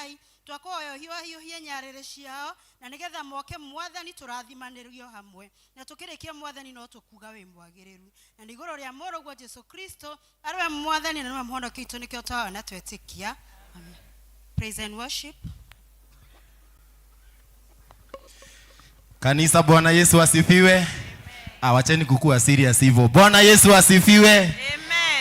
Ngai, twakũhoya ũhiũhahiũhie nyarĩrĩ ciao, na nĩgetha moke Mwathani tũrathimanĩrio hamwe. Na tũkĩrĩkia Mwathani no tũkuga wĩ mwagĩrĩru. Na nĩ igũrũ rĩa mũrũguo Jesu Kristo, arĩ we Mwathani na nĩwe mũhonokia witũ nĩkĩo twahoya na twetĩkia. Amen. Praise and worship. Kanisa, Bwana Yesu asifiwe. Ah, wacheni kukua serious hivyo. Bwana Yesu asifiwe. Amen.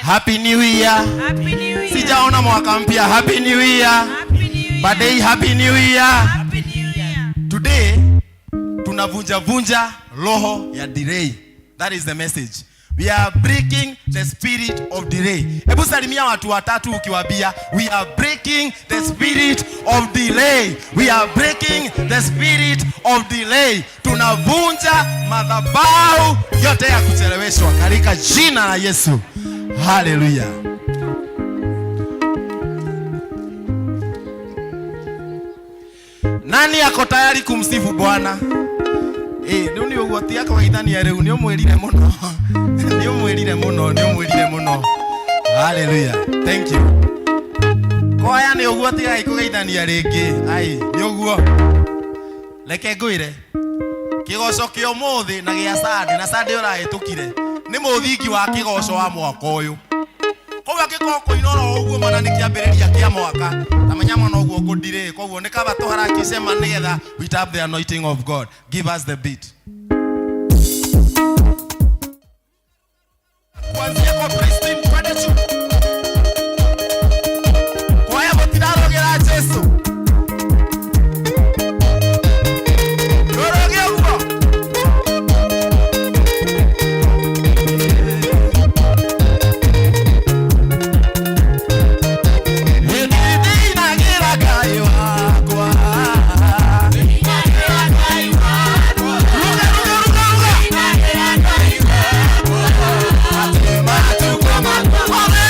Happy New Year. Happy New Year. Sijaona mwaka mpya. Happy New Year. Happy New Year. Birthday, Happy New Year. Happy New Year. Today tunavunja vunja roho ya delay. That is the message. We are breaking the spirit of delay. Hebu salimia watu watatu ukiwaambia we are breaking the spirit of delay. We are breaking the spirit of delay. Tunavunja madhabahu yote ya kucheleweshwa katika jina la Yesu. Hallelujah. Nani ako tayari kumsifu Bwana? Rĩu nĩ ũguo ti akũgeithania rĩu nĩ ũmwĩrire mũno. Nĩ ũmwĩrire mũno, nĩ ũmwĩrire mũno. Hallelujah. Thank you. Kwaya nĩ ũguo tigai kũgeithania rĩngĩ. Ai, nĩ ũguo. Reke ngwĩre. Kĩgoco kĩa ũmũthĩ na gĩa Sunday na Sunday ũrahĩtũkire nĩ mũthingi wa kĩgoco wa mwaka ũyũ. Koguo angĩkorwo kũina oro ũguo mana nĩ kĩambĩrĩria kĩa mwaka, ta menya mwana ũguo ngũndirĩ. Koguo nĩ kaba tũharakishe ma nĩgetha we tap the anointing of God. Give us the beat. Kuanzia kwa Christine twende juu. Kwaya mũtirarogera Jesu. Rũrũge ũguo. Nĩndĩinagĩra Ngai wakwa. Ruga, ruga, ruga, ruga. Atĩ matukũ makwa mothe.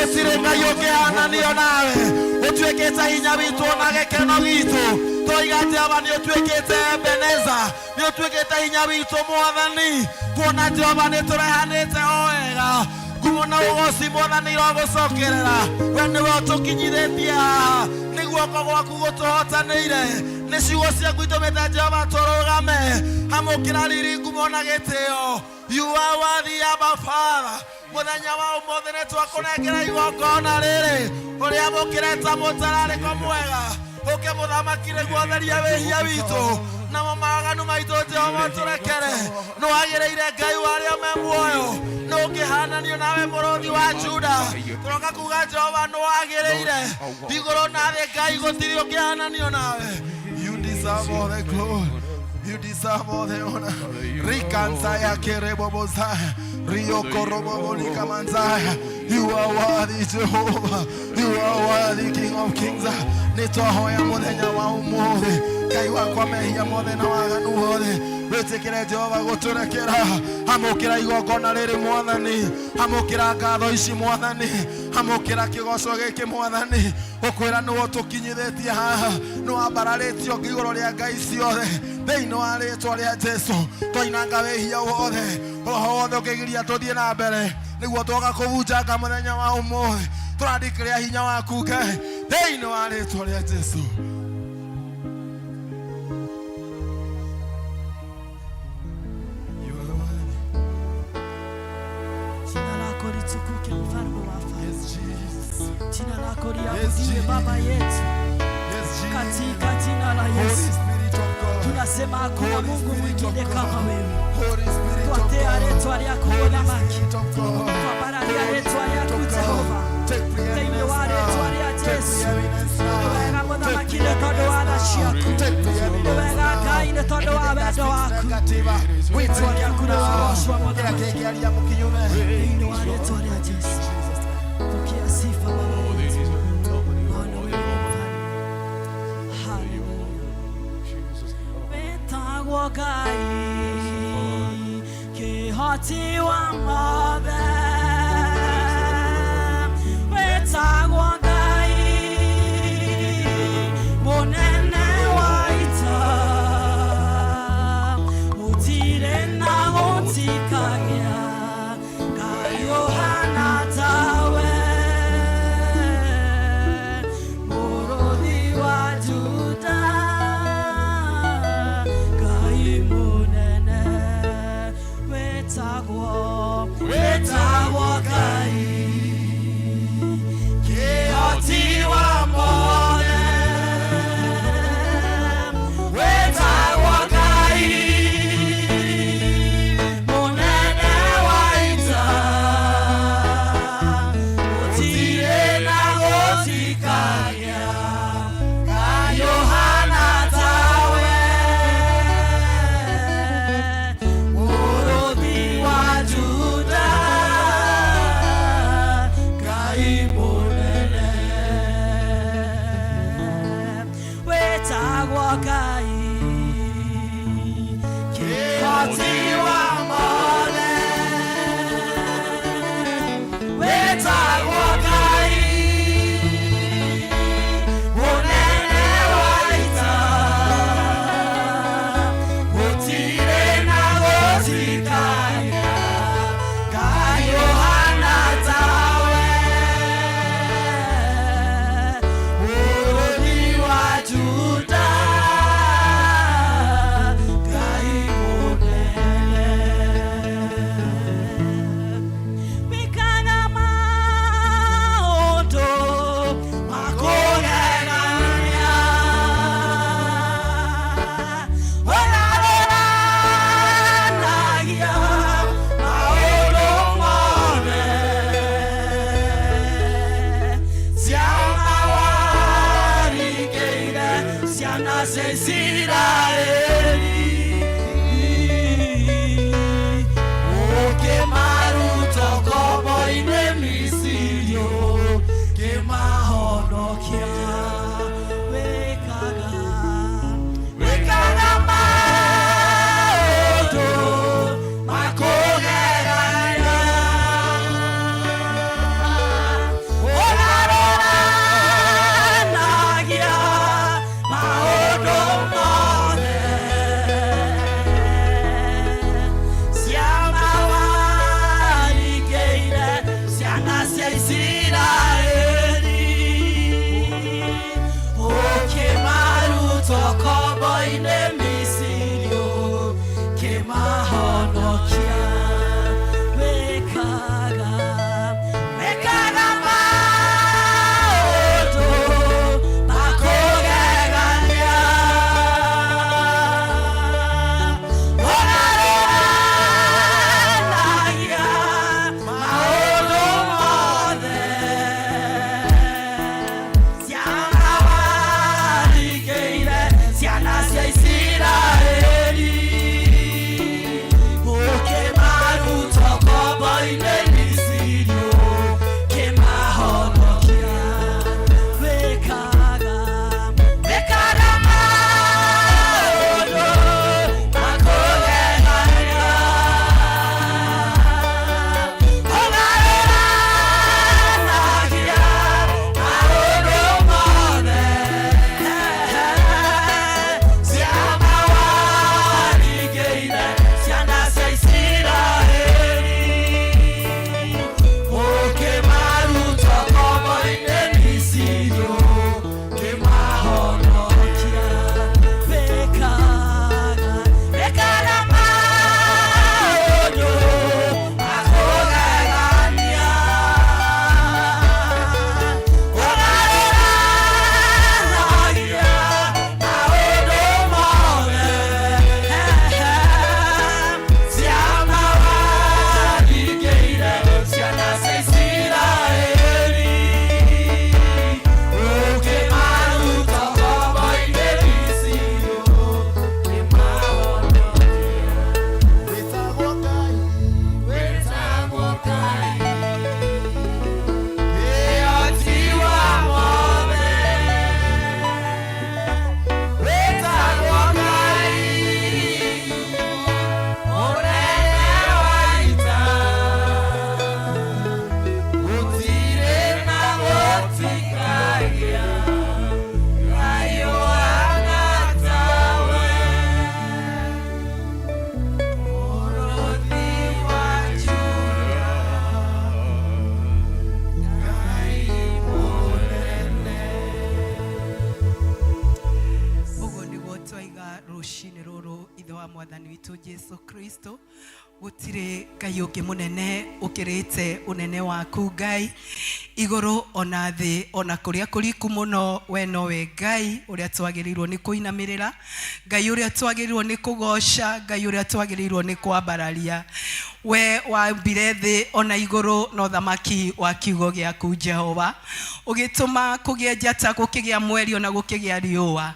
Gũtirĩ Ngai ũngĩhananio nawe. Ũtuĩkĩte hinya witũ na gĩkeno gitũ. Tũroiga Jehova nĩ ũtuĩkĩte Ebeneza, nĩ ũtuĩkĩte hinya witũ Mwathani. Kuona Jehova nĩ tũrehanĩte o wega. Ngumo na ũgoci Mwathani irogũcokerera. We nĩwe ũtũkinyithĩtie haha. Nĩ guoko gwaku gũtũhotanĩire. Nĩ ciugo ciaku itũmĩte Jehova tũrũgame. Amũkĩra riri, ngumo na gĩtĩo. You are worthy, Abba Father. Mũthenya wa ũmũthĩ nĩ twakũnengera igongona rĩrĩ ũrĩa mũkĩreta mũtararĩko mwega. Ũke mũthamaki nĩguo theria wĩhia witũ namo mawaganu maitũ. Jehova, tũrekere. Nĩ wagĩrĩire, Ngai wa arĩa me muoyo. Nĩ ũngĩhananio nawe, mũrũthi wa Juda? Tũroka kuga Jehova nĩ wagĩrĩire. Igũrũ na thĩ, Ngai, gũtirĩ ũngĩhananio nawe. You deserve all the glory. You deserve all the honor. Rikansaya kerebobozaya. Rio korobobolika manzaya. You are worthy, Jehovah. You are worthy, King of Kings. Nĩtwahoya mũthenya wa ũmũthĩ, Ngai wakwa, mehia mothe na waganu wothe wĩtĩkĩre Jehova gũtũrekera. Amũkĩra igongona rĩrĩ Mwathani, amũkĩra ngatho ici Mwathani, amũkĩra kĩgoco gĩkĩ Mwathani. Ũkwĩra nĩwe ũtũkinyithĩtie haha, nĩ wambararĩtio igũrũ rĩa ngai ciothe. Thĩinĩ wa rĩtwa rĩa Jesu twainanga wĩhia wothe, roho wothe ũkĩgiria tũthiĩ na mbere nĩguo twoka kũbunjanga mũthenya wa ũmũthĩ. Tũrandikĩrĩa hinya waku, Ngai, thĩinĩ wa rĩtwa rĩa Jesu. You are worthy. Jina lako litukuke, mfalme wa wafalme. Yes, Jesus. Jina lako Yes, liabudiwe, Jesus. Baba yetu, Yes, Jesus. katika jina la Holy Yesu. Spirit of God. Tunasema hakuna Holy Mungu Spirit of mwingine God. kama wewe. Holy Spirit of Twatea God. rĩtwa rĩaku Holy mũthamaki. Spirit of God. Twambararia Holy rĩtwa Spirit rĩaku of God. Jehova. Take Thĩinĩ preeminence wa rĩtwa now. rĩa Take Jesu. preeminence now. Nĩ wega Take mũthamaki nĩ tondũ wa tha preeminence ciaku. now. Take Nĩ preeminence wega now. Ngai nĩ tondũ wa Anything that wendo speaks waku. negative, we Rĩtwa break rĩaku you now. rĩrogocwo Kila mũthamaki. kĩngĩaria mũkinyume. Thĩinĩ wa rĩtwa rĩa Jesu. Pokea sifa Baba yetu. Maana wewe ni mfalme. Hallelujah. Wĩtagwo Ngai kĩhoti wa mothe. Wĩtagwo Ngai mũnene wa ita. Gũtirĩ na gũtikagĩa Ngai ũhana tawe. Mũrũthi wa Juda, Ngai mũnene. Wĩtagwo, wĩtagwo Ngai kĩhoti wa mothe. Wĩtagwo Ngai mũnene wa ita. Gũtirĩ na gũtikagĩa Ngai ũhana tawe. Mũrũthi wa Juda, Ngai mũnene. Wĩtagwo Ngai kĩhoti wa mothe. Wĩtagwo Ngai mũnene wa ita. Gũtirĩ na gũtikagĩa Ngai ũhana tawe. Mũrũthi wa Juda, Ngai mũnene. Wĩkaga maũndũ ma kũgegania. Ũgarũranagia maũndũ mothe. Ciama warĩkĩire ciana cia Isiraeli, ũkĩmaruta ngombo-inĩ Misiri, ũkĩmahonokia. Wĩkaga, wĩkaga maũndũ ma kũgegania. cia Isiraeli ũkĩmaruta ũkombo-inĩ Misiri ũkĩmahonokia wĩkaga wĩkaga maũndũ ma kũgegania ũgarũranagia maũndũ mothe ciana warigĩire ciana cia Isiraeli ũkĩmaruta ũkombo-inĩ Misiri ũkĩmahonokia wĩkaga wĩkaga maũndũ ma kũgegania ũgarũranagia maũndũ mothe ciama warigĩire ciana cia Isiraeli ũkĩmaruta ũkombo-inĩ Misiri ũkĩmahonokia wĩkaga wĩkaga maũndũ ma kũgegania ũgarũranagia maũndũ mothe ciama warigĩire ciana cia Isiraeli ũkĩmaruta ũkombo-inĩ Misiri ũkĩmahonokia Wĩtagwo Ngai, wĩtagwo Ngai Kĩhoti wa mothe wĩtagwo Ngai mũnene wa ita gũtirĩ na gũtikagia Ngai ũhana tawe Mũrũthi wa Juda Ngai mũnene Ũguo nĩguo twaiga rũcinĩ rũrũ ithe wa mwathani witũ Jesu Kristo gũtirĩ Ngai ũngĩ mũnene ũkĩrĩte ũnene waku Ngai igũrũ ona thĩ ona kũrĩa kũriku mũno we nowe Ngai ũrĩa twagĩrĩirwo nĩ kũinamĩrĩra Ngai ũrĩa twagĩrĩirwo nĩ kũgoca Ngai ũrĩa twagĩrĩirwo nĩ kwambararia we wambire thĩ ona igũrũ na ũthamaki wa kiugo gĩaku Jehova ũgĩtũma kũgĩe njata gũkĩgĩa mweri ona gũkĩgĩa riũa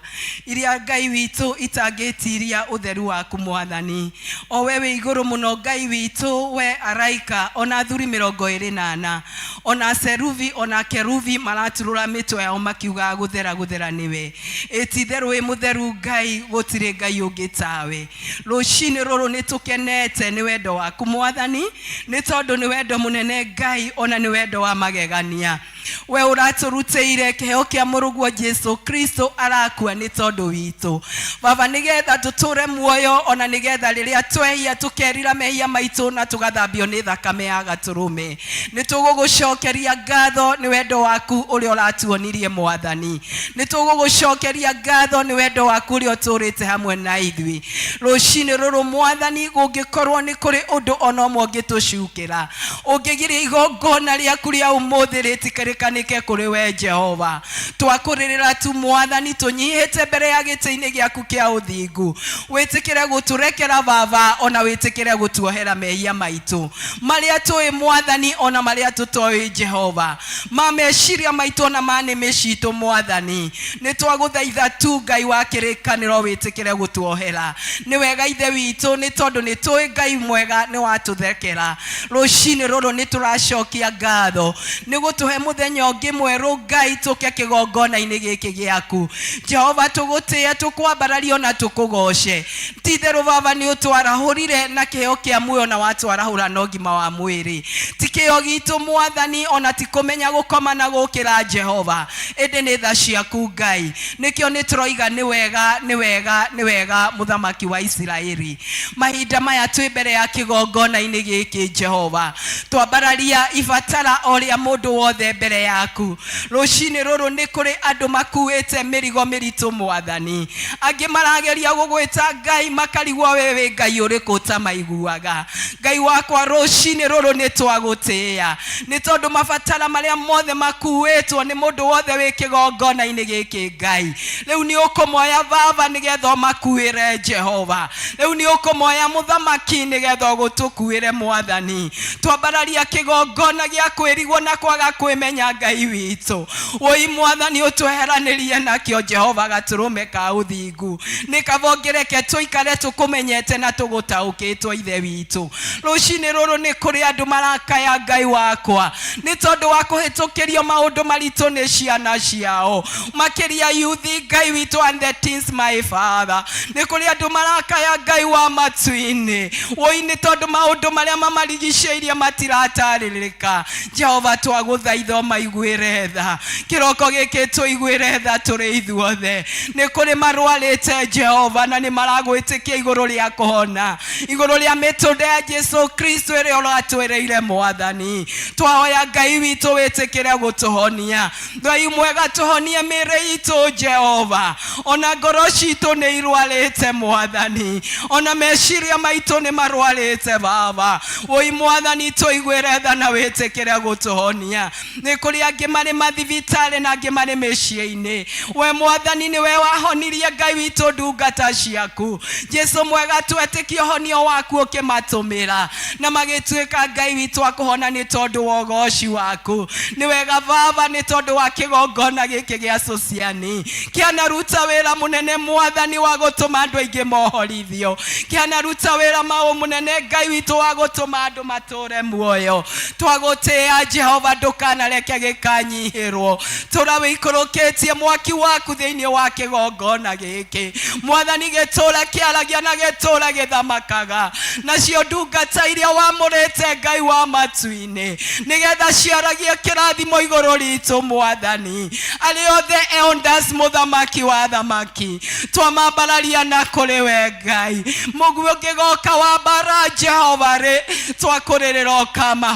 iria Ngai witũ itangĩtiria ũtheru waku mwathani o we wĩ igũrũ mũno Ngai witũ we araika ona athuri 24 ona seruvi ona keruvi maraturũra mĩtwe yao makiugaga gũthera gũthera nĩwe ĩtitherũ wĩ mũtheru Ngai gũtirĩ Ngai ũngĩ tawe rũcinĩ rũrũ nĩ tũkenete nĩ wendo waku mwathani nĩ tondũ nĩ wendo mũnene Ngai ona nĩ wendo wa magegania we ũratũrutĩire kĩheo kĩa mũrũguo Jesu Kristo arakua nĩ tondũ witũ baba nĩgetha tũtũre muoyo ona nĩgetha rĩrĩa twehia tũkerira mehia maitũ na tũgathambio nĩ thakame ya gatũrũme nĩ tũgũgũcokeria ngatho nĩ wendo waku ũrĩa ũratuonirie mwathani nĩ tũgũgũcokeria ngatho nĩ wendo waku ũrĩa ũtũrĩte hamwe na ithuĩ rũcinĩ rũrũ mwathani gũngĩkorwo nĩ kũrĩ ũndũ ona ũmwe ũngĩtũcukĩra ũngĩgiria igongona rĩaku rĩa ũmũthĩ rĩtĩkĩrĩkanĩke kũrĩ we Jehova twakũrĩrĩra tu mwathani tũnyihĩte mbere ya gĩtĩ-inĩ gĩaku kĩa ũthingu wĩtĩkĩre gũtũrekera baba ona wĩtĩkĩre gũtuohera mehia maitũ marĩa tũĩ mwathani ona marĩa tũtoĩ Jehova ma meciria maitũ ona ma nĩmĩ citũ mwathani nĩ twagũthaitha tu Ngai wa kĩrĩkanĩro wĩtĩkĩre gũtuohera nĩ wega ithe witũ nĩ tondũ nĩ tũĩ Ngai mwega nĩ watũthekera rũcinĩ rũrũ nĩ tũracokia ngatho nĩ gũtũhe mũthenya Mũthenya ũngĩ mwerũ, Ngai, tũke kĩgongona-inĩ gĩkĩ gĩaku, Jehova, tũgũtĩe, tũkwambararie ona tũkũgoce. Ti-itherũ Baba, nĩ ũtwarahũrire na kĩheo kĩa muoyo na watwarahũra na ũgima wa mwĩrĩ. Ti kĩo gitũ, Mwathani, ona ti kũmenya gũkoma na gũkĩra, Jehova, ĩndĩ nĩ tha ciaku, Ngai. Nĩkĩo nĩ tũroiga nĩ wega, nĩ wega, nĩ wega, Mũthamaki wa Isiraeli. Mahinda maya twĩ mbere ya kĩgongona-inĩ gĩkĩ, Jehova, twambararia ibatara o rĩa mũndũ wothe mbere yaku rũcinĩ rũrũ. Nĩ kũrĩ andũ makuĩte mĩrigo mĩritũ, Mwathani. Angĩ marageria gũgwĩta Ngai makarigwo we wĩ Ngai ũrĩkũ ũtamaiguaga. Ngai wakwa, rũcinĩ rũrũ nĩ twagũtĩĩa nĩ tondũ mabatara marĩa mothe makuĩtwo nĩ mũndũ wothe wĩ kĩgongona-inĩ gĩkĩ, Ngai, rĩu nĩ ũkũmoya, Baba, nĩgetha ũmakuĩre. Jehova, rĩu nĩ ũkũmoya, Mũthamaki, nĩgetha ũgũtũkuĩre. Mwathani, twambararia kĩgongona gĩa kwĩrigwo na kwaga kwĩmenya, Ngai witũ. Wũi Mwathani, ũtweheranĩrie nakĩo, Jehova. Gatũrũme ka ũthingu nĩ kaba ũngĩreke tũikare tũkũmenyete na tũgũtaũkĩtwo, Ithe witũ. Rũcinĩ rũrũ nĩ kũrĩ andũ marakaya, Ngai wakwa, nĩ tondũ wa kũhĩtũkĩrio maũndũ maritũ nĩ ciana ciao, makĩria youth, Ngai witũ, and the teens, my Father. Nĩ kũrĩ andũ marakaya, Ngai wa matu-inĩ, wũi nĩ tondũ maũndũ marĩa mamarigicĩirie matiratarĩrĩka. Jehova, twagũthaitha ũmaiguĩre tha kĩroko gĩkĩ, tũiguĩre tha tũrĩ ithuothe. Nĩ kũrĩ marwarĩte, Jehova, na nĩ maragwĩtĩkia igũrũ rĩa kũhona, igũrũ rĩa mĩtũnda ya Jesu Kristo ĩrĩa ũratwĩrĩire. Mwathani, twahoya, Ngai witũ, wĩtĩkĩre gũtũhonia. Ngai mwega, tũhonie mĩĩrĩ itũ, Jehova. Ona ngoro citũ nĩ irwarĩte, Mwathani, ona meciria maitũ nĩ marwarĩte, Baba. Wũi Mwathani, tũiguĩre tha na wĩtĩkĩre gũtũhonia. Nĩ kũrĩ angĩ marĩ mathibitarĩ na angĩ marĩ mĩciĩ-inĩ. We Mwathani, nĩwe wahonirie, Ngai witũ, ndungata ciaku. Jesu mwega, twetĩkia ũhonio waku ũkĩmatũmĩra na magĩtuĩka, Ngai witũ, akũhona nĩ tondũ wa ũgoci waku. Nĩ wega, Baba, nĩ tondũ wa kĩgongona gĩkĩ gĩa Sociani kĩanaruta wĩra mũnene, Mwathani, wa gũtũma andũ aingĩ mohorithio. Kĩanaruta wĩra maũ mũnene, Ngai witũ, wa gũtũma andũ matũre muoyo. Twagũtĩĩa, Jehova, ndũkanareke gĩkanyihĩrwo. Tũra wĩikũrũkĩtie mwaki waku thĩinĩ wa kĩgongona gĩkĩ, Mwathani, gĩtũre kĩaragia na gĩtũre gĩthamakaga. Nacio ndungata iria wamũrĩte, Ngai wa matu-inĩ, nĩgetha ciaragie kĩrathimo igũrũ ritũ, Mwathani, arĩ othe elders, Mũthamaki wa thamaki, twamambararia na kũrĩ we, Ngai. Mũguĩ ũngĩgoka wa mbara, Jehova rĩ, twakũrĩrĩra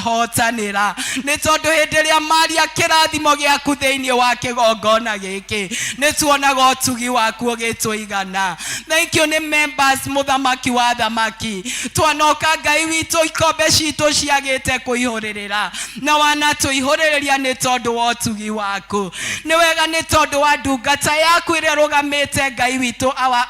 ũkamahotanĩra, nĩ tondũ hĩndĩ ĩrĩa maria kĩrathimo gĩaku thĩinĩ wa kĩgongona gĩkĩ, nĩ tuonaga ũtugi waku ũgĩtũigana. Thank you nĩ members, Mũthamaki wa thamaki. Twanoka, Ngai witũ, ikombe citũ ciagĩte kũihũrĩrĩra na wanatũihũrĩrĩria nĩ tondũ wa ũtugi waku. Nĩ wega nĩ tondũ wa ndungata yaku ĩrĩa ĩrũgamĩte, Ngai witũ, our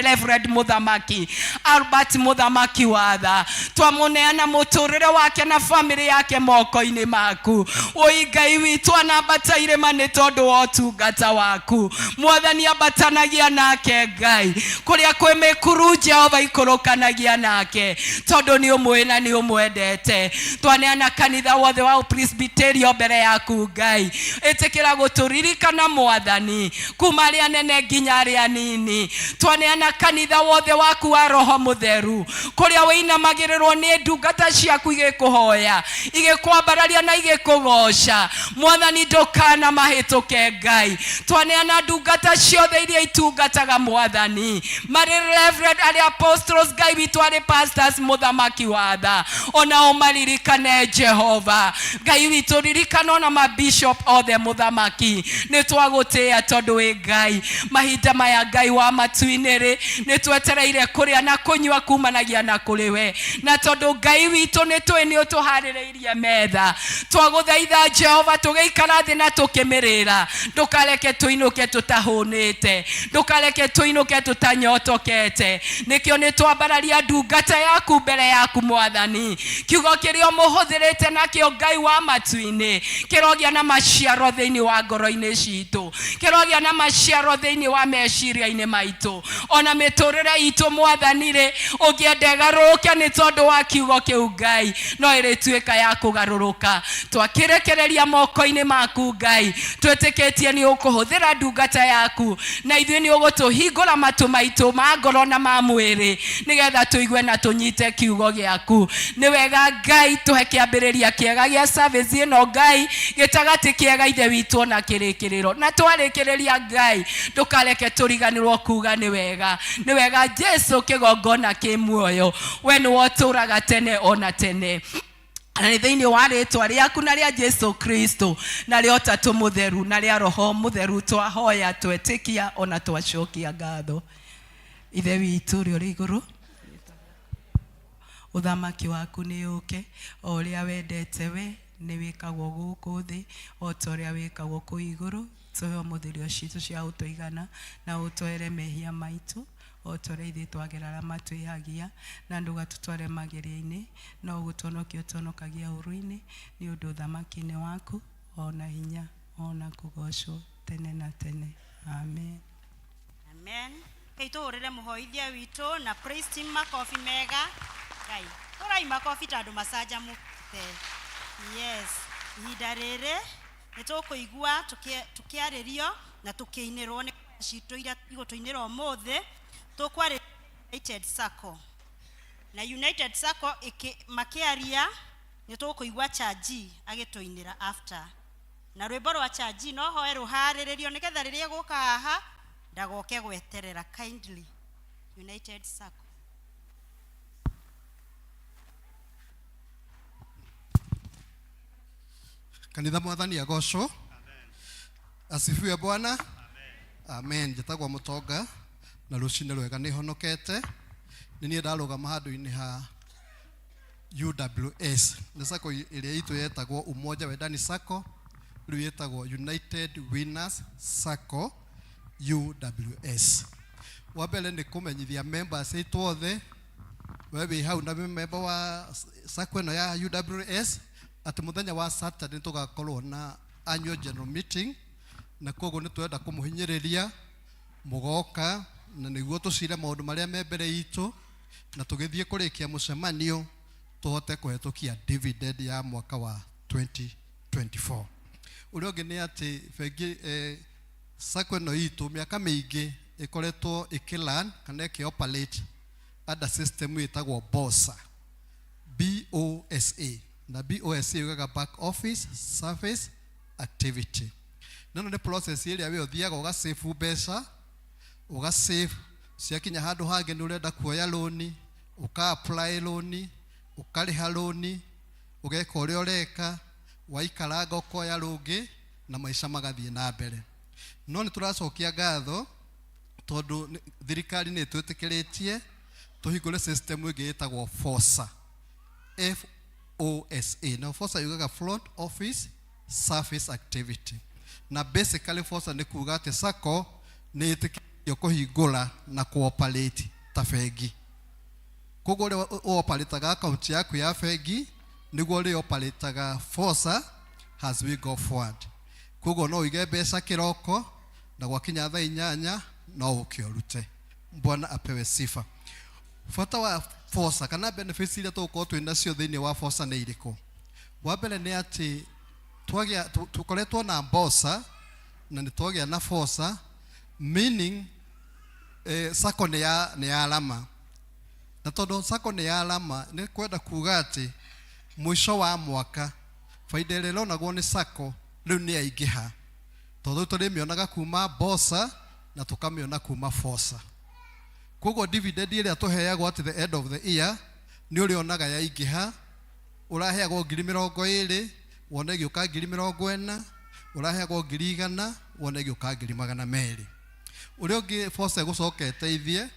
Reverend Mũthamaki Albert, Mũthamaki wa tha. Twamũneana mũtũrĩre wake na famĩlĩ yake moko-inĩ maku. Ũi Ngai witũ, anambata irĩma nĩ tondũ wa ũtungata waku. Mwathani, ambatanagia nake, Ngai, kũrĩa kwĩ mĩkuru. Jehova, ikũrũkanagia nake tondũ nĩ ũmũĩ na nĩ ũmwendete. Twaneana kanitha wothe wa Presbyterio mbere yaku, Ngai. Ĩtĩkĩra gũtũririkana, Mwathani, kuma arĩa anene nginya arĩa anini. Twaneana kanitha wothe waku wa Roho Mũtheru, kũrĩa wĩinamagĩrĩrwo nĩ ndungata ciaku igĩkũhoya, igĩkwambararia na igĩkũgoca. Mwathani, ndũkana mahĩtũke, Ngai. Twaneana ndungata ciothe iria itungataga, Mwathani, marĩ reverend, arĩ apostles, Ngai witũ, arĩ pastors, Mũthamaki wa tha, onao maririkane. Jehova Ngai witũ, ririkana ona mabishop othe. Mũthamaki, nĩ twagũtĩĩa tondũ wĩ Ngai. Mahinda maya, Ngai wa matu-inĩ rĩ, nĩ twetereire kũrĩa na kũnyua kumanagia na kũrĩ we, na tondũ, Ngai witũ, nĩ tũĩ nĩ ũtũharĩrĩirie metha, twagũthaitha, Jehova, tũgĩikara thĩ na tũkĩmĩrĩra, ndũkareke tũinũke tũtahũnĩte, ndũkareke tũinũke tũtanyotokete. Nĩkĩo nĩ twambararia ndungata yaku mbere yaku, Mwathani. Kiugo kĩrĩa ũmũhũthĩrĩte nakĩo, Ngai wa matu-inĩ, kĩrogĩa na maciaro thĩinĩ wa ngoro-inĩ citũ. Kĩrogĩa na maciaro thĩinĩ wa meciria-inĩ maitũ ona mĩtũrĩre itũ mwathani rĩ ũngĩenda ĩgarũrũke nĩ tondũ wa kiugo kĩu Ngai no ĩrĩtuĩka ya kũgarũrũka. Twakĩrekereria moko-inĩ maku Ngai, twĩtĩkĩtie nĩ ũkũhũthĩra ndungata yaku na ithuĩ nĩ ũgũtũhingũra matũ maitũ ma ngoro na ma mwĩrĩ nĩgetha tũigue na tũnyite kiugo gĩaku. Nĩ wega Ngai, tũhe kĩambĩrĩria kĩega gĩa service ĩno Ngai, gĩtagatĩ kĩega Ithe witũ ona kĩrĩkĩrĩro, na twarĩkĩrĩria Ngai ndũkareke tũriganĩrwo kuga nĩ wega, nĩ wega Jesu kĩgongona kĩ muoyo, we nĩwe ũtũraga tene ona tene. Na nĩ thĩinĩ wa rĩtwa rĩaku na rĩa Jesu Kristo na rĩa Ũtatũ Mũtheru na rĩa Roho Mũtheru twahoya, twetĩkia ona twacokia ngatho. Ithe witũ ũrĩa ũrĩ igũrũ, ũthamaki waku nĩ ũke, o ũrĩa wendete we nĩ wĩkagwo gũkũ thĩ o ta ũrĩa wĩkagwo kũu igũrũ. Tũhe ũmũthĩ irio citũ cia gũtũigana, na ũtwere mehia maitũ o ta ũrĩa ithuĩ twagera arĩa matwĩhagia, na ndũgatũtware magerio-inĩ, no gũtũhonokia ũtũhonokagia ũũru-inĩ, nĩ ũndũ ũthamaki nĩ waku, ona hinya, ona kũgoocwo tene na tene. Amen. Amen. Ngai tũhũrĩre mũhoithia witũ na praise team makobi mega. Ngai, hũrai makobi ta andũ macanjamũkĩte. Yes, ihinda rĩrĩ nĩ tũkũigua tũkĩarĩrio na tũkĩinĩrwo nĩ kwaya citũ iria igũtũinĩra ũmũthĩ. Tũkwarĩria United Sacco. Na United Sacco makĩaria nĩ tũkũigua Chaji agĩtũinĩra after. Na rwĩmbo rwa Chaji no hoe rũharĩrĩrio nĩgetha rĩrĩa egũka haha ndagoke gweterera. Kindly, United Sacco. Kanitha mwathani agocwo. Asifiwe Bwana. Amen. Njĩtagwo Mũtonga na rũcinĩ rwega nĩ honokete. Nĩ niĩ ndarũgama handũ-inĩ ha UWS. Nĩ sacco ĩrĩa itũ yetagwo Umoja Wendani Sacco, rĩu ĩtagwo United Winners Sacco UWS. Wa mbere nĩ kũmenyithia members aitũ othe, we wĩ hau na wĩ member wa sacco ĩno ya UWS, atĩ mũthenya wa Saturday tũgakorwo na annual general meeting, na koguo nĩ twenda kũmũhinyĩrĩria mũgoka na nĩguo tũcire maũndũ marĩa me mbere itũ, na tũgĩthiĩ kũrĩkia mũcemanio tũhote kũhetũkia dividend ya mwaka wa 2024. Ũrĩa ũngĩ nĩ atĩ bengi sacco ĩno itũ mĩaka mĩingĩ ĩkoretwo ĩkĩlan kana ĩkĩoperate under system ĩtagwo BOSA, BOSA, na BOSA yugaga back office service activity. Nano nĩ process ĩrĩa we ũthiaga ũgasave mbeca, ũgasave, ciakinya handũ hangĩ nĩ ũrenda kuoya loan, ũka apply loan, ũkarĩha loan, ũgeka ũrĩa ũreka, waikaranga ũkoya rũngĩ na maica magathiĩ na mbere. No nĩ tũracokia ngatho tondũ thirikari nĩ ĩtwĩtĩkĩrĩtie tũhingũre system ĩngĩ ĩtagwo FOSA, FOSA. Na FOSA yugaga front office service activity. Na basically FOSA nĩ kuga atĩ sacco nĩ ĩtĩkĩrĩtio kũhingũra na kũoperate ta bengi. Koguo ũrĩa ũoperataga account yaku ya bengi nĩguo ũrĩa operataga FOSA as we go forward. Koguo no ũige mbeca kĩroko na gwakinya thaa 8 no ũke ũrute. Bwana apewe sifa. Bata wa FOSA kana benefits iria tũgũkorwo twĩ nacio thĩinĩ wa FOSA nĩ irĩkũ? Wa mbere nĩ atĩ tũkoretwo na BOSA na nĩ twagĩa na FOSA, meaning sacco nĩ ya alama. Na tondũ sacco nĩ ya alama nĩ kwenda kuga atĩ mũico wa mwaka faida ĩrĩa ĩronagwo nĩ sacco rĩu nĩ yaingĩha, tondũ tũrĩmĩonaga kuma BOSA na tũkamĩona kuma FOSA. Koguo dividend ĩrĩa tũheagwo at the end of the year nĩ ũrĩonaga yaingĩha. Ũraheagwo 20,000 wone ĩgĩũka 40,000, ũraheagwo 100,000 wone ĩgĩũka 200,000. Ũrĩa ũngĩ FOSA ĩgũcoka ĩteithie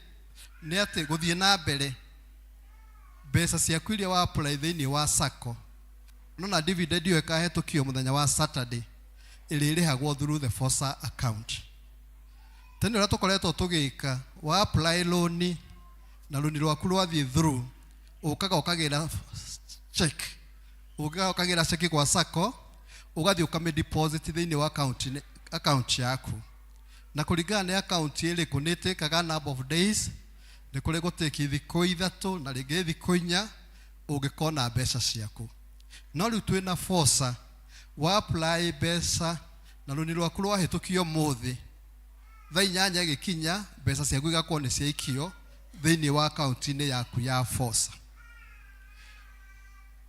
nĩ atĩ gũthiĩ na mbere mbeca ciaku iria wa apply thĩinĩ wa sacco, nona dividend ĩyo ĩkahetũkio mũthenya wa Saturday ĩrĩa ĩrĩhagwo through the FOSA account. Tene ũrĩa tũkoretwo tũgĩka, wa apply loan na rũni rwaku rwathiĩ through, ũkaga ũkagĩra check, ũkaga ũkagĩra check gwa sacco, ũgathiĩ ũkamĩ deposit thĩinĩ wa account account yaku na kũringana nĩ account ĩrĩkũ nĩ ĩtĩkaga number of days nĩ kũrĩ gũtĩki thikũ ithatũ na rĩngĩ thikũ inya ũngĩkona mbeca ciaku no rĩu twĩna FOSA wa apply mbeca na rũni rwaku rwahĩtũkio mũthĩ thaa inyanya ĩgĩkinya mbeca ciaku igakorwo nĩ ciaikio thĩinĩ wa akaunti-inĩ yaku ya FOSA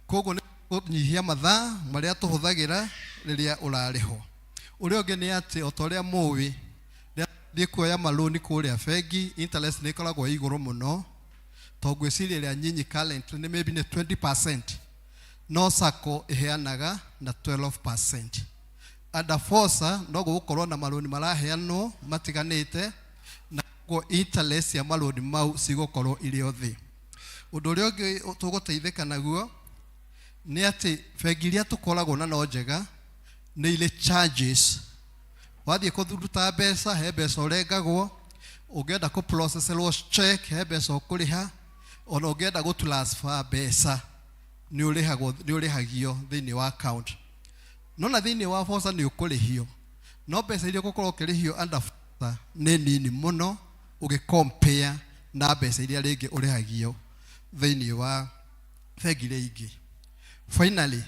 koguo nĩ kũnyihia mathaa marĩa tũhũthagĩra rĩrĩa ũrarĩhwo ũrĩa ũngĩ nĩ atĩ o ta ũrĩa mũĩ rĩrĩa thiĩ kuoya malũni kũrĩa bengi interest nĩ ĩkoragwo ĩ igũrũ mũno to ngwĩciria ĩrĩa nyinyi currently nĩ maybe nĩ 20% no sacco ĩheanaga na 12% under FOSA no gũgũkorwo na marũni maraheanwo matiganĩte na koguo interest ya marũni mau cigũkorwo irĩ o thĩ ũndũ ũrĩa ũngĩ tũgũteithĩka naguo nĩ atĩ bengi iria tũkoragwo na no njega nĩ irĩ charges wathiĩ kũruta mbeca he mbeca ũrengagwo ũngĩenda kũ processerwo check he mbeca ũkũrĩha ona ũngĩenda gũ transfer mbeca nĩ ũrĩhagwo nĩ ũrĩhagio thĩinĩ wa account no na thĩinĩ wa FOSA nĩ ũkũrĩhio no mbeca iria ũgũkorwo ũkĩrĩhio under FOSA nĩ nini mũno ũgĩ compare na mbeca iria rĩngĩ ũrĩhagio thĩinĩ wa bengi iria ingĩ finally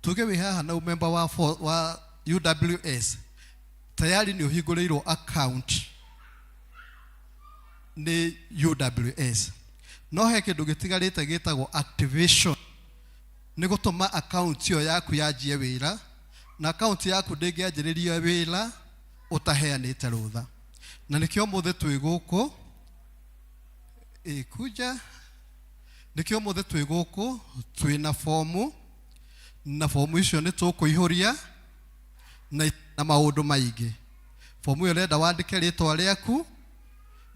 tuge wĩ haha na member wa UWS tayari nĩ ũhingũrĩirwo account nĩ UWS no he kĩndũ gĩtigarĩte gĩtagwo activation nĩ gũtũma account ĩyo yaku yanjie wĩra na account yaku ndĩngĩanjĩrĩria wĩra ũtaheanĩte rũtha na nĩkĩo mũthĩ twĩ gũkũ ĩkuja nĩkĩo mũthĩ twĩ gũkũ twĩna fomu na fomu icio nĩ tũkũihũria na maũndũ maingĩ fomu ĩyo ũrenda wandĩke rĩtwa rĩaku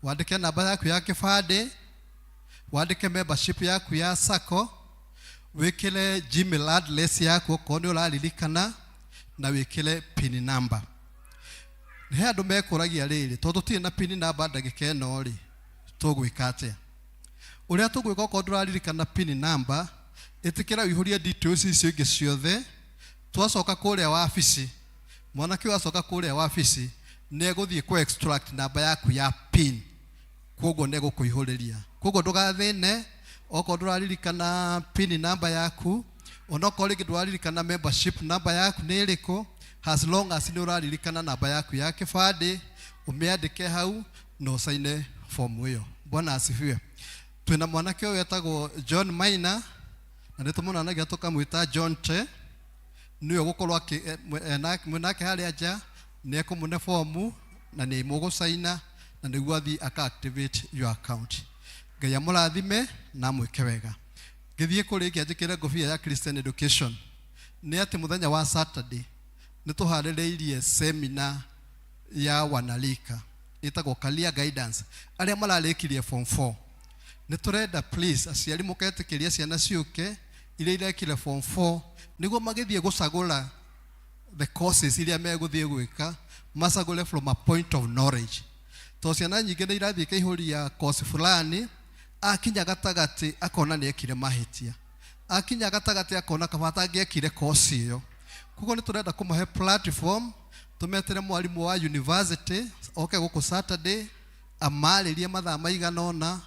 wandĩke namba yaku ya kĩbandĩ wandĩke membership yaku ya sacco wĩkĩre gmail address yaku okorwo nĩ ũraririkana na wĩkĩre pin number he andũ mekũragia rĩrĩ tondũ tũtirĩ na pin number ndagĩka ĩno rĩ tũgwĩka atĩa ũrĩa tũgwĩka okorwo ndũraririkana pin number ĩtĩkĩra ũihũrie details icio ingĩ ciothe twacoka kũrĩa wabici mwanake ũyũ acoka kũrĩa wabici nĩ egũthiĩ kũ extract namba yaku ya pin koguo nĩ egũkũihũrĩria koguo ndũgathĩne okorwo ndũraririkana pin number yaku onokorwo rĩngĩ ndũraririkana membership number yaku nĩ ĩrĩkũ as long as nĩ ũraririkana namba yaku ya kĩbandĩ ũmĩandĩke hau na ũcaine fomu ĩyo bwana asifiwe twĩna mwanake ũyũ wetagwo John Maina na nĩ tũmũnanagia tũkamwĩta John Te nĩwe ũgũkorwo mwĩnake harĩa nja nĩ ekũmũne fomu na nĩ mũgũcaina na nĩguo athiĩ aka activate your account ngai amũrathime na amwĩke wega ngĩthiĩ kũrĩkia njĩkĩre ngũbia ya Christian education nĩ atĩ mũthenya wa Saturday nĩ tũharĩrĩirie seminar ya wanalika ĩtagwo career guidance arĩa mararĩkirie form 4 nĩ tũrenda please aciari mũketĩkĩria ciana ciũke iria irekire form 4 nĩguo magĩthiĩ gũcagũra the courses iria megũthiĩ gwĩka macagũre from a point of knowledge to ciana nyingĩ nĩ irathiĩ ikaihũria course fulani akinya gatagatĩ akona nĩ ekire mahĩtia akinya gatagatĩ akona kaba atangĩekire course ĩyo koguo nĩ tũrenda kũmahe platform tũmetere mwarimũ wa university oke gũkũ Saturday amarĩrie mathaa maigana ũna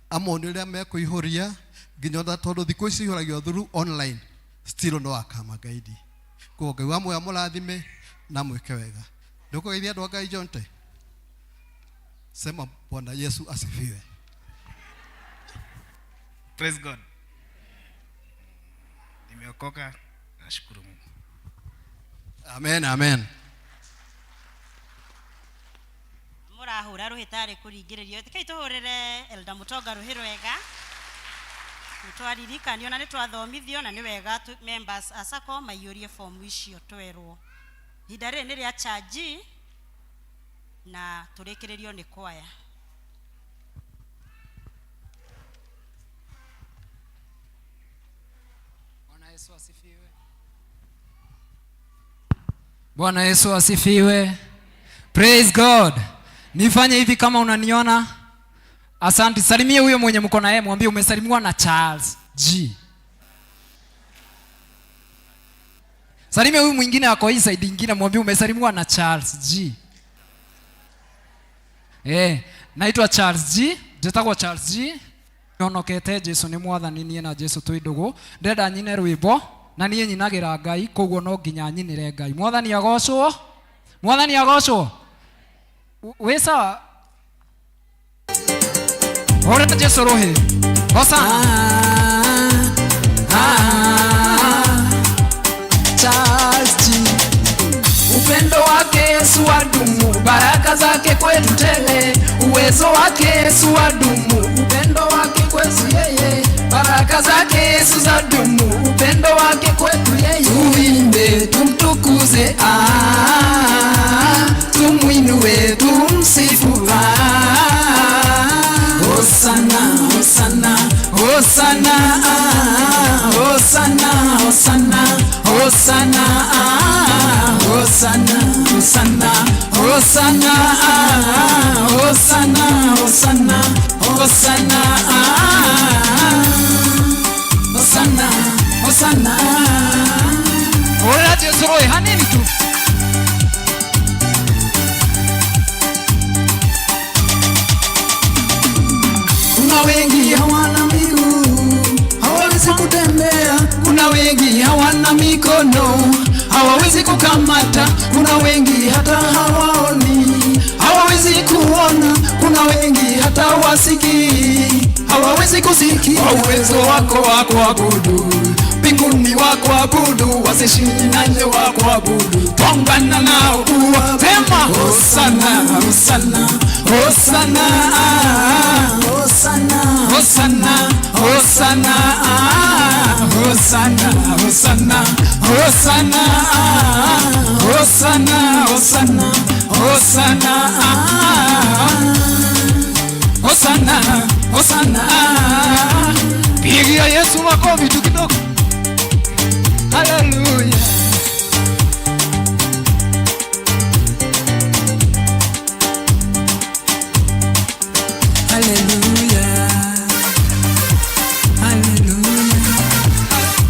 amonie ũrĩa mekũihũria nginya ona tondũ thikũ ici ihũragio through online still no akamagaidi koguo ngai wa muoyo amũrathime na mwĩke wega nĩ ũkũgeithia andũ a ngai Jonte sema bwana Yesu asifiwe. Praise God. Nimeokoka, nashukuru Mungu. Amen, amen. Mũrahũra rũhĩ tarĩ kũringĩrĩrio ĩtĩkai tũhũrĩre Elda Mũtonga rũhĩ rwega nĩ twaririkanio na nĩ twathomithio na nĩ wega members a SACCO maiyũrie fomu icio twerwo ihinda rĩrĩ nĩ rĩa charge na tũrĩkĩrĩrio nĩ kwaya. Bwana Yesu asifiwe. Bwana Yesu asifiwe. Praise God. Nifanye hivi kama unaniona. Asante. Salimie huyo mwenye mko na yeye, mwambie umesalimiwa na Charles G. Salimia huyu mwingine ako hii side ingine, mwambie umesalimiwa na Charles G. Naitwa Charles G, njĩtagwo Charles G. Honokete Jesu nĩ mwathani, niĩ na Jesu twĩ ndũgũ. Ndĩrenda nyine rwĩmbo na niĩ nyinagĩra Ngai, koguo no nginya nyinĩre Ngai. Mwathani agocwo, mwathani agocwo. Wĩ sawa? Hũrĩra Jesu rũhĩ. Hosana. Charles G. Upendo wake Yesu wadumu, baraka zake kwetu tele. Uwezo wake Yesu wadumu, upendo wake kwetu yeye. Baraka zake Yesu zadumu, upendo wake kwetu yeye. Tuimbe tumtukuze, tumuinue tumsifu, Hosana, Hosana, Hosana, Hosana, Hosana, Hosana, Hosana, Hosana, Hosana, Hosana, Hosana, Hosana, Hosana, Hosana. Hũrĩra Jesu rũhĩ hanini tu. Kuna wengi hawana miguu, hawawezi kutembea. Kuna wengi hawana mikono, hawawezi kukamata. Kuna wengi hata hawaoni, hawawezi kuona. Kuna wengi hata wasikii, hawawezi kusikia. Kwa uwezo wako wa kuabudu mbinguni wa kuabudu, wasishindane wa kuabudu, twaungana nao kuwa sema Hosana, Hosana, Hosana, Hosana, Hosana, Hosana, Hosana, Hosana, Hosana, Hosana, Hosana, Hosana, Hosana, Hosana. Pigia Yesu makofi tu kidogo. Hallelujah. Hallelujah. Hallelujah.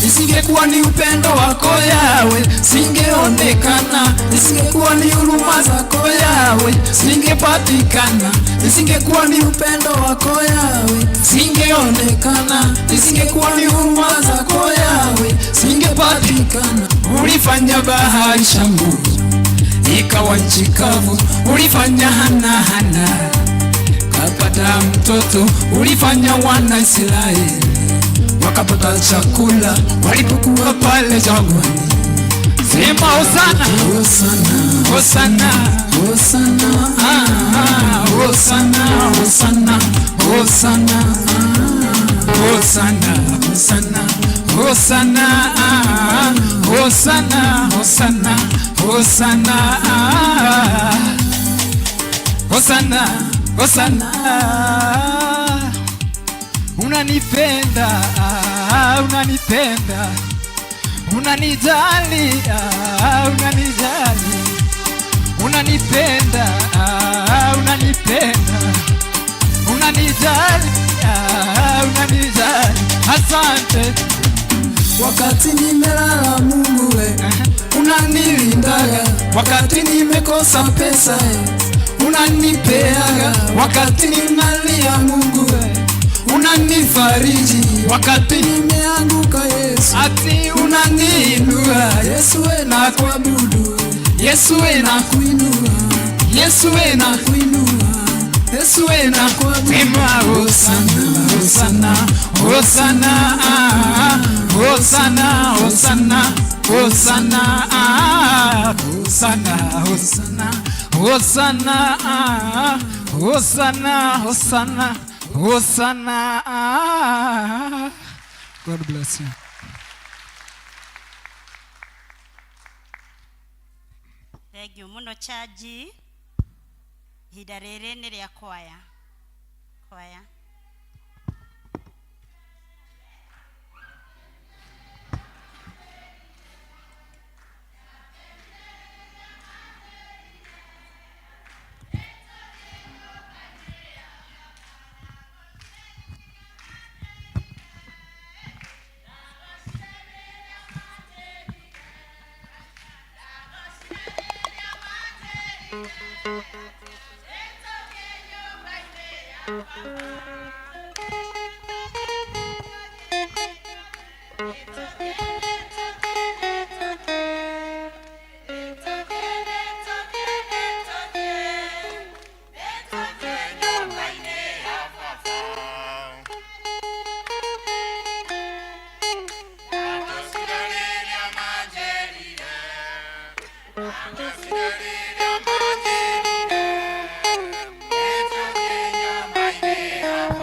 Isingekuwa ni upendo wako Yawe, singeonekana. Isingekuwa ni huruma zako Yawe, singepatikana. Isingekuwa ni upendo wako Yawe, singeonekana. Isingekuwa ni huruma zako Yawe, singepatikana. Ulifanya bahari Shamu ikawa nchi kavu, ulifanya hana hana kapata mtoto, ulifanya wana Israeli wakapata chakula walipokuwa pale jangwani. Sema Hosana, Hosana, Hosana, Hosana, Hosana, Hosana, Hosana, Hosana, Hosana, Hosana, Hosana, Hosana, Hosana, Hosana, Hosana. Unanipenda, unanipenda, unanijali, unanijali, unanipenda, unanipenda, unanijali, unanijali. Asante. Wakati nimelala Mungu we, unanilindaga. Wakati nimekosa pesa unanipeaga. Wakati ninalia Mungu we, unanifariji. Wakati nimeanguka Yesu, ati unaniinua. Yesu we nakuabudu, Yesu we nakuinua, Yesu we nakuinua, Yesu we nakuabudu. Sema Hosana, Hosana, Hosana, Hosana, Hosana, Hosana, Hosana, Hosana, Hosana, Hosana, Hosana, Hosana. God bless you. Thengiũ mũno Chaji. Ihinda rĩrĩ nĩ rĩa kwaya. Kwaya. Thank you.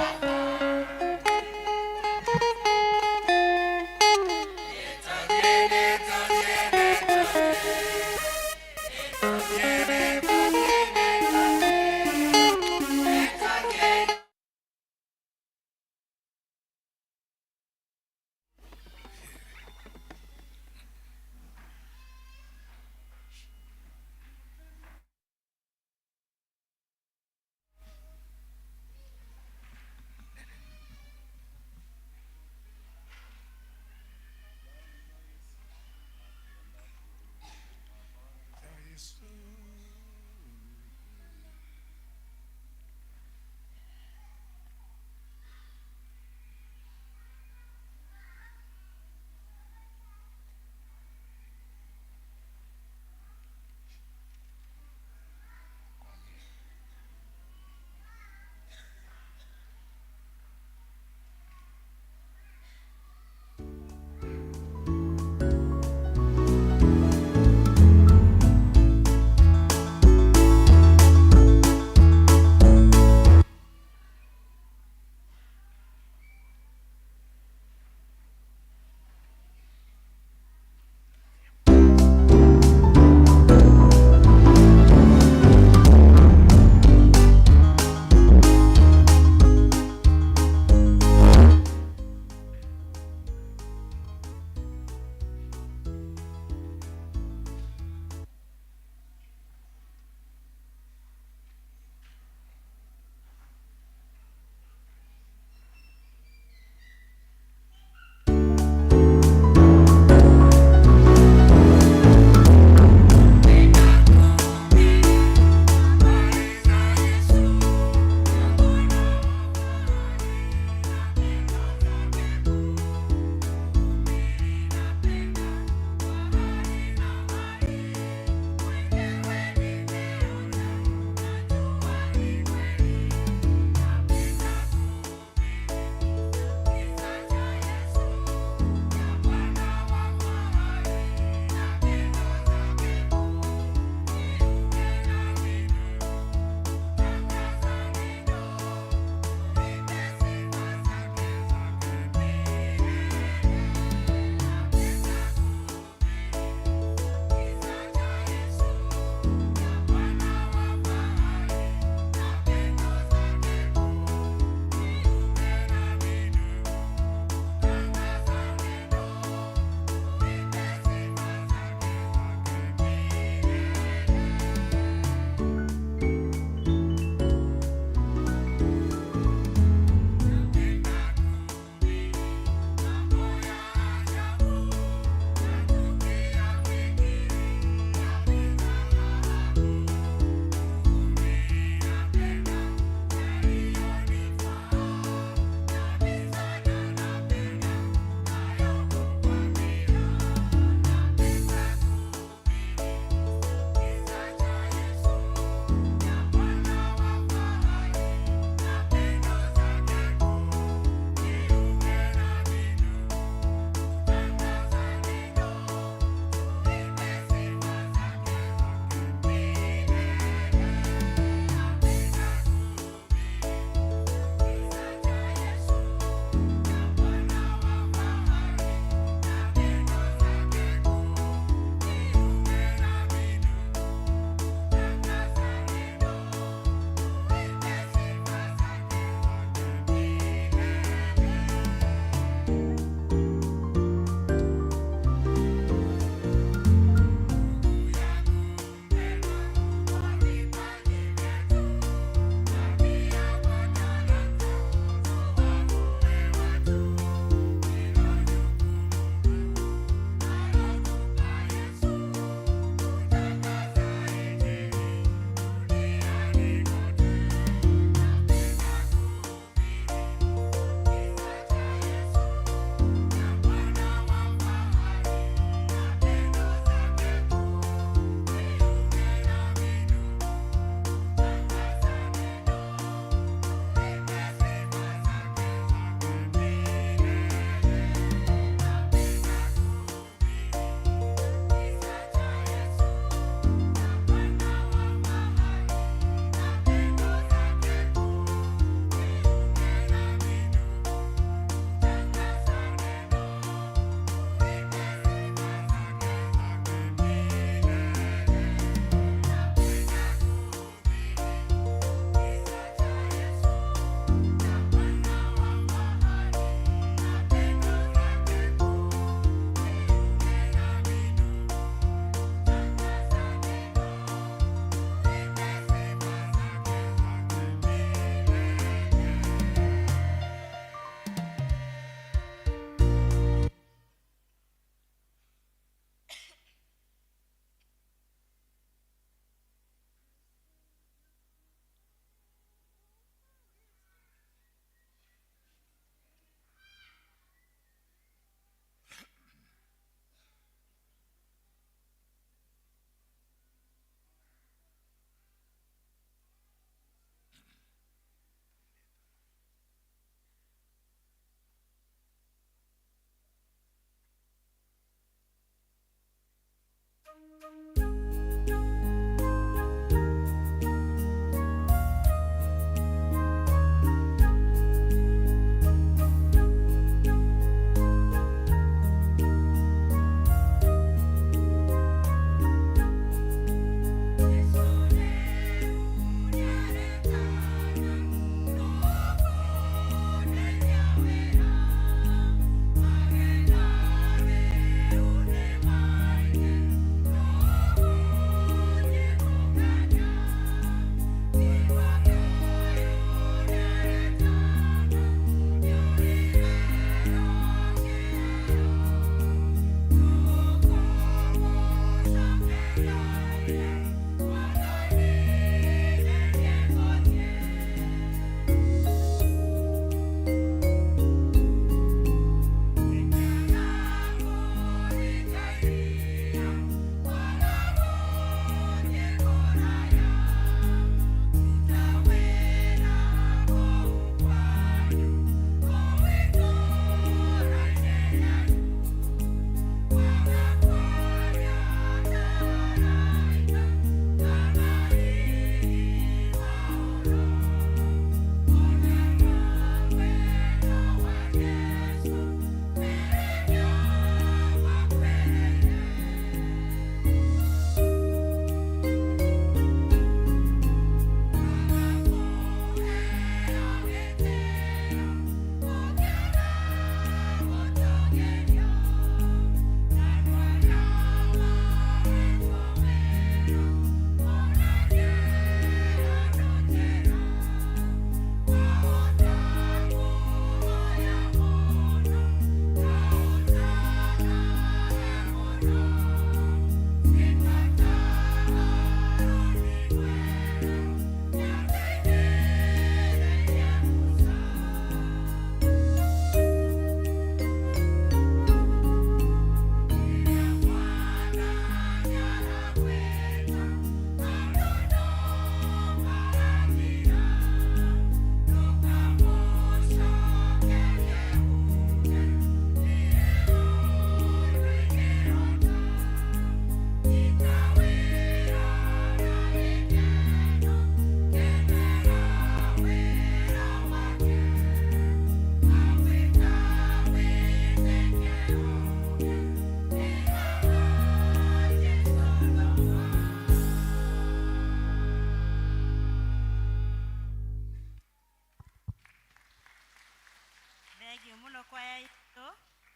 Thengio mũno kwaya itũ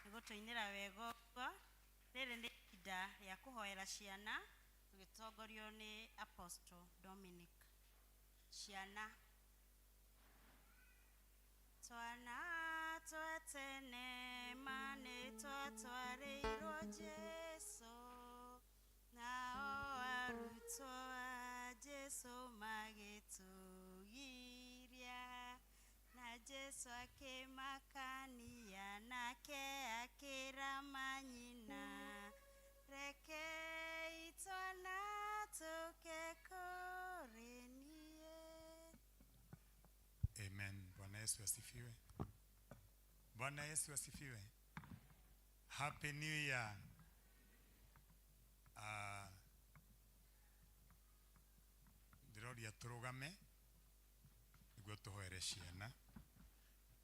nĩ gũtũinĩra wega ũguo. Rĩrĩ nĩ ihinda rĩa kũhoera ciana tũgĩtongorio nĩ Apostle Dominic. Ciana twana twa tene ma nĩ twatwarĩirwo Jesũ, nao arutwo a Jesũ magĩtũgiria, na Jesũ akĩmakania nake akĩra manyina, rekei twana tũke kũrĩ niĩ. Amen. Bwana Yesu asifiwe. Bwana Yesu asifiwe. Happy New Year. Ndĩroria tũrũgame nĩguo tũhoere ciana.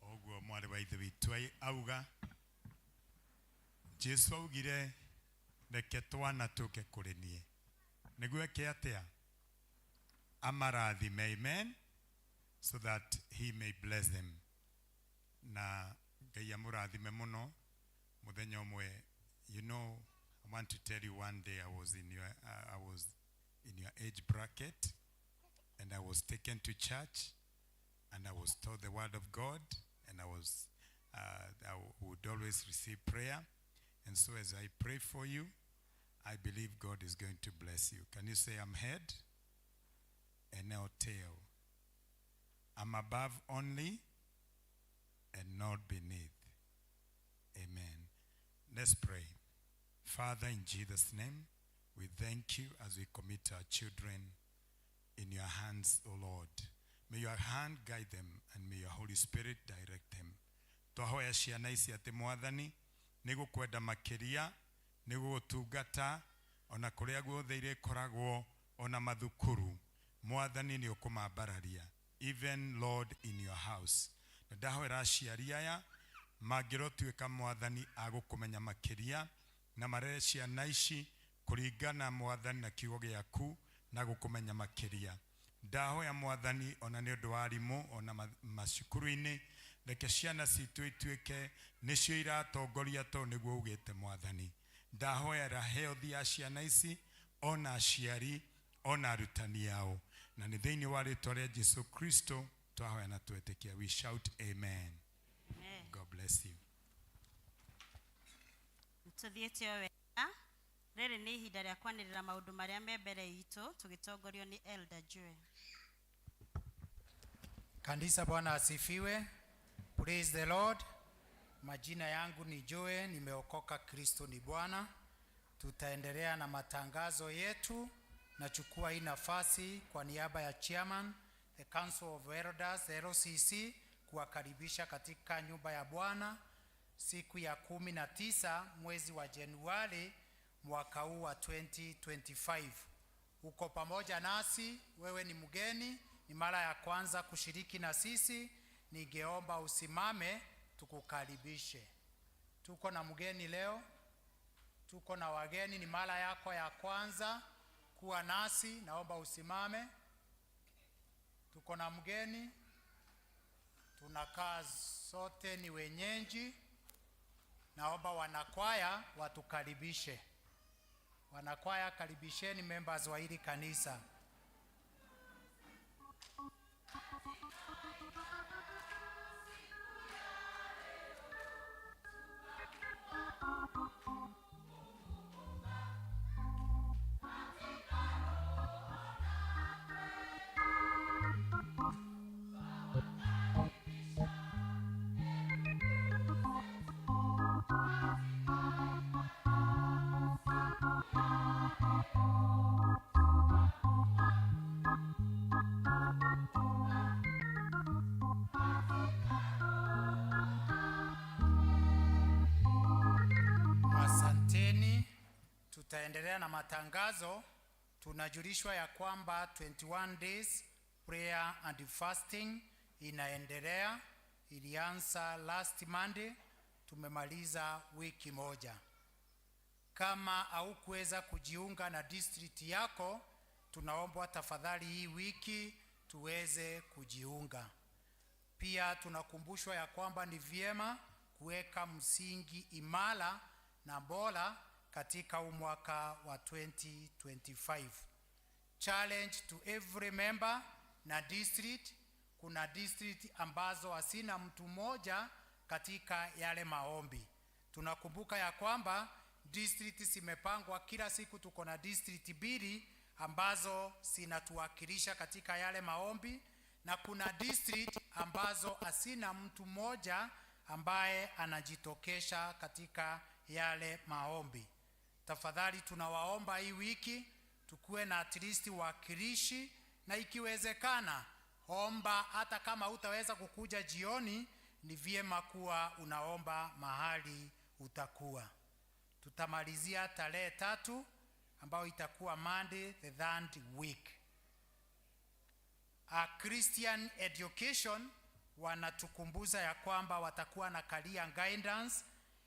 Ũguo mwarĩ wa ithe witũ auga, Jesu augire reke twana tũke kũrĩ niĩ. Nĩguo eke atĩa? Amarathime. Amen. So that he may bless them. Na Ngai amũrathime mũno. Mũthenya ũmwe, you know, I want to tell you, one day I was in your age bracket, and I was taken to church, and I was taught the word of God, and I would always receive prayer. And so as I pray for you, I believe God is going to bless you. Can you say, I'm head and now tail? I'm above only and not beneath. Amen. Let's pray. Father, in Jesus' name, we thank you as we commit our children in your hands, O Lord. May your hand guide them, and may your Holy Spirit direct them. Twahoya ciana ici atĩ Mwathani nĩ gũkwenda makĩria, nĩ gũgũtungata, Ona kũrĩa guothe irĩkoragwo, ona mathukuru, Mwathani nĩ ũkũmambararia, even Lord in your house. Na ndahoera aciari aya mangĩrotuĩka, Mwathani, agũkũmenya makĩria na marere ciana ici kũringana, Mwathani, na kiugo gĩaku na gũkũmenya makĩria. Ndahoya, Mwathani, ona nĩ ũndũ wa arimũ ona macukuru-inĩ, reke ciana citũ ituĩke nĩcio iratongoria tondũ nĩguo ugĩte. Mwathani, ndahoera health ya ciana ici, ona aciari, ona arutani ao, na nĩ thĩinĩ wa rĩtwa rĩa Jesu Kristo twahoya na twetĩkia. We shout amen. Amen. God bless you. Tũthiĩte o wega. Rĩrĩ nĩ ihinda rĩa kwanĩrĩra maũndũ marĩa me mbere itũ, tũgĩtongorio nĩ Elder Joel. Kanisa, Bwana asifiwe. Praise the Lord. Majina yangu ni Joe, nimeokoka, Kristo ni Bwana. Tutaendelea na matangazo yetu. Nachukua hii nafasi kwa niaba ya chairman, the Council of Elders, LCC, kuwakaribisha katika nyumba ya Bwana siku ya 19 mwezi wa Januari mwaka huu wa 2025. Uko pamoja nasi, wewe ni mgeni, ni mara ya kwanza kushiriki na sisi, ningeomba usimame tukukaribishe. Tuko na mgeni leo, tuko na wageni, ni mara yako ya kwanza kuwa nasi, naomba usimame. Tuko na mgeni, tunakaa sote ni wenyeji. Naomba wanakwaya watukaribishe. Wanakwaya, karibisheni members wa hili kanisa. Asanteni. Tutaendelea na matangazo. Tunajulishwa ya kwamba 21 days prayer and fasting inaendelea. Ilianza last Monday, tumemaliza wiki moja. Kama haukuweza kujiunga na district yako, tunaombwa tafadhali hii wiki tuweze kujiunga. Pia tunakumbushwa ya kwamba ni vyema kuweka msingi imara na bora katika huu mwaka wa 2025. Challenge to every member na district. Kuna district ambazo hasina mtu mmoja katika yale maombi. Tunakumbuka ya kwamba district zimepangwa kila siku, tuko na district mbili ambazo zinatuwakilisha katika yale maombi, na kuna district ambazo hasina mtu mmoja ambaye anajitokesha katika yale maombi. Tafadhali tunawaomba hii wiki tukuwe na at least wakilishi, na ikiwezekana omba, hata kama hutaweza kukuja jioni, ni vyema kuwa unaomba mahali utakuwa. Tutamalizia tarehe 3 ambayo itakuwa Monday the third week. A Christian Education wanatukumbuza ya kwamba watakuwa na career guidance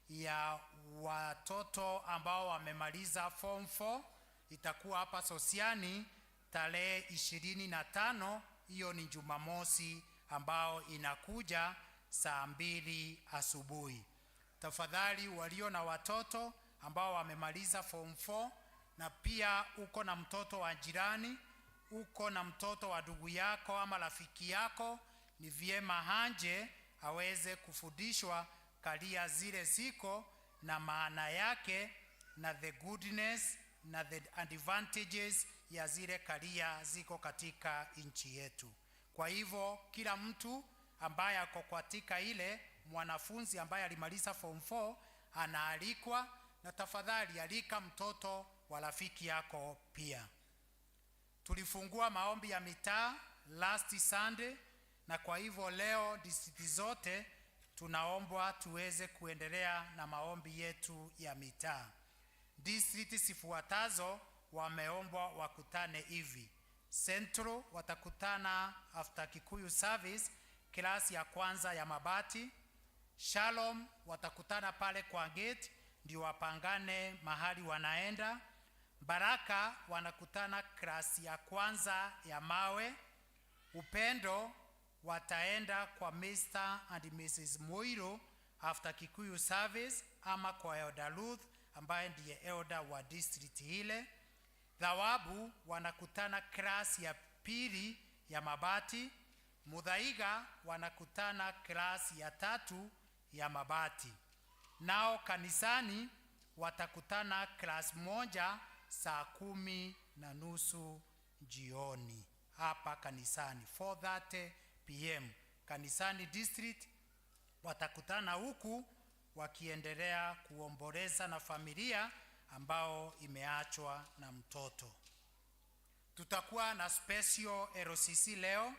ya watoto ambao wamemaliza form 4, itakuwa hapa Sosiani tarehe 25, hiyo ni Jumamosi ambao inakuja saa 2 asubuhi. Tafadhali walio na watoto ambao wamemaliza form 4 na pia uko na mtoto wa jirani, uko na mtoto wa ndugu yako ama rafiki yako, ni vyema hanje aweze kufundishwa career zile ziko na maana yake na the goodness na the advantages ya zile career ziko katika nchi yetu. Kwa hivyo kila mtu ambaye ako katika ile mwanafunzi ambaye alimaliza form 4 anaalikwa, na tafadhali alika mtoto wa rafiki yako pia. Tulifungua maombi ya mitaa last Sunday, na kwa hivyo leo district zote tunaombwa tuweze kuendelea na maombi yetu ya mitaa. District zifuatazo wameombwa wakutane hivi: Central watakutana after Kikuyu service, klasi ya kwanza ya Mabati. Shalom watakutana pale kwa gate ndio wapangane mahali wanaenda. Baraka wanakutana klasi ya kwanza ya Mawe. Upendo wataenda kwa Mr. and Mrs. Moiro after Kikuyu service ama kwa Elder Ruth ambaye ndiye elder wa district ile. Thawabu wanakutana klasi ya pili ya Mabati. Muthaiga wanakutana klasi ya tatu ya Mabati. Nao kanisani watakutana klasi moja saa 10:30 jioni hapa kanisani, 4:30 p.m. Kanisani district watakutana huku wakiendelea kuomboleza na familia ambao imeachwa na mtoto. Tutakuwa na special RCC leo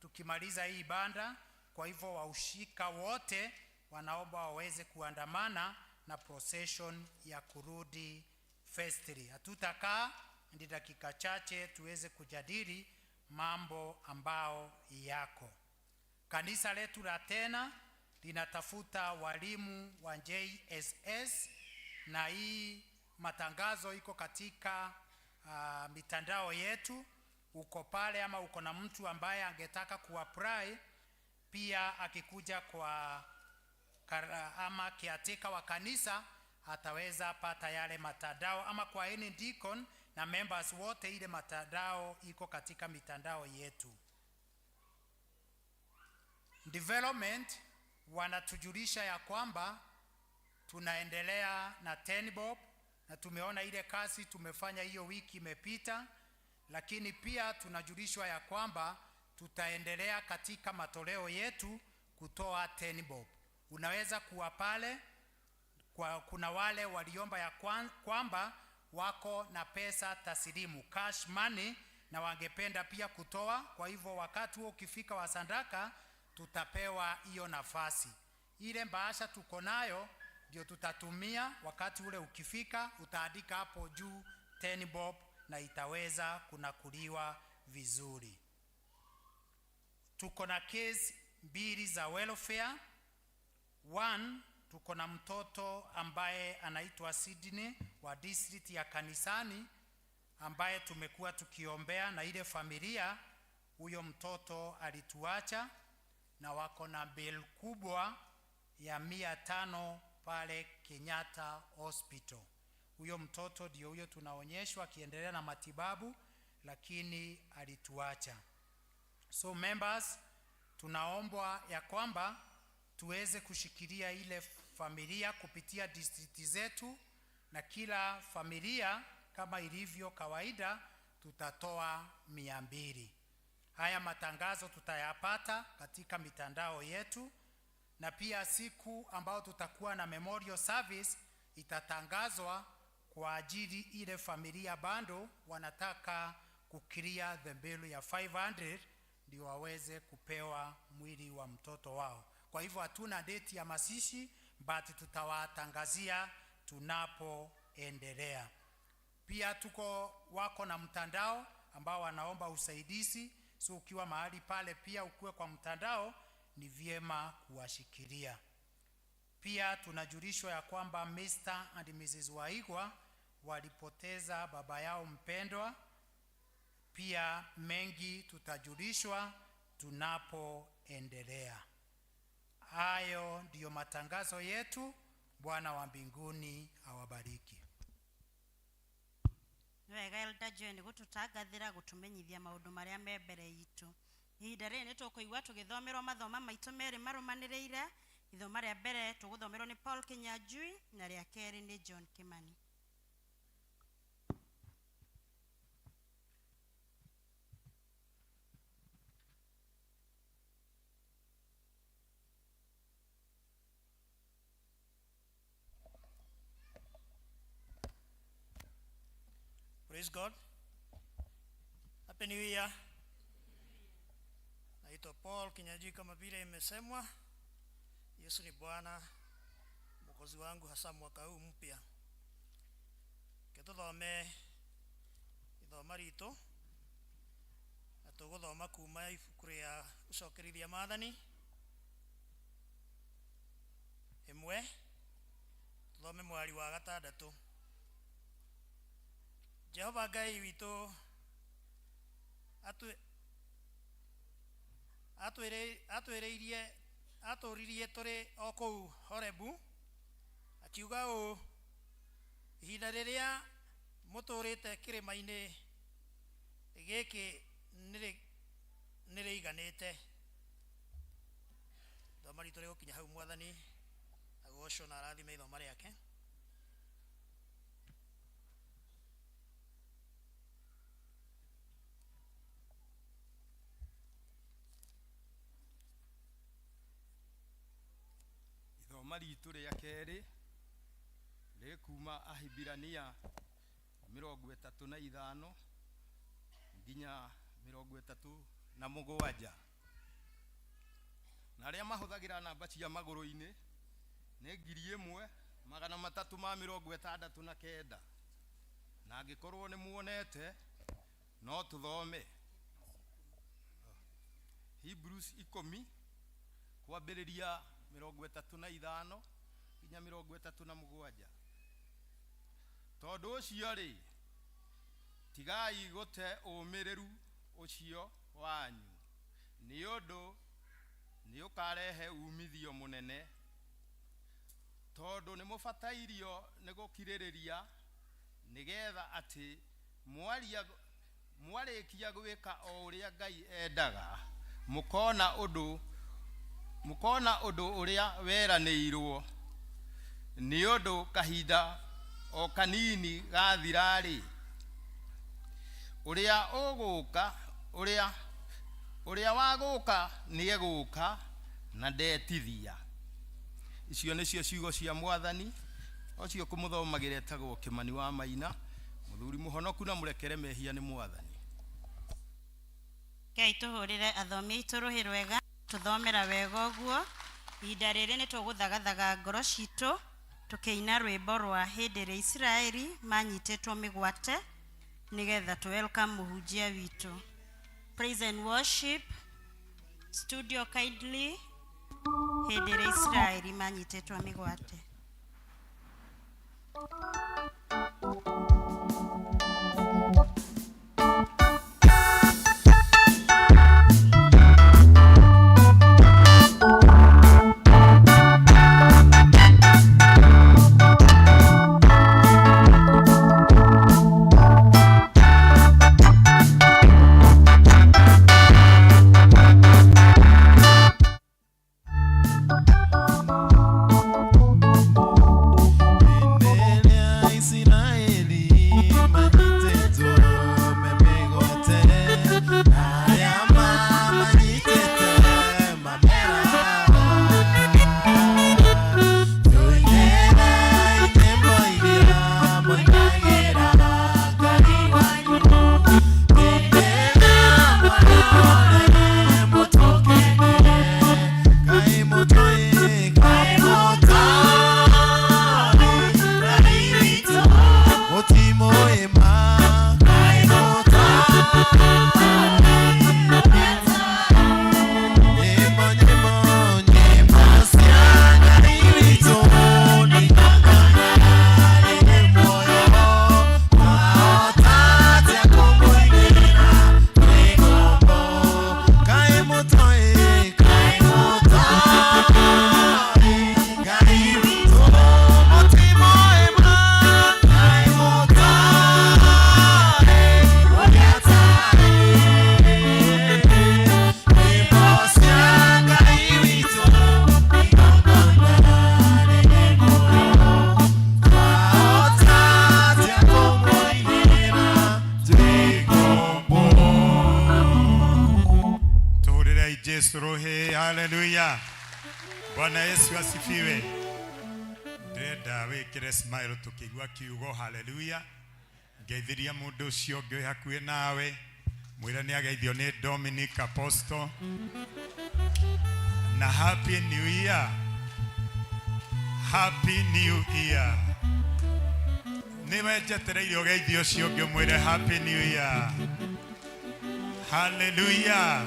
tukimaliza hii ibada. Kwa hivyo waushika wote wanaomba waweze kuandamana na procession ya kurudi vestry. Hatutakaa, ndi dakika chache tuweze kujadili mambo ambao yako. Kanisa letu la tena linatafuta walimu wa JSS, na hii matangazo iko katika mitandao yetu. Uko pale ama uko na mtu ambaye angetaka kuapply, pia akikuja kwa ama caretaker wa kanisa ataweza pata yale matandao, ama kwa any deacon na members wote, ile matandao iko katika mitandao yetu. Development wanatujulisha ya kwamba tunaendelea na 10 bob na tumeona ile kazi tumefanya hiyo wiki imepita, lakini pia tunajulishwa ya kwamba tutaendelea katika matoleo yetu kutoa 10 bob. Unaweza kuwa pale kwa, kuna wale waliomba ya kwamba wako na pesa taslimu, cash money, na wangependa pia kutoa. Kwa hivyo wakati huo ukifika wa sadaka tutapewa hiyo nafasi. Ile bahasha tuko nayo ndio tutatumia. Wakati ule ukifika utaandika hapo juu 10 bob na itaweza kunakuliwa vizuri. Tuko na case mbili za welfare. One, tuko na mtoto ambaye anaitwa Sydney wa district ya Kanisani ambaye tumekuwa tukiombea na ile familia. Huyo mtoto alituacha na wako na bill kubwa ya 500 pale Kenyatta Hospital. Huyo mtoto ndio huyo tunaonyeshwa akiendelea na matibabu, lakini alituacha. So members, tunaombwa ya kwamba tuweze kushikilia ile familia kupitia district zetu, na kila familia kama ilivyo kawaida tutatoa 200. Haya matangazo tutayapata katika mitandao yetu, na pia siku ambao tutakuwa na memorial service itatangazwa kwa ajili ile familia bado wanataka kuclear the bill ya 500 ndio waweze kupewa mwili wa mtoto wao. Kwa hivyo hatuna date ya mazishi, but tutawatangazia tunapoendelea. Pia tuko wako na mtandao ambao wanaomba usaidizi, so ukiwa mahali pale pia ukuwe kwa mtandao, ni vyema kuwashikilia. Pia tunajulishwa ya kwamba Mr. and Mrs. Waigwa walipoteza baba yao mpendwa. Pia mengi tutajulishwa tunapoendelea. Hayo ndiyo matangazo yetu. Bwana wa mbinguni awabariki. Nĩ wega Elder Joy nĩ gũtũtangathĩra gũtũmenyithia maũndũ marĩa me mbere itũ. Ihinda rĩrĩ nĩ tũkũigua tũgĩthomerwo mathoma maitũ merĩ marũmanĩrĩire. Ithoma rĩa mbere tũgũthomerwo nĩ Paul Kinyanjui na rĩa kerĩ nĩ John Kimani. Praise God. Happy New Year. Naitwa Paul Kinyanjui kama vile imesemwa. Yesu ni Bwana Mwokozi wangu hasa mwaka huu mpya. Tũthome ithoma ritũ na tũgũthoma kuma ibuku rĩa gũcokerithia maathani ĩmwe, tũthome mwari wa gatandatũ. Jehova Ngai witũ atwĩrĩirie atũririe tũrĩ o kũu Horebu, akiuga ũũ: ihinda rĩrĩa mũtũũrĩte kĩrĩma-inĩ gĩkĩ nĩrĩiganĩte. Ithoma ritũ rĩgũkinya hau. Mwathani agocwo na arathime ithoma rĩake. Ithoma ritũ rĩa kerĩ rĩkuma Ahibirania 35 nginya 37, na arĩa mahũthagĩra namba cia magũrũ-inĩ nĩ 1369, na angĩkorwo nĩ muonete no tũthome Hebrews 10 kwambĩrĩria 35 nginya 37. Tondũ ũcio rĩ, tigai gũte ũmĩrĩru ũcio wanyu, nĩ ũndũ nĩ ũkarehe umithio mũnene, tondũ nĩ mũbatairio nĩ gũkirĩrĩria, nĩgetha atĩ mwarĩkia gwĩka o ũrĩa Ngai endaga, mũkona ũndũ ũrĩa weranĩirwo. Nĩ ũndũ kahinda o kanini gathira-rĩ, ũrĩa ũgũka ũrĩa wa gũka nĩegũka na ndetithia. Icio nĩcio ciugo cia Mwathani. Ũcio kũmũthomagĩra etagwo Kĩmani wa Maina, mũthuri mũhonoku na mũrekere mehia nĩ Mwathani. Ngai tũhũrĩre athomi aitũ rũhĩ rwega tũthomera wega ũguo. Ihinda rĩrĩ nĩ tũgũthagathaga ngoro citũ tũkĩina rwĩmbo rwa hĩndĩ ĩrĩa Isiraeli manyitĩtwo mĩgwate, nĩgetha tũ welcome mũhunjia witũ. Praise and worship studio, kindly. Hĩndĩ ĩrĩa Isiraeli manyitĩtwo mĩgwate. Isiraeli manyitĩtwo me mĩgwate, arĩa mamanyitĩte mamera, tũinĩre nyĩmbo iria mũinagĩra Ngai wanyu, hĩndĩ ĩrĩa mwarahũre mũtũkenere. Kaĩ mũtũĩ, kaĩ mũtũĩ Ngai witũ, mũtimũĩ ma, kaĩ mũtũĩ. Nyĩmbo, nyĩmbo, nyĩmbo cia Ngai witũ nĩ igongona rĩrĩ muoyo, twahota atĩa kũmũinĩra twĩ ngombo? Kaĩ mũtũĩ, kaĩ mũtũĩ Ngai witũ, mũtimũĩ ma, kaĩ mũtũĩ ũrĩa tarĩ. Nyĩmbo cia Ngai witũ igongona rĩrĩ muoyo, twahota atĩa kũmũinĩra twĩ ngombo? Tuhurĩrei Jesu rũhĩ. Haleluya, Bwana Yesu asifiwe. Ndĩrenda wĩkĩre smile tũkĩigua kiugo haleluya. Ngeithiria mũndũ ũcio ũngĩ wĩ hakuhĩ nawe, mwĩre nĩ ageithio nĩ Dominic Apostle na happy new year, happy new year. Nĩwe njetereire ũgeithie ũcio ũngĩ ũmwĩre happy new year. Hallelujah.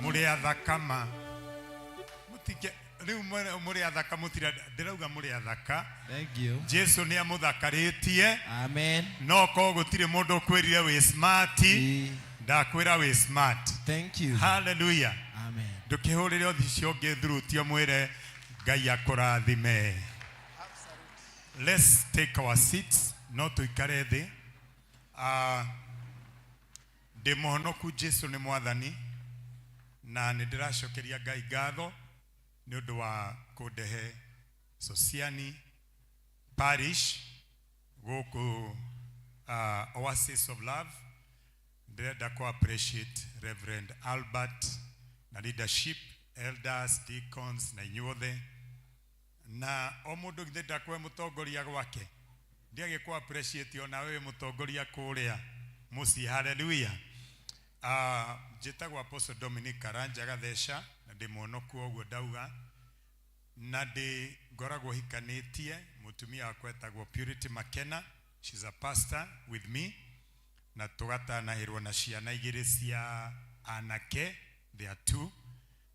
Mũrĩ athaka ma. Mũtike rĩu mũrĩ athaka mũtira ndĩrauga mũrĩ athaka. Thank you. Jesu nĩ amũthakarĩtie. Amen. No korwo gũtirĩ mũndũ ũkwĩrire wĩ smart, ndakwĩra wĩ smart. Thank you. Hallelujah. Amen. Ndũkĩhũrĩre ũcio ũngĩ thuruti ũmwĩre Ngai akũrathime. Let's take our seats. No tũikare thĩ. Ndĩ mũhonoku Jesu nĩ mwathani na nĩ ndĩracokeria Ngai ngatho nĩ ũndũ wa kũndehe Sosiani Parish gũkũ Oasis of Love. Ndĩrenda kũ appreciate Reverend Albert na leadership, elders, deacons na inyuothe na o mũndũ githĩ ndakwe mũtongoria gwake ndiagĩkũ appreciate ona wewe mũtongoria kũrĩa mũciĩ. Hallelujah. Njĩtagwo Apostle Dominic Karanja Gatheca na ndĩ mũhonoku ũguo ndauga na ndĩ ngoragwo hikanĩtie mũtumia wakwa etagwo Purity Makena, she's a pastor with me, na tũgatanahĩrwo na ciana igĩrĩ cia anake, they are two,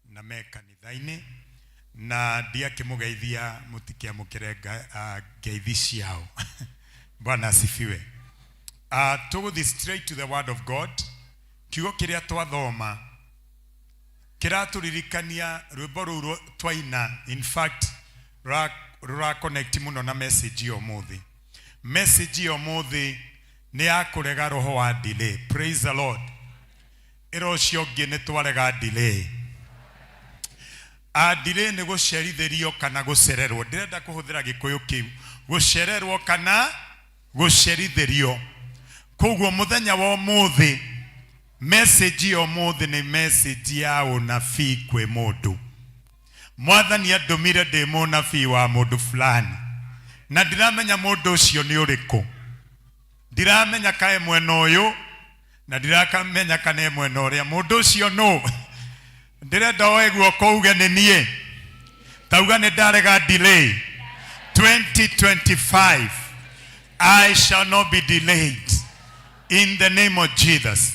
na me kanitha-inĩ na ndiakĩmũgeithia mũtikĩamũkĩre ngeithi ciao. Bwana asifiwe. Tũgũthiĩ straight to the word of God. Kiugo kĩrĩa twathoma kĩratũririkania rwĩmbo rũu twaina, in fact rũra connect mũno na message ya ũmũthĩ. Message ya ũmũthĩ nĩ ya kũrega roho wa delay. Praise the Lord. Ĩra ũcio ũngĩ nĩ twarega delay. Delay nĩ gũcerithĩrio kana gũcererwo. Ndĩrenda kũhũthĩra gĩkũyũ kĩu, gũcererwo kana gũcerithĩrio. Koguo mũthenya wa ũmũthĩ, message ya ũmũthĩ nĩ message ya ũnabii kwĩ mũndũ. Mwathani andũmire ndĩ mũnabii wa mũndũ fulani na ndiramenya mũndũ ũcio nĩ ũrĩkũ, ndiramenya kae mwena ũyũ na ndiramenya kana e mwena ũrĩa. Mũndũ ũcio nũ? Ndĩrenda oe guoko uge nĩ niĩ. Tauga nĩ ndarega delay 2025. I shall not be delayed in the name of Jesus.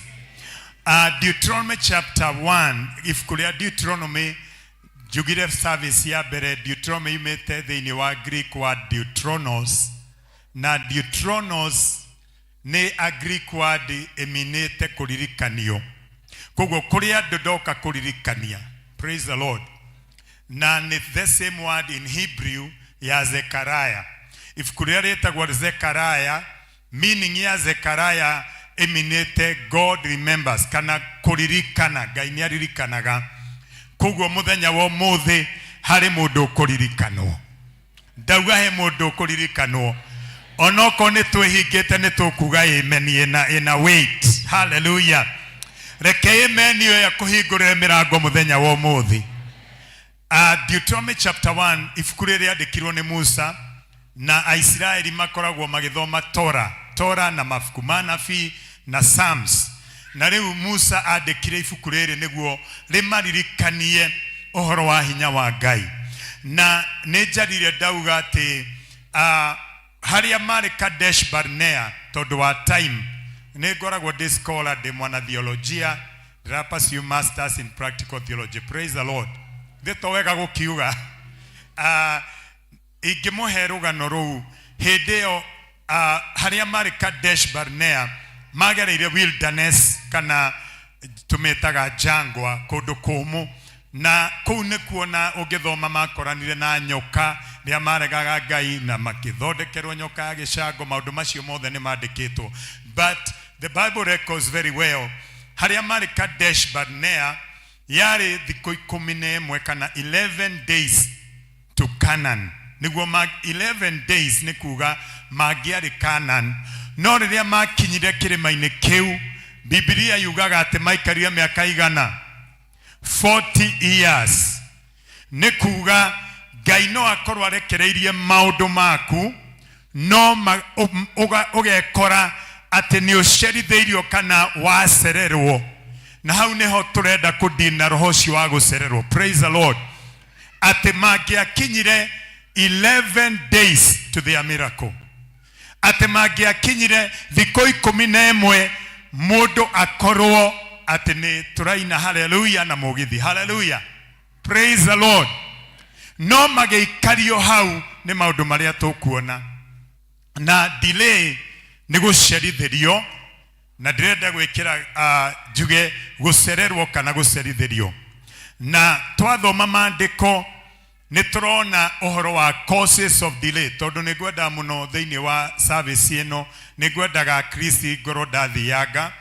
Deuteronomy chapter 1, ibuku rĩa Deuteronomy, njugire service ya mbere, Deuteronomy yumĩte thĩinĩ wa Greek word Deuteronos, na Deuteronos nĩ a Greek word ĩminĩte kũririkanio. Koguo kũrĩ andũ ndoka kũririkania. Praise the Lord. Na nĩ the same word in Hebrew ya Zechariah. Ibuku rĩrĩa rĩtagwo Zechariah, meaning ya Zechariah ĩminĩte God remembers kana kũririkana. Ngai nĩ aririkanaga. Koguo mũthenya wa ũmũthĩ harĩ mũndũ ũkũririkanwo. Ndauga he mũndũ ũkũririkanwo. Onokorwo nĩ twĩhingĩte nĩ tũkuga amen ĩna weight. Hallelujah. Reke amen ĩyo ĩkũhingũrĩre mĩrango mũthenya wa ũmũthĩ. Deuteronomy chapter 1, ibuku rĩrĩ rĩandĩkirwo nĩ Musa na Aisiraeli makoragwo magĩthoma Torah, Torah na mabuku ma nabii na Psalms. Na rĩu Musa andĩkire ibuku rĩrĩ nĩguo rĩmaririkanie ũhoro wa hinya wa Ngai. Na nĩ njarire ndauga atĩ harĩa marĩ Kadesh Barnea, tondũ wa time nĩ ngoragwo ndĩ scholar, ndĩ mwana theolojia, ndĩra pursue masters in practical theology. Praise the Lord. Thĩ to wega gũkiuga. Ingĩmũhe rũgano rũu hĩndĩ ĩyo, harĩa marĩ Kadesh Barnea magereire wilderness kana tũmĩtaga jangwa, kũndũ kũmũ, na kũu nĩkuo na ũngĩthoma makoranire na nyoka rĩrĩa maregaga Ngai na makĩthondekerwo nyoka ya gĩcango. Maũndũ macio mothe nĩ mandĩkĩtwo, but the Bible records very well harĩa marĩ Kadesh Barnea yarĩ thikũ 11 kana 11 days to Canaan. Nĩguo 11 days nĩ kuga mangĩarĩ Canaan. No rĩrĩa makinyire kĩrĩma-inĩ kĩu, Bibilia yugaga atĩ maikarire mĩaka igana 40 years. Nĩ kuga Ngai no akorwo arekereirie maũndũ maku, no ũgekora atĩ nĩ ũcerithĩirio kana wacererwo, na hau nĩho tũrenda kũdina roho ũcio wa gũcererwo. Praise the Lord. Atĩ mangĩakinyire 11 days to their miracle atĩ mangĩakinyire thikũ 11 mũndũ akorwo atĩ nĩ tũraina haleluya na mũgithi. Haleluya, praise the Lord. No magĩikario hau nĩ maũndũ marĩa tũkuona na delay nĩ gũcerithĩrio, na ndĩrenda gwĩkĩra njuge gũcererwo kana gũcerithĩrio. Na twathoma maandĩko nĩ tũrona ũhoro wa causes of delay, tondũ nĩ ngwendaga mũno thĩinĩ wa service ĩno, nĩ ngwendaga Kristi ngorwo ndathianga.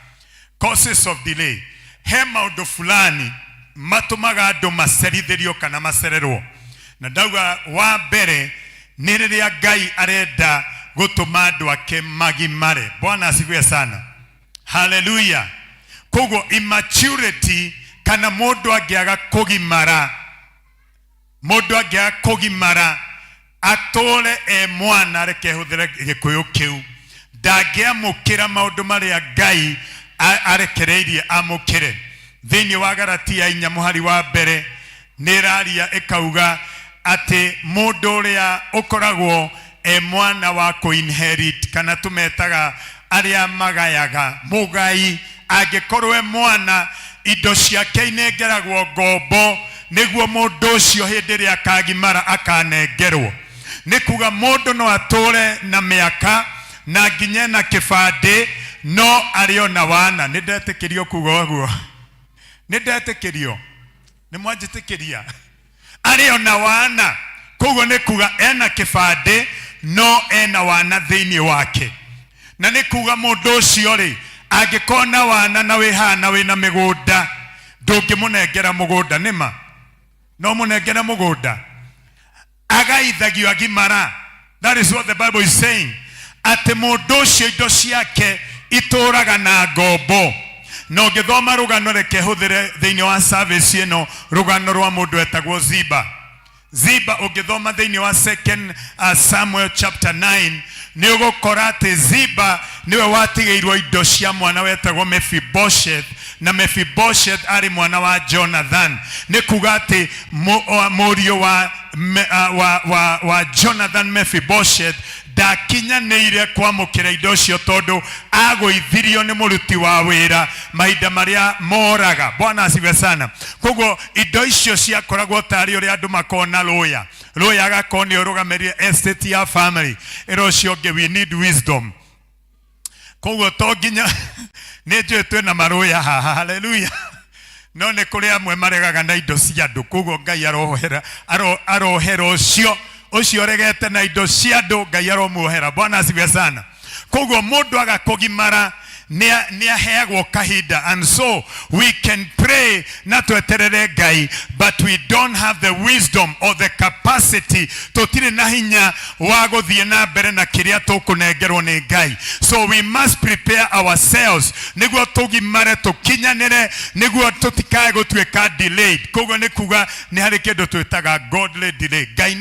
Causes of delay, he maũndũ fulani matũmaga andũ macerithĩrio kana macererwo. Na ndauga wa mbere nĩ rĩrĩa Ngai arenda gũtũma andũ ake magimare. Bwana asifiwe sana, haleluya. Koguo immaturity, kana mũndũ angĩaga kũgimara, mũndũ angĩaga kũgimara atũre e mwana, reke hũthĩre gĩkũyũ kĩu, ndangĩamũkĩra maũndũ marĩa Ngai arekereirie amũkĩre. Thĩinĩ wa Galatia 4 mũhari wa mbere nĩ ĩraria ĩkauga atĩ mũndũ ũrĩa ũkoragwo e mwana wa kũ-inherit, kana tũmetaga arĩa magayaga, mũgai, angĩkorwo e mwana, indo ciake inengeragwo ngombo nĩguo mũndũ ũcio hĩndĩ ĩrĩa akagimara akanengerwo. Nĩ kuga mũndũ no atũre na mĩaka na nginye na kĩbandĩ, no arĩ ona wana. Nĩ ndetĩkĩrio kuga ũguo? Nĩ ndetĩkĩrio? Nĩ mwanjĩtĩkĩria? Arĩ ona wana. Koguo nĩ kuga ena kĩbandĩ no ena wana thĩinĩ wake. Na nĩ kuga mũndũ ũcio rĩ, angĩkorwo na wana na wĩ haha na wĩna mĩgũnda, ndũngĩmũnengera mũgũnda. Nĩma no mũnengere mũgũnda? Agaithagio agimara. That is what the Bible is saying, atĩ mũndũ ũcio indo ciake itũraga na ngombo. Na ũngĩthoma rũgano, reke hũthĩre thĩinĩ wa service ĩno rũgano rwa mũndũ etagwo Ziba. Ziba, ũngĩthoma thĩinĩ wa Second Samuel chapter 9, nĩ ũgũkora atĩ Ziba nĩwe watigĩirwo indo cia mwana wetagwo Mephibosheth, na Mephibosheth arĩ mwana wa Jonathan. Nĩ kuga atĩ mũriũ wa Jonathan, Mephibosheth, ndakinyanĩire kwamũkĩra indo icio tondũ agũithirio nĩ mũruti wa wĩra mahinda marĩa moraga. Bwana asifiwe sana. Koguo indo icio ciakoragwo tarĩ ũrĩa andũ makoragwo na lawyer, lawyer agakorwo nĩ ũrũgamĩrĩire estate ya family ĩra ũcio ũngĩ. We need wisdom. Koguo to nginya nĩ njũĩ twĩna marũya haha, haleluya, no nĩ kũrĩ amwe maregaga na indo cia andũ. Koguo Ngai arohera, arohera ũcio ũcio ũregete na indo cia andũ, Ngai aromuohera. Bwana asifiwe sana. Koguo mũndũ aga kũgimara nĩ aheagwo kahinda, and so we can pray na tweterere Ngai, but we don't have the wisdom or the capacity, tũtirĩ na hinya wa gũthiĩ na mbere na kĩrĩa tũkũnengerwo nĩ Ngai. So we must prepare ourselves nĩguo tũgimare, tũkinyanĩre, nĩguo tũtikae gũtuĩka delayed. Koguo nĩ kuga nĩ harĩ kĩndũ twĩtaga godly delay. Ngai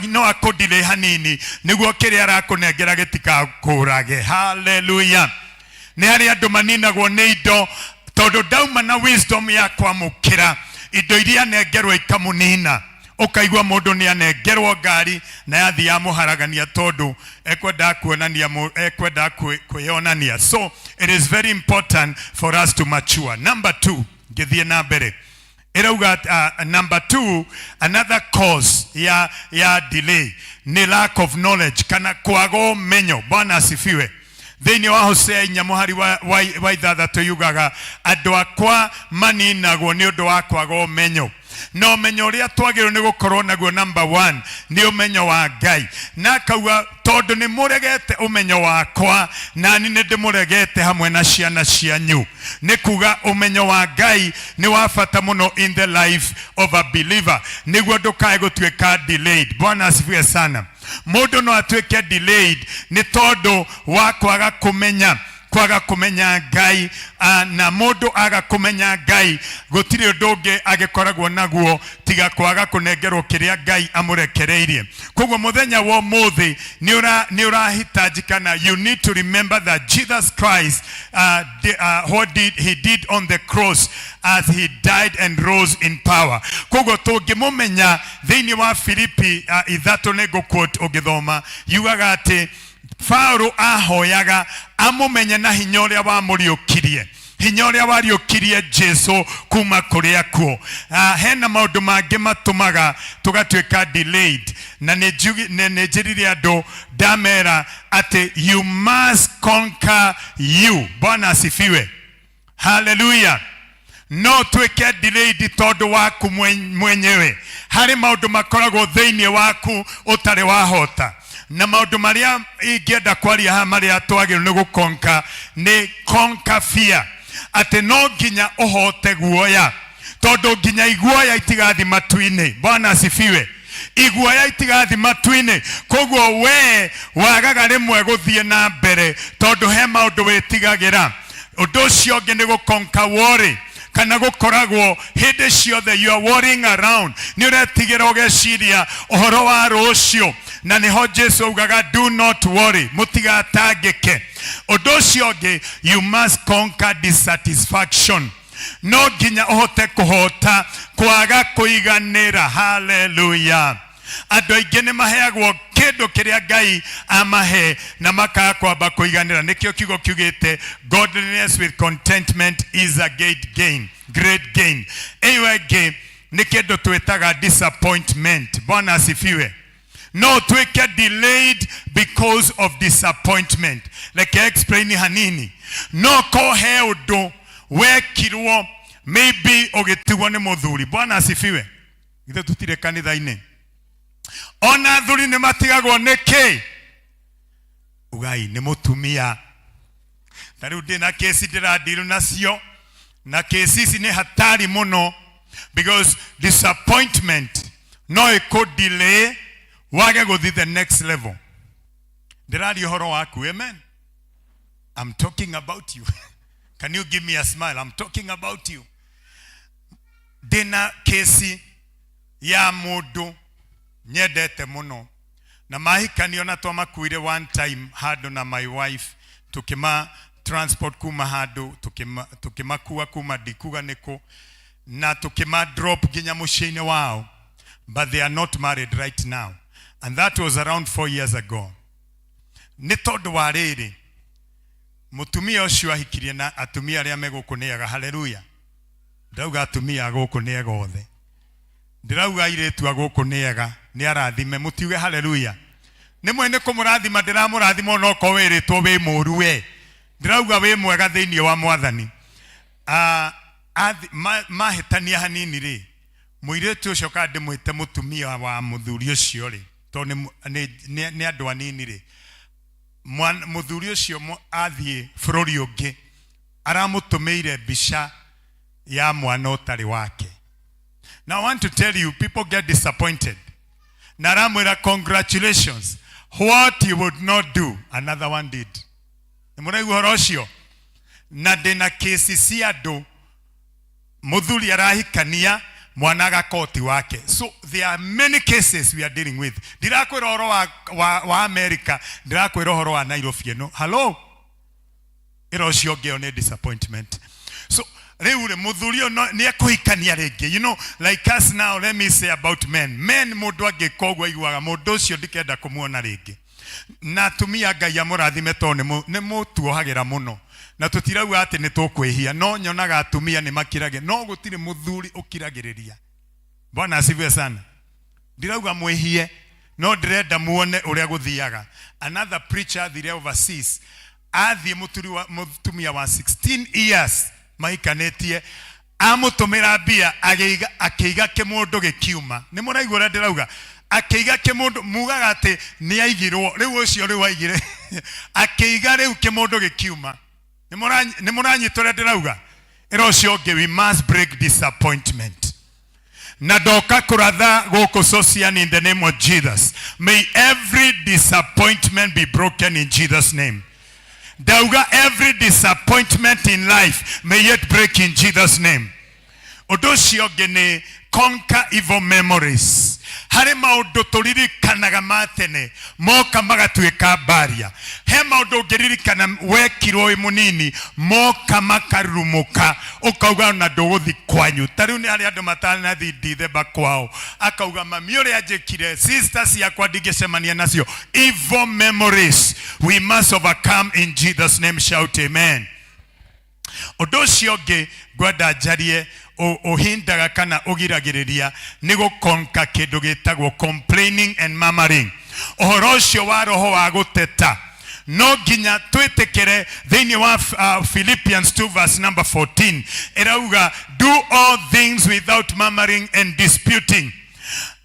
no akũdelay hanini nĩguo kĩrĩa arakũnengera gĩtikakũrage. Haleluya. Nĩ harĩ andũ maninagwo nĩ indo tondũ ndauma na wisdom ya kwamũkĩra indo iria anengerwo, ikamũnina. Ũkaigua mũndũ nĩ anengerwo ngari na yathi yamũharagania tondũ ekwendaga kuonania, ekwendaga kwĩyonania. So it is very important for us to mature. Number two, ngĩthiĩ na mbere, ĩrauga number two, another cause ya delay nĩ lack of knowledge kana kwaga ũmenyo. Bwana asifiwe. Thĩinĩ wa Hosea 4 mũhari wa 6 yugaga, andũ akwa maninagwo nĩ ũndũ wa kwaga ũmenyo. Na ũmenyo ũrĩa twagĩrĩirwo nĩ gũkorwo naguo, number one, nĩ ũmenyo wa Ngai. Na akauga, tondũ nĩ mũregete ũmenyo wakwa, nani nĩ ndĩmũregete hamwe na ciana cianyu. Nĩ kuga ũmenyo wa Ngai nĩ wa bata mũno in the life of a believer nĩguo ndũkae gũtuĩka delayed. Bwana asifiwe sana. Mũndũ no atuĩke delayed nĩ tondũ wa kwaga kũmenya. Kwaga kũmenya Ngai, na mũndũ aga kũmenya Ngai gũtirĩ ũndũ ũngĩ agĩkoragwo naguo tiga kwaga kũnengerwo kĩrĩa Ngai amũrekereirie. Koguo mũthenya wa ũmũthĩ nĩ ũrahitajikana, you need to remember that Jesus Christ, what did he did on the cross as he died and rose in power. Koguo tũngĩmũmenya thĩinĩ wa Filipi 3 nĩ ngũquote ũngĩthoma, yugaga atĩ Paulo ahoyaga amũmenye na hinya ũrĩa wamũriũkirie, hinya ũrĩa wariũkirie Jesu kuma kũrĩ akuũ. Hena maũndũ mangĩ matũmaga tũgatuĩka delayed, na nĩ njĩrire andũ ndamera atĩ you must conquer you. Bwana asifiwe, haleluya. No tuĩke delayed tondũ waku mwenyewe, harĩ maũndũ makoragwo thĩinĩ waku ũtarĩ wahota, na maũndũ marĩa ingĩenda kwaria haha marĩa twagĩrĩirwo nĩ gũkonka nĩ conquer fear, atĩ no nginya ũhote guoya, tondũ nginya iguoya itigathi matu-inĩ. Bwana asifiwe. Iguoya itigathi matu-inĩ. Koguo we wagaga rĩmwe gũthiĩ na mbere tondũ he maũndũ wĩtigagĩra. Ũndũ ũcio ũngĩ nĩ gũkonka worry, kana gũkoragwo hĩndĩ ciothe you are worrying around, nĩ ũretigĩra ũgeciria ũhoro wa rũciũ, na nĩho Jesu augaga do not worry, mũtigatangĩke. Ũndũ ũcio ũngĩ, you must conquer dissatisfaction, no nginya ũhote kũhota kwaga kũiganĩra. Haleluya. Andũ aingĩ nĩ maheagwo kĩndũ kĩrĩa Ngai amahe na makaga kwamba kũiganĩra. Nĩkĩo kiugo kiugĩte godliness with contentment is a great gain, great gain. Ĩyo ĩngĩ nĩ kĩndũ twĩtaga disappointment. Bwana asifiwe. No tuĩke delayed because of disappointment. Reke explain hanini. No ko he ũndũ wekirwo, maybe ũgĩtigwo nĩ mũthuri. Bwana asifiwe. Ithe tutire kanitha-inĩ, ona athuri nĩ matigagwo nĩkĩ? Ugai nĩ mũtumia. Ta rĩu ndĩna kesi ndĩrandiru nacio, na kesi ici nĩ hatari mũno because disappointment no ĩkũ delay wage gũthiĩ the next level. Ndĩraria ũhoro waku, amen. I'm talking about you. Can you give me a smile? I'm talking about you. Ndĩna kesi ya mũndũ nyendete mũno, na mahikanio na twamakuire one time handũ na my wife, tukima transport kuma handũ, tukimakua kuma ndikuga nĩkũ, na tukima drop nginya mũciĩ-inĩ wao, but they are not married right now, and that was around 4 years ago. Nĩ tondũ wa rĩrĩ, mũtumia ũcio ahikirie na atumia arĩa me gũkũ nĩ ega. Haleluya. Ndauga atumia a gũkũ nĩ ega othe, ndĩrauga airĩtu a gũkũ nĩ ega, nĩ arathime. Mũtiuge haleluya. Nĩ mwe nĩ kũmũrathima ndĩramũrathima, onokorwo wĩrĩtwo wĩ mũũru, we ndĩrauga wĩ mwega thĩinĩ wa Mwathani. Mahĩtania hanini rĩ, mũirĩtu ũcio kana ndĩmwĩte mũtumia wa mũthuri ũcio rĩ, tondũ nĩ andũ anini rĩ, mũthuri ũcio athiĩ bũrũri ũngĩ, aramũtũmĩire mbica ya mwana ũtarĩ wake. Now I want to tell you, people get disappointed. Na aramwĩra congratulations, what you would not do, another one did. Nĩ mũraigua ũhoro ũcio? Na ndĩna kesi cia andũ, mũthuri arahikania, mwana agakoti wake. So there are many cases we are dealing with. Ndirakwĩra ũhoro wa America, ndirakwĩra ũhoro wa Nairobi ĩno. Hello? Ĩra ũcio ũngĩ ĩyo nĩ disappointment. So rĩu rĩ, mũthuri ũyũ nĩ ekũhikania rĩngĩ. You know, like us now, let me say about men. Men, mũndũ angĩka ũguo aiguaga mũndũ ũcio ndikenda kũmuona rĩngĩ. Na atumia Ngai amũrathime tondũ nĩ mũtuohagĩra mũno. Na tũtirauga atĩ nĩ tũkwĩhia, no nyonaga atumia nĩ makiragĩrĩria, no gũtirĩ mũthuri ũkiragĩrĩria. Bwana asifiwe sana. Ndirauga mwĩhie, no ndĩrenda muone ũrĩa gũthiaga. Another preacher athire overseas, athiĩ mũtumia wa 16 years mahikanĩtie, amũtũmĩra mbia, akĩiga kĩmũndũ gĩkiuma. Nĩ mũraigua ũrĩa ndĩrauga? Akĩiga kĩmũndũ, mugaga atĩ nĩ aigirwo, rĩu ũcio rĩu aigire, akĩiga rĩu kĩmũndũ gĩkiuma. Nĩ mũranyita ũrĩa ndĩrauga? Ĩra ũcio ũngĩ, we must break disappointment. Na ndoka kũratha gũkũ Sosian in the name of Jesus. May every disappointment be broken in Jesus' name. Ndauga every disappointment in life may yet break in Jesus name. Ũndũ ũcio ũngĩ nĩ conquer evil memories. Harĩ maũndũ tũririkanaga ma tene moka magatuĩka mbaria. He maũndũ ũngĩririkana wekirwo wĩ mũnini moka makarurumũka ũkauga ona ndũgũthi kwanyu. Ta rĩu nĩ harĩ andũ matanathi Dithemba kwao, akauga mami ũrĩa njĩkire, sister ciakwa ndingĩcemania nacio. Evil memories we must overcome in Jesus name. Shout amen. Ũndũ ũcio ũngĩ ngwenda njarie ũhindaga kana ũgiragĩrĩria nĩ gũkonka kĩndũ gĩtagwo complaining and murmuring. Ũhoro ũcio wa roho wa gũteta no nginya twĩtĩkĩre. Thĩinĩ wa Philippians 2 verse number 14 ĩrauga, do all things without murmuring and disputing.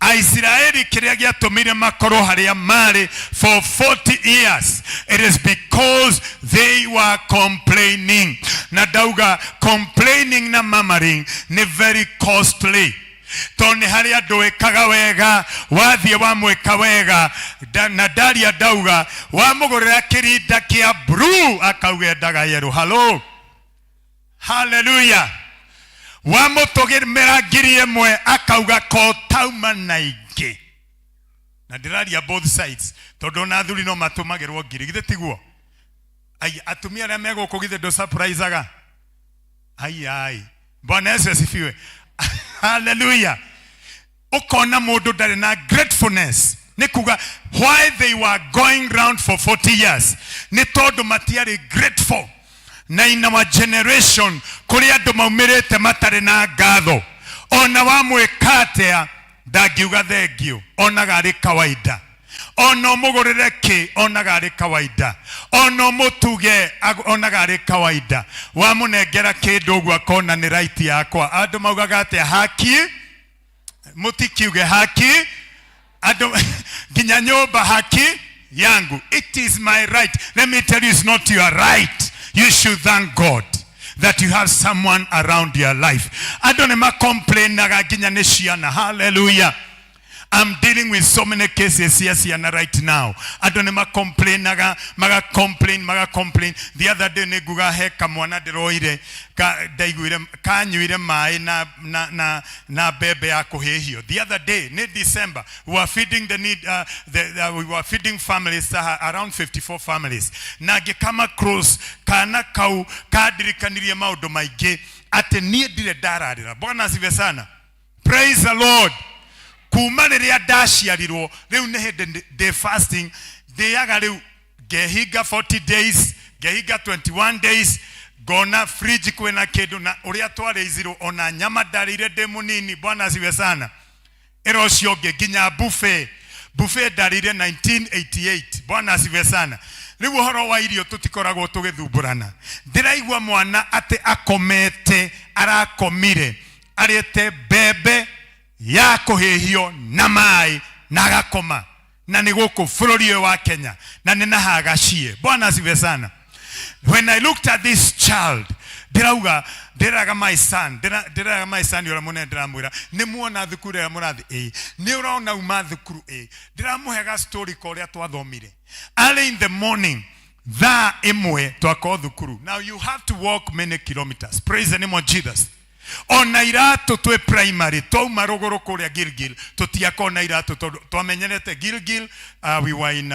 Aisiraeli kĩrĩa gĩatũmire makorwo harĩa marĩ for 40 years, it is because they were complaining. Na ndauga complaining na murmuring nĩ very costly, tondũ nĩ harĩ andũ wĩkaga wega, wathiĩ wamwĩka wega na ndaria ndauga wamũgũrĩra kĩrinda kĩa blue, akauga endaga yellow. Halo, haleluya. Wamũtũgĩmĩra 1000, akauga ko tauma na ingĩ. Na ndĩraria both sides, tondũ ona athuri no matũmagĩrwo ngiri, githĩ tiguo? Ai, atumia arĩa me gũkũ, githĩ ndũ surpriseaga? Ai ai, Bwana Yesu asifiwe. Haleluya. Ũkona mũndũ ndarĩ na gratefulness. Nĩ kuga why they were going round for 40 years nĩ tondũ matiarĩ grateful. Na in our generation kũrĩ andũ maumĩrĩte matarĩ na ngatho. Ona wamwĩka atĩa ndangiuga thengiũ, onaga arĩ kawaida. Ona ũmũgũrĩre kĩ, onaga arĩ kawaida. Ona ũmũtuge, onaga arĩ kawaida. Wamũnengera kĩndũ ũguo akona nĩ right yakwa. Andũ maugaga atĩa? Haki mũtikiuge haki andũ nginya nyũmba, haki yangu, it is my right. Let me tell you, it's not your right. You should thank God that you have someone around your life. Andũ nĩ macomplainaga nginya nĩ ciana. Hallelujah. I'm dealing with so many cases cia ciana right now. Andũ nĩ macomplainaga, magacomplain, magacomplain. The other day nĩ nguga he kamwana ndĩroire ka, ndaiguire kanyuire maĩ na mbembe ya kũhĩhio. The other day, nĩ December, we were feeding the need, the, we were feeding families, around 54 families. Na ngĩkama across kana kau kandirikanirie maũndũ maingĩ atĩ niĩ ndirĩ ndararĩra. Bwana asifiwe sana. Praise the Lord. Kuma rĩrĩa ndaciarirwo, rĩu nĩ hĩndĩ ndĩ fasting ndĩaga, rĩu ngehinga 40 days, ngehinga 21 days, ngona fridge kwĩna kĩndũ na ũrĩa twarĩizirwo, ona nyama ndarĩire ndĩ mũnini. Bwana asifiwe sana. Ĩra ũcio ũngĩ nginya buffet, buffet ndarĩire 1988. Bwana asifiwe sana. Rĩu ũhoro wa irio tũtikoragwo tũgĩthumbũrana. Ndĩraigua mwana atĩ akomete, arakomire arĩte mbembe ya kũhĩhio na maĩ na agakoma, na nĩ gũkũ bũrũri ũyũ wa Kenya, na nĩ na hagacie. Bwana asifiwe sana. When I looked at this child, ndĩrauga, ndĩraga my son, ndĩraga my son ũrĩa mũnene, ndĩramwĩra, nĩ muona thukuru ĩrĩa mũrathi ĩ, nĩ ũrona uma thukuru ĩ. Ndĩramũhe ga story ka ũrĩa twathomire. Early in the morning, thaa 1 twakorwo thukuru. Now you have to walk many kilometers. Praise the name of Jesus. Ona iratũ twĩ primary twauma rũgũrũ kũrĩa Gilgil, tũtiakorwo na iratũ tondũ twamenyerete Gilgil. We were in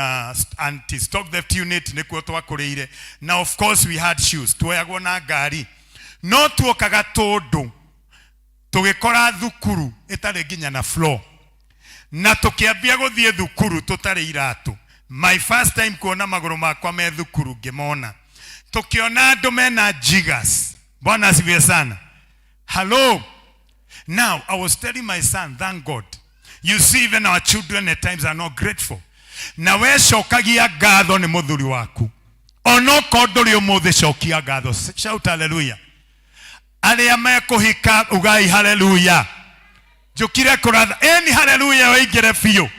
anti stock theft unit, nĩkuo twakũrĩire, na of course we had shoes, tuoyagwo na ngari, no tuokaga tũndũ tũgĩkora thukuru ĩtarĩ nginya na floor, na tũkĩambia gũthiĩ thukuru tũtarĩ iratũ. My first time kuona magũrũ makwa me thukuru ngĩmona, tũkĩona andũ mena jiggers. Bwana asifiwe sana. Hello. Now I was telling my son, thank God. You see, even our children at times are not grateful. Na we cokagia ngatho nĩ mũthuri waku, onokorwo ndũrĩ ũmũthĩ, cokia ngatho. Shout hallelujah. Arĩa mekũhika, ugai haleluya. Njũkire kũratha ĩni haleluya, waingĩre biũ.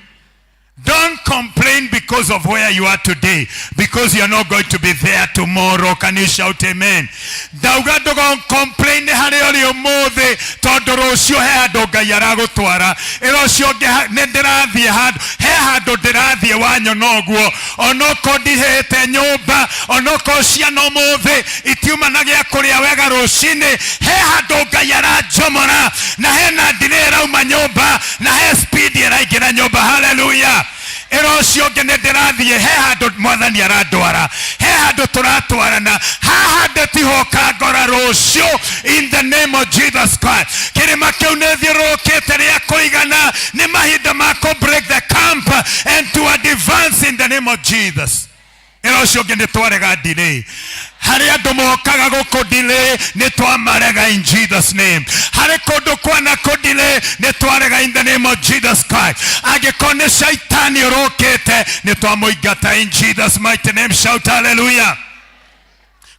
Don't complain because of where you are today, because you are not going to be there tomorrow. Can you shout amen? Ndauga ndũga complain harĩa ũrĩ ũmũthĩ tondũ rũciũ he handũ Ngai aragũtwara. Ĩra ũcio ũngĩ nĩ ndĩrathiĩ handũ, he handũ ndĩrathiĩ wanyona ũguo. Onokorwo ndihĩte nyũmba, onokorwo ciana ũmũthĩ itiuma na gĩa kũrĩa wega rũcinĩ, he handũ Ngai aranjomora na hena ndire ĩrauma nyũmba na he speed ĩraingĩra nyũmba. Hallelujah. Ĩra ũcio ũngĩ nĩ ndĩrathiĩ he handũ mwathani arandwara, he handũ tũratwarana, haha ndĩtihoka ngora rũciũ in the name of Jesus Christ. Kĩrĩma kĩu nĩ thiũrũrũkĩte rĩa kũigana, nĩ mahinda ma kũ break the camp and to advance in the name of Jesus. Ĩra ũcio ũngĩ nĩ twarega delay. Harĩ andũ mokaga gũkũ delay, nĩ twamarega in Jesus name. Harĩ kũndũ kwana kũ delay, nĩ twarega in the name of Jesus Christ. Angĩkorwo nĩ shaitani ũrũkĩte, nĩ twamũingata in Jesus mighty name. Shout hallelujah.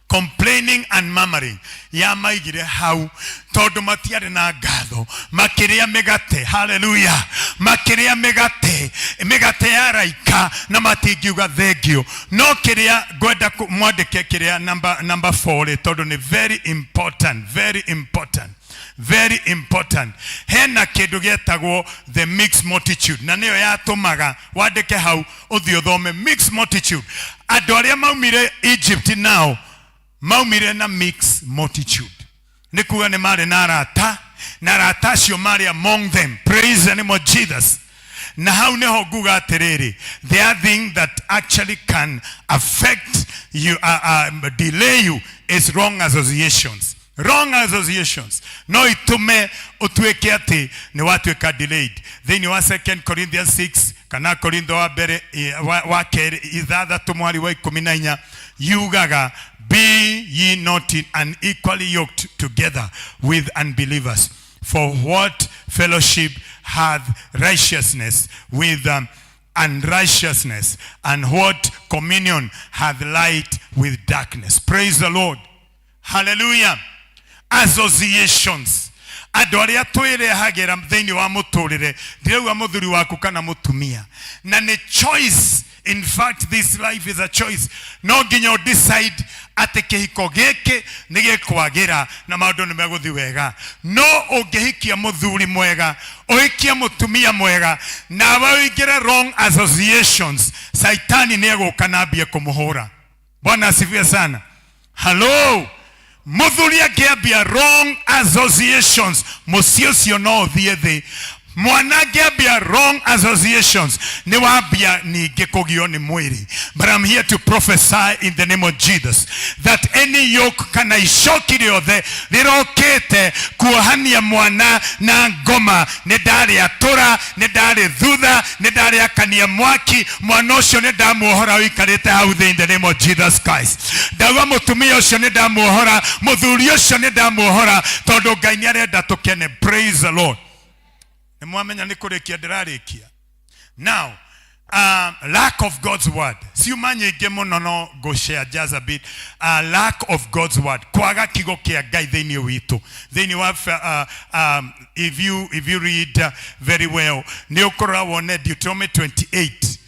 Complaining and murmuring yamaigire hau tondũ matiarĩ na ngatho, makĩrĩa mĩgate. Haleluya. Makĩrĩa mĩgate, mĩgate ya raika, na matingiuga thengio. No kĩrĩa ngwenda mwandĩke kĩrĩa number 4 rĩ, tondũ nĩ very important, very important, very important. Hena kĩndũ gĩetagwo the mixed multitude, na nĩyo yatũmaga wandĩke hau ũthiĩ ũthome mixed multitude. Andũ arĩa maumire Egypt nao maumire na mixed multitude, nĩ kuga nĩ marĩ na arata, na arata acio marĩ among them. Praise the name of Jesus. Na hau nĩho nguga atĩrĩrĩ, the other thing that actually can affect you, delay you, is wrong associations. Wrong associations no itume ũtuĩke atĩ nĩ watuĩka delayed. Thĩinĩ wa 2 Corinthians 6 kana Korintho wa mbere, wa kerĩ 6 mwari wa 14 yugaga, be ye not unequally yoked together with unbelievers, for what fellowship hath righteousness with unrighteousness, and what communion hath light with darkness? Praise the Lord. Hallelujah. Associations, andũ arĩa twĩrehagĩra thĩinĩ wa mũtũrĩre, ndirauga mũthuri waku kana mũtumia, na nĩ choice. In fact, this life is a choice. No nginya ũ decide atĩ kĩhiko gĩkĩ nĩ gĩkwagĩra na maũndũ nĩ megũthiĩ wega. No ũngĩhikia mũthuri mwega, ũhikie mũtumia mwega, nawe ũingĩre wrong associations, saitani nĩ egũka na ambie kũmũhũra. Bwana asifiwe sana. Hello. Mũthuri angĩambia wrong associations, mũciĩ ũcio no ũthiĩ thĩ. Mwana angĩambia wrong associations, nĩ wambia ningĩ kũgio nĩ mwĩrĩ. But I'm here to prophesy in the name of Jesus that any yoke kana icoki rĩothe rĩrokĩte kuohania mwana na ngoma, nĩ ndarĩatũra, nĩ ndarĩthutha, nĩ ndarĩakania mwaki. Mwana ũcio nĩ ndamuohora ũikarĩte hau thĩ in the name of Jesus Christ. Ndauga mũtumia ũcio nĩ ndamuohora, mũthuri ũcio nĩ ndamuohora, tondũ Ngai nĩ arenda tũkene. Praise the Lord. Nĩ mwamenya nĩ kũrĩkia ndĩrarĩkia. Now, lack of God's word, ciuma nyingĩ mũno, no ngũshare just a bit. Lack of God's word, kwaga kiugo kĩa Ngai thĩinĩ witũ, thĩinĩ wa if you read very well, nĩ ũkũrora wone Deuteronomy 28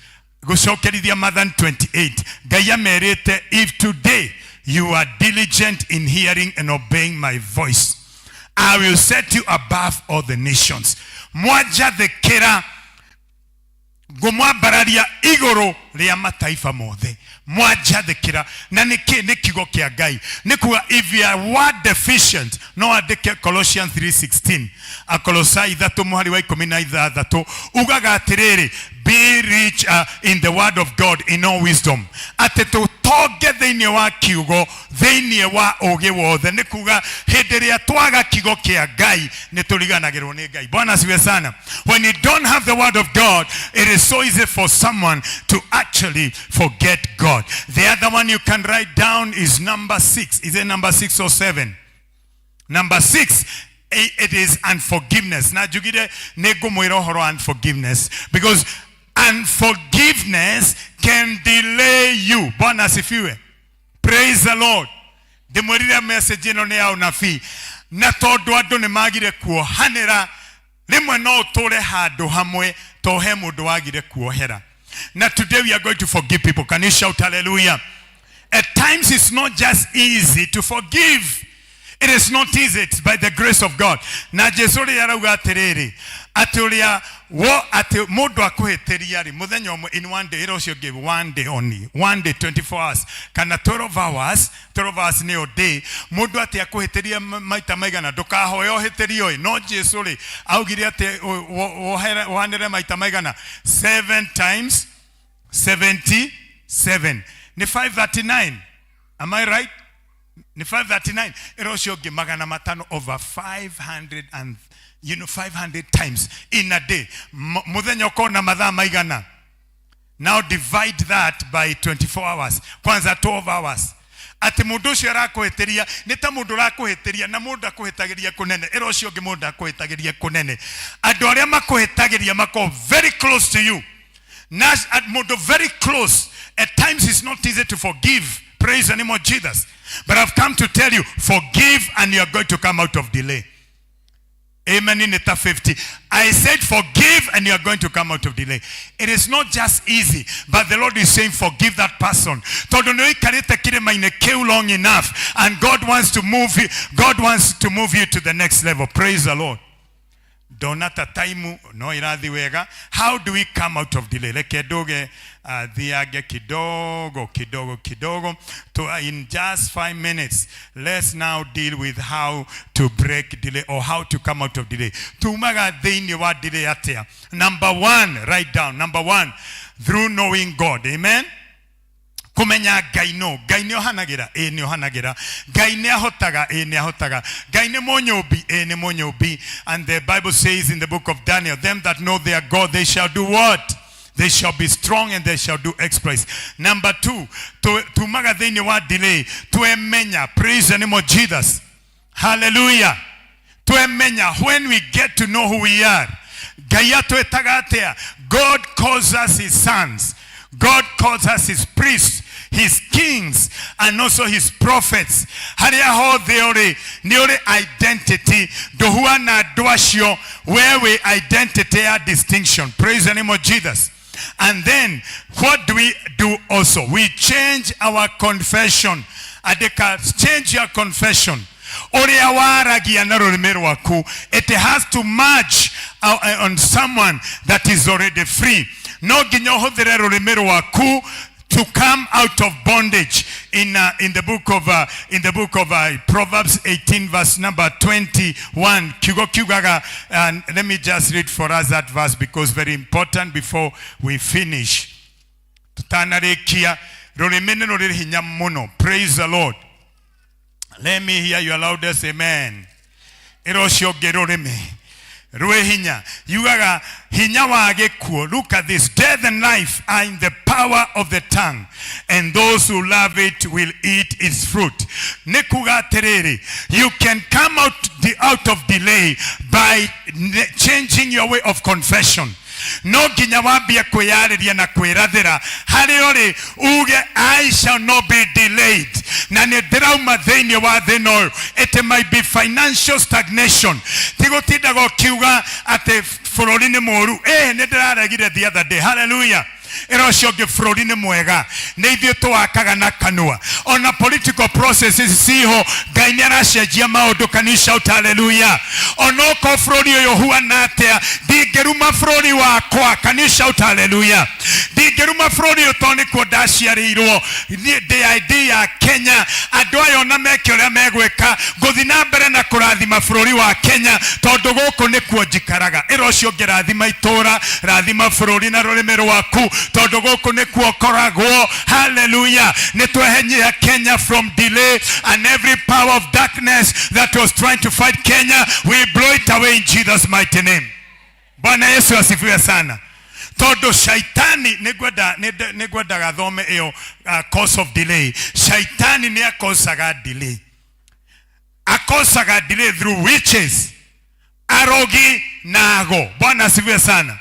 gũcokerithia Mathan 28. Ngai amerite, "If today you are diligent in hearing and obeying my voice, I will set you above all the nations." Mwajathĩkĩra, ngũmwambararia igũrũ rĩa mataifa mothe. Mwajathĩkĩra na nĩkĩ? Nĩ kiugo kĩa Ngai. Nĩ kuga if you are word deficient, no andĩke Colossians 3:16, Akolosai 3 mũhari wa 16, ugaga atĩrĩrĩ, "Be rich in the word of God in all wisdom," atĩ tũtonge thĩinĩ wa kiugo, thĩinĩ wa ũgĩ wothe. Nĩ kuga hĩndĩ ĩrĩa twaga kiugo kĩa Ngai, nĩ tũriganagĩrwo nĩ Ngai. Bwana asifiwe sana. When you don't have the word of God, it is so easy for someone to actually forget God. The other one you can write down is number 6. Is it number 6 or 7? Number 6, it is unforgiveness. Na njugire nĩ ngũmwĩra ũhoro wa unforgiveness, because unforgiveness can delay you. Bwana asifiwe. Praise the Lord. Ndĩmwĩrire message ĩno nĩ ya ũnabii, na tondũ andũ nĩ magire kuohanĩra, rĩmwe no ũtũre handũ hamwe. To he mũndũ wagire kuohera. Na today we are going to forgive people. Can you shout hallelujah? At times it's not just easy to forgive. It is not easy. It's by the grace of God. Na Jesu rĩ arauga atĩrĩrĩ, atĩ ũrĩa wo atĩ mũndũ akũhĩtĩria rĩ mũthenya ũmwe, in one day, ĩra ũcio ũngĩ one day only, one day, 24 hours kana 12 hours, 12 hours nĩyo day. Mũndũ atĩ akũhĩtĩria maita maigana, ndũkahoe ũhĩtĩrio ĩ. No Jesu rĩ augire atĩ wohanĩre maita maigana? 7 times 77 nĩ 539. Am I right? Nĩ 539. Ĩra ũcio ũngĩ 500 over 500 and 500 times in a day. Mũthenya ũkorwo na mathaa maigana? Now divide that by 24 hours, kwanza 12 hours. Atĩ mũndũ ũcio arakũhĩtĩria nĩ ta mũndũ ũrakũhĩtĩria, na mũndũ akũhĩtagĩria kũnene. Ĩra ũcio ũngĩ mũndũ akũhĩtagĩria kũnene. Andũ arĩa makũhĩtagĩria makorwo very close to you na mũndũ very close. At times it's not easy to forgive. Praise the name of Jesus. But I've come to tell you, forgive and you are going to come out of delay. Amen. In the 50. I said forgive and you are going to come out of delay. It is not just easy, but the Lord is saying forgive that person. Tondũ nĩ ũikarĩte kĩrĩma-inĩ kĩu long enough and God wants to move you. God wants to move you to the next level. Praise the Lord. Ndona ta taimu no irathi wega. How do we come out of delay? Reke nduge thiange kidogo kidogo kidogo to in just 5 minutes. Let's now deal with how to break delay or how to come out of delay. Tumaga thĩinĩ wa delay atĩa? Number one, write down number one: through knowing God. Amen. Kumenya Ngai. No Ngai nĩ ohanagĩra? Ĩ, nĩ ohanagĩra. Ngai nĩ ahotaga? Ĩ, nĩ ahotaga. Ngai nĩ mũnyũmbi? Ĩ, nĩ mũnyũmbi. And the Bible says in the book of Daniel, them that know their God, they shall do what? They shall be strong and they shall do exploits. Number two, tumaga thĩinĩ wa delay twemenya. Praise the name of Jesus. Hallelujah. Twemenya, when we get to know who we are. Ngai atwĩtaga atĩa? God calls us his sons. God calls us his priests, his kings and also his prophets. Harĩa hothe ũrĩ, nĩ ũrĩ identity. Ndũhuana andũ acio. We wĩ identity ya distinction. Praise the name of Jesus. And then what do we do also? We change our confession. Andĩka, change your confession. Ũrĩa waragia na rũrĩmĩ rwaku, it has to match on someone that is already free. No nginya ũhũthĩre rũrĩmĩ rwaku to come out of bondage. In the book of Proverbs 18 verse number 21, kiugo kiugaga, and let me just read for us that verse because very important before we finish. Tutanarĩkia, rũrĩmĩ nĩ rũrĩ hinya mũno. Praise the Lord. Let me hear your loudest amen. Ĩra ũcio ũngĩ rũrĩmĩ rwĩ hinya. Yugaga hinya wa gĩkuũ. Look at this: death and life are in the power of the tongue, and those who love it will eat its fruit. Nĩ kuga atĩrĩrĩ, you can come out of delay by changing your way of confession. No nginya wambie kwĩyarĩria na kwĩrathĩra harĩa ũrĩ, uge, "I shall not be delayed," na nĩ ndĩrauma thĩinĩ wa thĩna ũyũ. It might be financial stagnation. Ti gũtindaga ũkiuga atĩ bũrũri nĩ mũũru. Ĩ, nĩ ndĩraregire the other day. Hallelujah. Ĩra ũcio ũngĩ bũrũri nĩ mwega, nĩ ithuĩ tũwakaga na kanua. Ona political processes ciho, Ngai nĩ aracenjia maũndũ. Can you shout hallelujah? Onokorwo bũrũri ũyũ ũhuana atĩa, ndingĩruma bũrũri wakwa. Can you shout hallelujah? Ndingĩruma bũrũri ũyũ tondũ nĩkuo ndaciarĩirwo. Niĩ ndĩ ID ya Kenya. Andũ aya ona meke ũrĩa megwĩka, ngũthiĩ na mbere na kũrathima bũrũri wa Kenya tondũ gũkũ nĩkuo njikaraga. Ĩra ũcio ũngĩ, rathima itũũra, rathima bũrũri na rũrĩmĩ rwaku tondũ gũkũ nĩkuo koragwo. Haleluya. Nĩ twehenyia Kenya from delay, and every power of darkness that was trying to fight Kenya, we blow it away in Jesus' mighty name. Bwana Yesu asifiwe sana. Tondũ shaitani nĩ ngwendaga thome ĩyo cause of delay. Shaitani nĩ akosaga delay. Akosaga delay through witches, arogi na ago. Bwana asifiwe sana.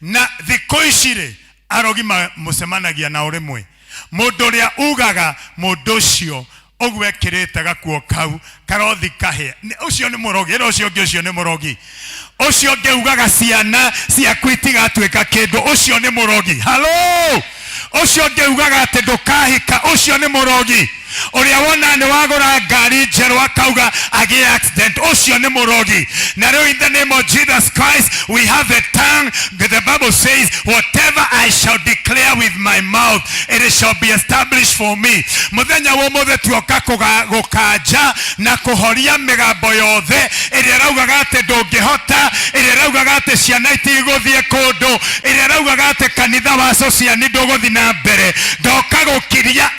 Na thikũ ici rĩ, arogi mũcemanagia nao rĩmwe. Mũndũ ũrĩa ugaga mũndũ ũcio ũguo ekĩrĩte gakuo kau karothi kahĩa, ũcio nĩ mũrogi. Ĩra ũcio ũngĩ ũcio nĩ mũrogi. Ũcio ũngĩ ugaga ciana ciaku itigatuĩka kĩndũ, ũcio nĩ mũrogi. Halo, ũcio ũngĩ ugaga atĩ ndũkahika, ũcio nĩ mũrogi. Ũrĩa wona nĩ wagũra ngari njerũ akauga agĩe accident, ũcio nĩ mũrogi. Na rĩu in the name of Jesus Christ we have a tongue. The Bible says, whatever I shall declare with my mouth, it shall be established for me. Mũthenya wa ũmũthĩ tuoka gũkanja na kũhoria mĩgambo yothe ĩrĩa ĩraugaga atĩ ndũngĩhota, ĩrĩa ĩraugaga atĩ ciana itigũthiĩ kũndũ, ĩrĩa ĩraugaga atĩ kanitha wa Sociani ndũgũthiĩ na mbere. Ndoka gũkiria.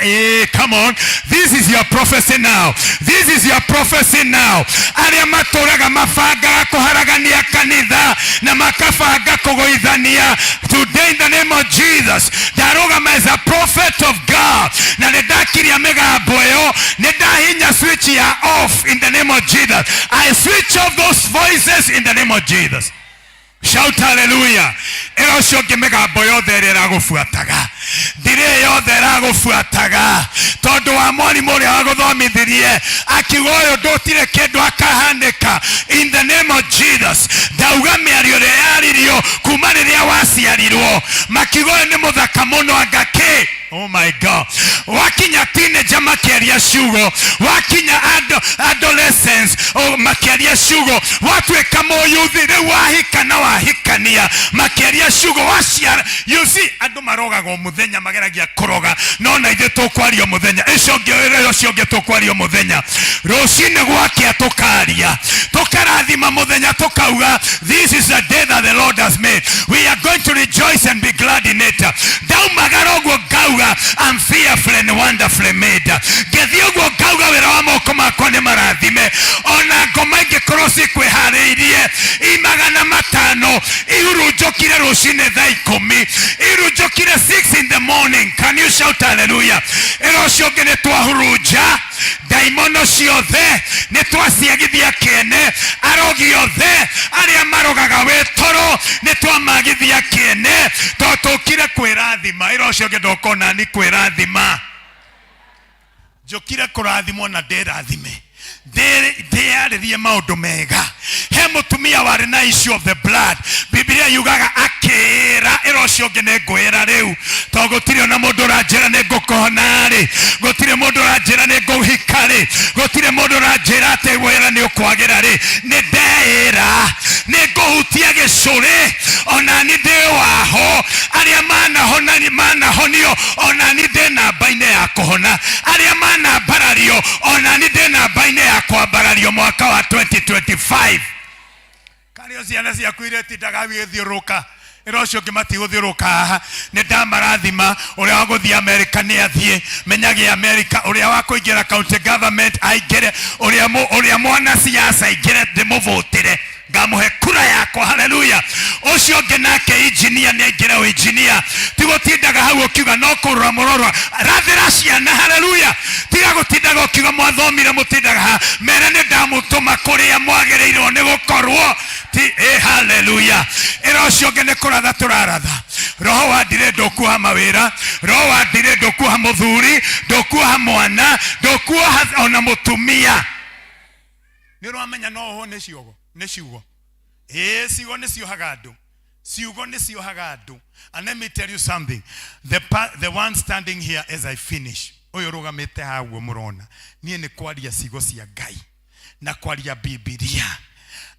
Come on, this is your prophecy now. This is your prophecy now. Arĩa matũraga mabangaga kũharagania kanitha na makabanga kũgũithania, today in the name of Jesus ndarũgama as a prophet of God na nĩ ndakiria mĩgambo ĩyo, nĩ ndahinya switch ya off in the name of Jesus. I switch off those voices in the name of Jesus. Shout hallelujah. Ĩra ũcio ũngĩ mĩgambo yothe ĩrĩa ĩragũbuataga, ndirĩ yothe ĩragũbuataga tondũ wa mwarimũ ũrĩa wagũthomithirie akiuga ũyũ ndũtirĩ kĩndũ akahanĩka. In the name of Jesus ndauga mĩario ĩrĩa yaririo kuma rĩrĩa waciarirwo, makiuga ũyũ nĩ mũthaka mũno anga kĩ. Oh my God. Wakinya teenager makiaria ciugo, wakinya adolescence, oh, makiaria ciugo, watuĩka mũyuthi rĩu wahika na wahikania makiaria ciugo waciara. You see, andũ marogagwo mũthenya, mageragia kũroga, no na ithuĩ tũkwaria mũthenya ĩcio ũngĩ, ũcio ũngĩ tũkwaria mũthenya rũcinĩ gwakĩa, tũkaria tũkarathima mũthenya, tũkauga this is the day that the Lord has made, we are going to rejoice and be glad in it. Ndaumagara ũguo ngauga I'm fearfully and wonderfully made. Ngĩthiĩ ũguo ngauga wĩra wa moko makwa nĩ marathime. Ona ngoma ingĩkorwo cikwĩharĩirie i 500 ihurunjũkire rũcinĩ thaa 10, ihurunjũkire 6 in the morning. Can you shout hallelujah? Ĩra ũcio ũngĩ nĩ twahurunja ndaimono ciothe, nĩ twaciagithia kĩene. Arogi othe arĩa marogaga wĩ toro nĩ twamagithia kĩene, tondũ tũkire kwĩrathima. Ĩra ũcio ũngĩ ndũkona ni kwĩrathima, njũkire kũrathimwo na ndĩrathime, ndĩyarĩrie maũndũ mega. He mũtumia warĩ na issue of the blood, Biblia yugaga akĩĩra. Ĩra ũcio ũngĩ nĩ ngwĩra rĩu, tondũ gũtirĩ ona mũndũ ũranjĩra nĩ ngũkũhona rĩ, gũtirĩ mũndũ ũranjĩra nĩ ngũhika rĩ, gũtirĩ mũndũ ũranjĩra atĩ wĩra nĩ ũkwagĩra rĩ. Nĩ ndeĩra nĩ ngũhutia gĩcũrĩ, ona ni ndĩ waho. Arĩa manahona manahonio, ona ni ndĩ namba-inĩ ya kũhona. Arĩa manambarario, ona ni ndĩ namba-inĩ ya kwambarario mwaka wa 2025. Karĩo ciana ciaku iria itindaga gĩthiũrũrũka, ĩra ũcio ũngĩ matigũthiũrũrũka haha. Nĩ ndamarathima. Ũrĩa wa gũthiĩ Amerika nĩ athiĩ, menyage Amerika. Ũrĩa wa kũingĩra county government aingĩre, ũrĩa mwana siasa aingĩre, ndĩmũvũtĩre, ngamũhe kura yakwa. Haleluya. Ũcio ũngĩ nake engineer nĩ aingĩre ũinjinia. Ti gũtindaga hau ũkiuga no kũrora mũrorwa, rathĩra ciana. Haleluya. Tiga gũtindaga ũkiuga mwathomire, mũtindaga ha mere nĩ ndamũtũma kũrĩa mwagĩrĩirwo nĩ gũkorwo ti. Haleluya. Ĩra ũcio ũngĩ nĩ kũratha tũraratha roho wa ndirĩ ndũkuoha mawĩra, roho wa ndirĩ ndũkuoha mũthuri, ndũkuoha mwana, ndũkuoha ona mũtumia. Nĩ ũramenya no ũhwo nĩ ciugo, nĩ ciugo, ĩĩ, ciugo nĩ ciohaga andũ, ciugo nĩ ciohaga andũ. And let me tell you something, the one standing here, as I finish, ũyũ ũrũgamĩte haha ũguo mũrona, niĩ nĩ kwaria ciugo cia Ngai na kwaria Bibilia.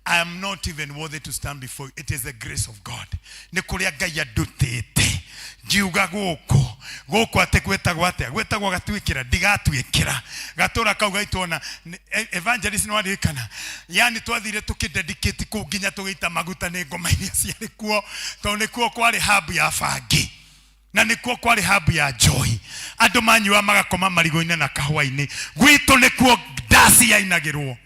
I am not even worthy to stand before you. It is the grace of God. Nĩ kũrĩa Ngai andutĩte ngiuga gũkũ gũkũ atĩ gwĩtagwo atĩa, gwĩtagwo gatuĩkĩra, ndigatuĩkĩra gatũra kau gaitwona evangelist nĩ waririkana, yani twathire tũkĩdedicate kũu nginya tũgĩita maguta nĩ ngoma iria ciarĩ kuo, tondũ nĩkuo kwarĩ hub ya bangi na nĩkuo kwarĩ hub ya njohi. Andũ manyua magakoma marigũ-inĩ na kahũa-inĩ. Gwitũ nĩkuo ndaci yainagĩrwo,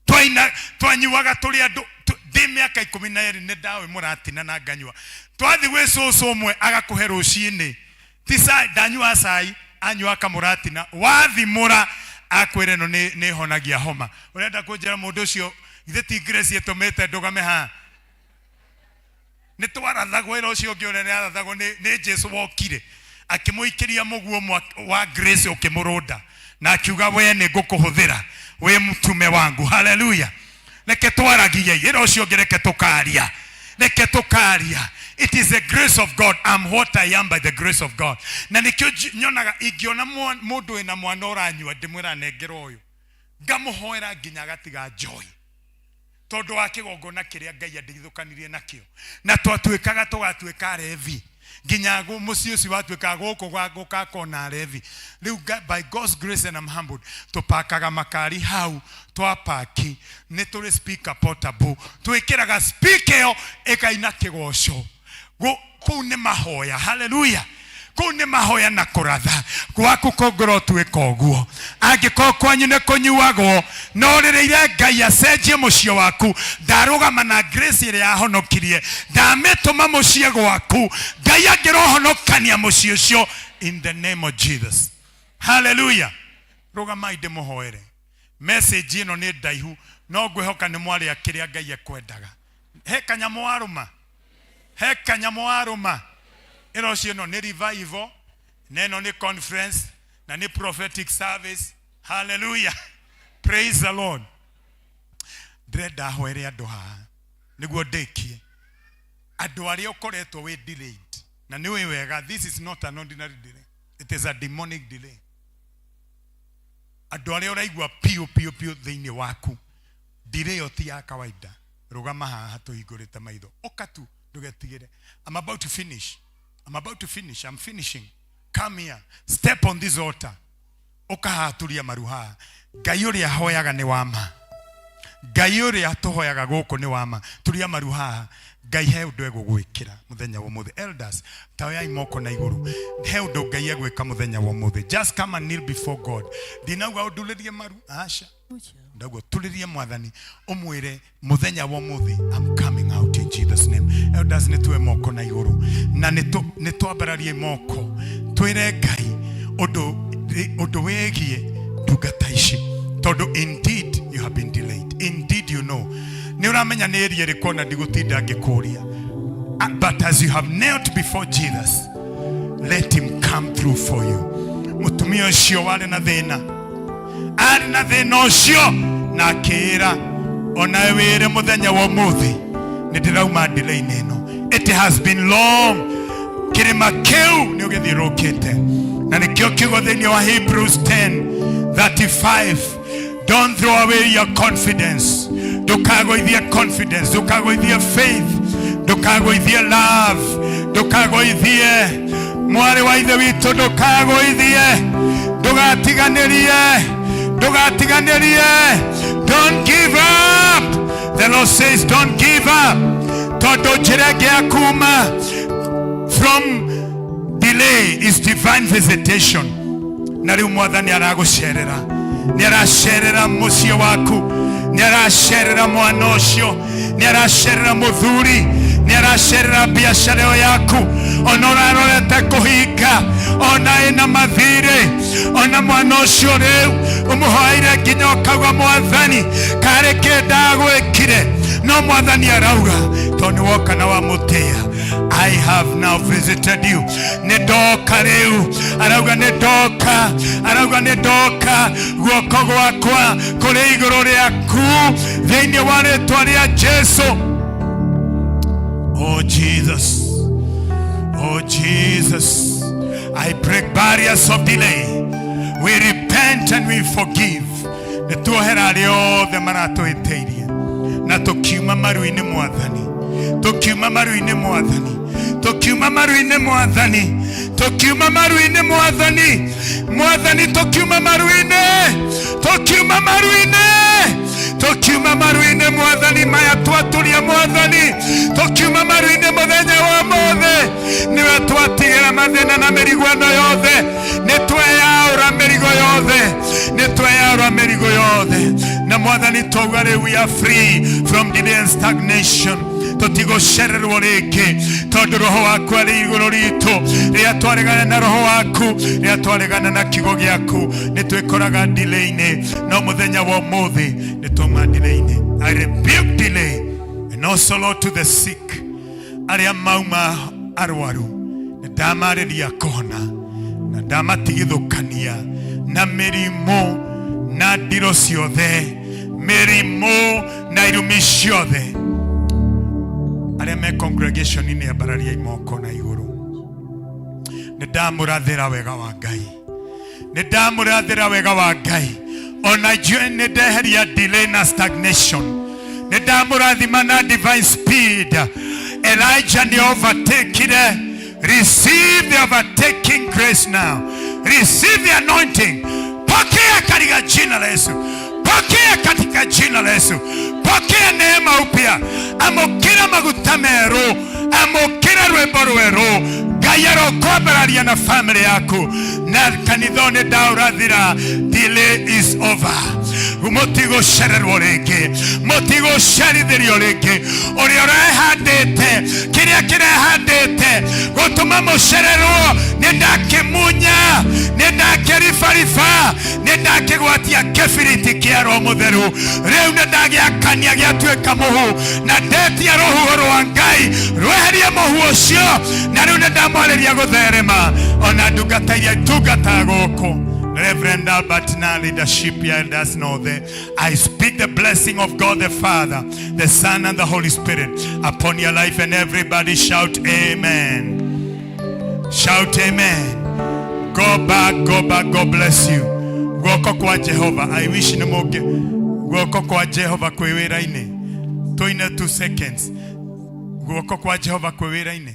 twaina twanyuaga tũrĩ andũ ndĩ mĩaka 12 nĩ ndawe mũratina na nganyua. Twathi gwĩ cũcũ ũmwe agakũhe rũcinĩ ti cai, ndanyua cai, anyua kamũratina, wathimũra akwĩra ĩno nĩ ĩhonagia homa. Ũrenda kũnjĩra mũndũ ũcio githĩ ti grace ĩtũmĩte ndũgame haha? Nĩ twarathagwo. Ĩra ũcio ũngĩ ũrĩa nĩ arathagwo nĩ Jesu wokire akĩmũikĩria mũguo wa grace ũkĩmũrũnda na akiuga we nĩ ngũkũhũthĩra wĩ mtume wangu. Haleluya. Reke twaragie. Tũragiei. Ĩra ũcio ũngĩ reke tũkaria. Reke tũkaria. It is the grace of God. I'm what I am by the grace of God. Na nĩkĩo nyonaga ingĩona mũndũ wĩna mwana ũranyua ndĩmwĩra nengera ũyũ. Ngamũhoera nginya agatiga njohi. Tondũ wa kĩgongona kĩrĩa Ngai andigithũkanirie nakĩo. Na twatuĩkaga tũgatuĩka arevi. Nginya mũciĩ ũcio watuĩkaga gũkũ gũgakorwo na arevi. Rĩu by God's grace and I'm humbled, tũpakaga makari hau, twapaki, nĩ tũrĩ speaker portable, twĩkĩraga speaker ĩyo ĩkaina kĩgoco. Kũu nĩ mahoya, hallelujah. Kũu nĩ mahoya na kũratha. Gwaku kũngĩrwo tuĩka ũguo. Angĩkorwo kwanyu nĩ kũnyuagwo, no rĩrĩire Ngai acenjie mũciĩ waku. Ndarũgama na grace ĩrĩa yahonokirie, ndamĩtũma mũciĩ gwaku. Ngai angĩrohonokania mũciĩ ũcio in the name of Jesus. Hallelujah. Rũgamai ndĩmũhoere. Message ĩno nĩ ndaihu, no ngwĩhoka nĩ mwarĩa kĩrĩa Ngai ekwendaga. He kanyamũ warũma? He kanyamũ warũma? Ĩra ũcio ĩno nĩ revival, na ĩno nĩ conference, na nĩ prophetic service. Hallelujah. Praise the Lord. Ndĩrenda hoere andũ haha nĩguo ndĩkie. Andũ arĩa ũkoretwo wĩ delayed, na nĩ ũĩ wega this is not an ordinary delay, it is a demonic delay. Andũ arĩa ũraigua piũ piũ piũ thĩinĩ waku, delay ĩyo ti ya kawaida. Rũgama haha tũhingũrĩte maitho, ũka tu, ndũgetigĩre. I'm about to finish. I'm about to finish. I'm finishing. Come here. Step on this altar. Ũka haha turia maru haha. Ngai ũrĩa hoyaga nĩ wa ma. Ngai ũrĩa tũhoyaga gũkũ nĩ wa ma. Turia maru haha. Ngai he ũndũ egũgwĩkĩra mũthenya wa ũmũthĩ. Elders, ta oyai moko na igũrũ. He ũndũ Ngai egwĩka mũthenya wa ũmũthĩ. Just come and kneel before God. Ndinauga ũndurĩrie maru. Aca. Ndauga ũturĩrie mwathani, ũmwĩre mũthenya wa ũmũthĩ, I'm coming out in Jesus name. Elders, nĩ tuoe moko na igũrũ. Na nĩ twambararie moko. Twĩre Ngai ũndũ wĩgiĩ ndungata ici. Tondũ indeed you have been delayed. Indeed you know. Nĩ ũramenya nĩ area ĩrĩkũ ona ndigũtinda ngĩkũria. But as you have knelt before Jesus, let him come through for you. Mũtumia ũcio warĩ na thĩna, arĩ na thĩna ũcio, na akĩĩra onawe wĩre mũthenya wa ũmũthĩ nĩ ndĩrauma delay-inĩ ĩno. It has been long. Kĩrĩma kĩu nĩ ũgĩthiũrũrũkĩte. Na nĩkĩo kiugo thĩinĩ wa Hebrews 10:35, don't throw away your confidence. Ndũkagũithie confidence, ndũkagũithie faith, ndũkagũithie love, ndũkagũithie mwarĩ wa ithe witũ, ndũkagũithie, ndũgatiganĩrie, ndũgatiganĩrie. Don't give up. The Lord says don't give up. Tondũ njĩra ĩngĩ ya kuma from delay is divine visitation. Na rĩu mwathani aragũcerera, nĩ aracerera mũciĩ waku, nĩ aracerera mwana ũcio, nĩ aracerera mũthuri, nĩ aracerera biacara ĩyo yaku, ona ũrarorete kũhinga, ona ĩna mathirĩ, ona mwana ũcio rĩu ũmũhoeire nginya ũkauga mwathani karĩ kĩ ndagwĩkire, no mwathani arauga tondũ nĩ woka na wamũtĩĩa, I have now visited you. Nĩ ndoka rĩu, arauga nĩ ndoka, arauga nĩ ndoka, guoko gwakwa kũrĩ igũrũ rĩaku thĩinĩ wa rĩtwa rĩa Jesu. Oh Jesus, oh Jesus, I break barriers of delay. We repent and we forgive. Nĩ tuohera arĩa othe maratũhĩtĩirie, na tũkiuma maru-inĩ mwathani, tũkiuma maru-inĩ mwathani, tũkiuma maru-inĩ mwathani, tũkiuma maru-inĩ mwathani, mwathani tũkiuma maru-inĩ, tũkiuma maru-inĩ, tũkiuma maru-inĩ mwathani, maya twatũria mwathani, tũkiuma maru-inĩ mũthenya wa ũmũthĩ, nĩwe twatigĩra mathĩna na mĩrigo ĩno yothe, nĩ tweyaũra mĩrigo yothe, nĩ tweyaũra mĩrigo yothe, na mwathani twauga rĩu we are free from delay and stagnation. Tũtigũcererwo rĩngĩ tondũ roho waku arĩ igũrũ ritũ. Rĩrĩa twaregana na roho waku, rĩrĩa twaregana na kiugo gĩaku, nĩ twĩkoraga delay-inĩ, no mũthenya wa ũmũthĩ nĩ twauma delay-inĩ. I rebuke delay and also Lord to the sick, arĩa mauma arwaru, nĩ ndamarĩria kũhona na ndamatigithũkania na mĩrimũ na ndiro ciothe. Mĩrimũ na irumi ciothe. Arĩa me congregation-inĩ ambarariai moko na igũrũ. Nĩ ndamũrathĩra wega wa Ngai. Nĩ ndamũrathĩra wega wa Ngai. Ona inyuĩ nĩ ndeheria delay na stagnation. Nĩ ndamũrathima na divine speed. Elijah nĩ overtakire. Receive the overtaking grace now. Receive the anointing. Pokea katika jina la Yesu. Pokea katika jina la Yesu. Pokea neema upya. Amũkĩra maguta merũ. Amũkĩra rwĩmbo rwerũ. Ngai arokwambararia na family yaku na kanitha nĩ ndaũrathira. Delay is over. Mũtigũcererwo rĩngĩ, mũtigũcerithĩrio rĩngĩ. Ũrĩa ũrehandĩte, kĩrĩa kĩrehandĩte gũtũma mũcererwo, nĩ ndakĩmunya, nĩ ndakĩribariba, nĩ ndakĩgwatia kĩbiriti kĩa Roho Mũtheru. Rĩu nĩ ndagĩakania gĩatuĩka mũhu, na ndetia rũhuho rwa Ngai rweherie mũhu ũcio, na rĩu nĩ ndamwarĩria gũtherema ona ndungata iria itungataga gũkũ. Reverend Albert na leadership ya Elders North, I speak the blessing of God the Father, the Son, and the Holy Spirit upon your life, and everybody shout amen. Shout amen. Go back, go back, God bless you. Guoko kwa Jehova. I wish nĩ mũngĩ guoko kwa Jehova kwĩ wĩra-inĩ. Tũine 2 seconds. Guoko kwa Jehova kwĩ wĩra-inĩ.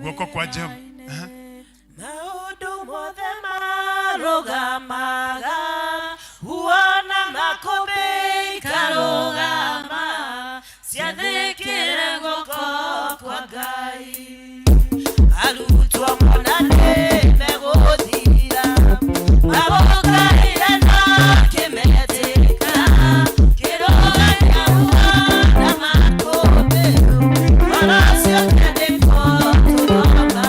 Guoko kwa Jehova. Aha. Maũndũ mothe marũgamaga, huona makũmbĩ ikarũgama, ciathĩkĩre guoko kwa Ngai. Arutwo mona nĩ megũthira, mamũkaire na kĩmetĩka, kĩrũgania huo na makũmbĩ, ngoro ciothe nĩkuo tũroma.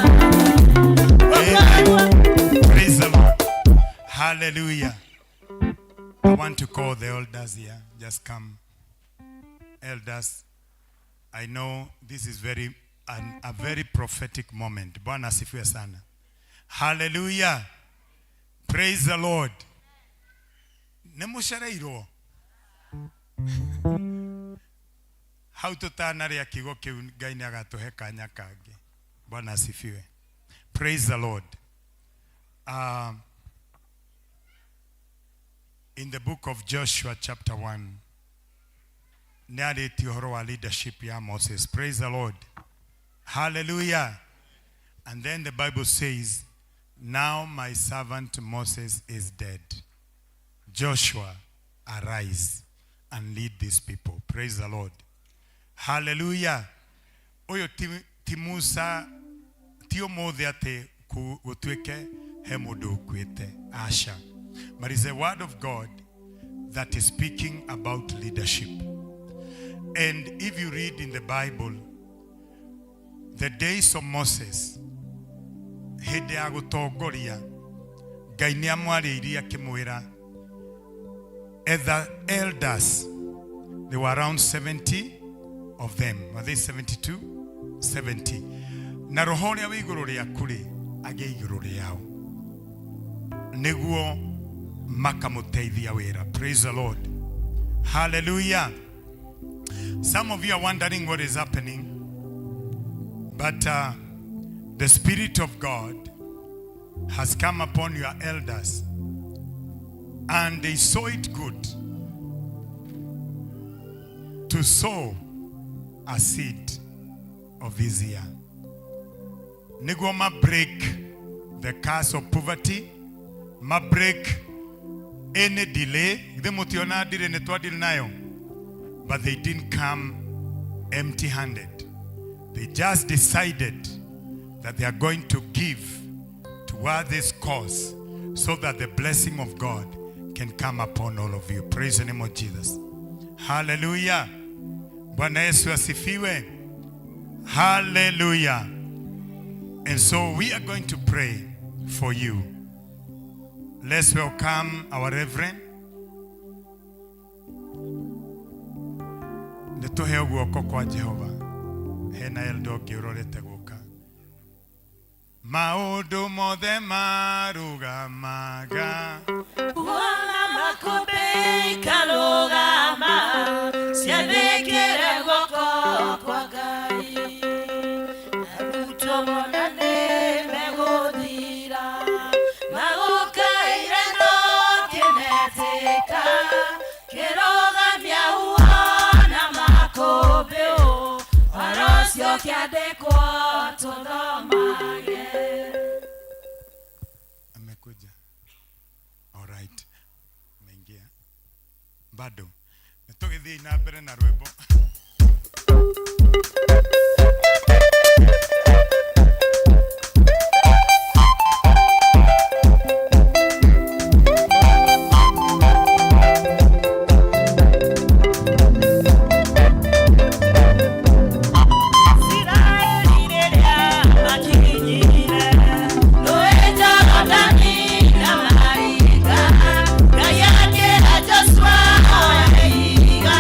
Amen. Praise the Lord. Hallelujah. I want to call the elders here. Just come. Elders, I know this is a very prophetic moment. Bwana asifiwe sana. Hallelujah. Praise the Lord. Nĩ mũcereirwo hau tũtanarĩa kiugo kĩu Ngai nĩ agatũhe kanya kangĩ. Bwana asifiwe. Praise the Lord. In the book of Joshua chapter 1, nĩ arĩtie ũhoro wa leadership ya Moses. Praise the Lord. Hallelujah. And then the Bible says, now my servant Moses is dead. Joshua, arise and lead these people. Praise the Lord. Hallelujah. Ũyũ ti Musa, ti ũmũthĩ atĩ gũtuĩke he mũndũ ũkuĩte. Aca. But it's a word of God that is speaking about leadership. And if you read in the Bible, the days of Moses, hĩndĩ ya gũtongoria, Ngai nĩ amwarĩirie akĩmwĩra, etha elders, they were around 70 of them. Were they 72? 70. Na roho ũrĩa wĩ igũrũ rĩaku rĩ, agĩe igũrũ rĩao. Nĩguo makamũteithia wĩra. Praise the Lord. Hallelujah. Some of you are wondering what is happening, but the Spirit of God has come upon your elders, and they saw it good to sow a seed of this year. Nĩguo ma break the curse of poverty, ma break any delay. Githĩ mũtiona ndirĩ nĩ twadiri nayo? But they didn't come empty-handed. They just decided that they are going to give toward this cause so that the blessing of God can come upon all of you. Praise the name of Jesus. Hallelujah. Bwana Yesu asifiwe. Hallelujah. And so we are going to pray for you. Let's welcome our Reverend. Nĩ tũheo guoko kwa Jehova. Hena elder ũngĩ ũrorete gũka. Maũndũ mothe marũgamaga. Huona Makũmbĩ ikarũgama ciathĩkĩre guoko kwa Ngai. Arutwo mona nĩ megũthira, magũkaire no kĩmetĩka, kĩrũgamia huo na makũmbĩ ũhoro ũcio kĩandĩkwo tũthomage. Amekuja. All right. Ameingia. Bado. Tũgĩthiĩ na mbere na rwĩmbo. Isiraeli rĩrĩa makinyire rũũĩ Jorodani na maringa, Ngai akĩra Joshua oe ihiga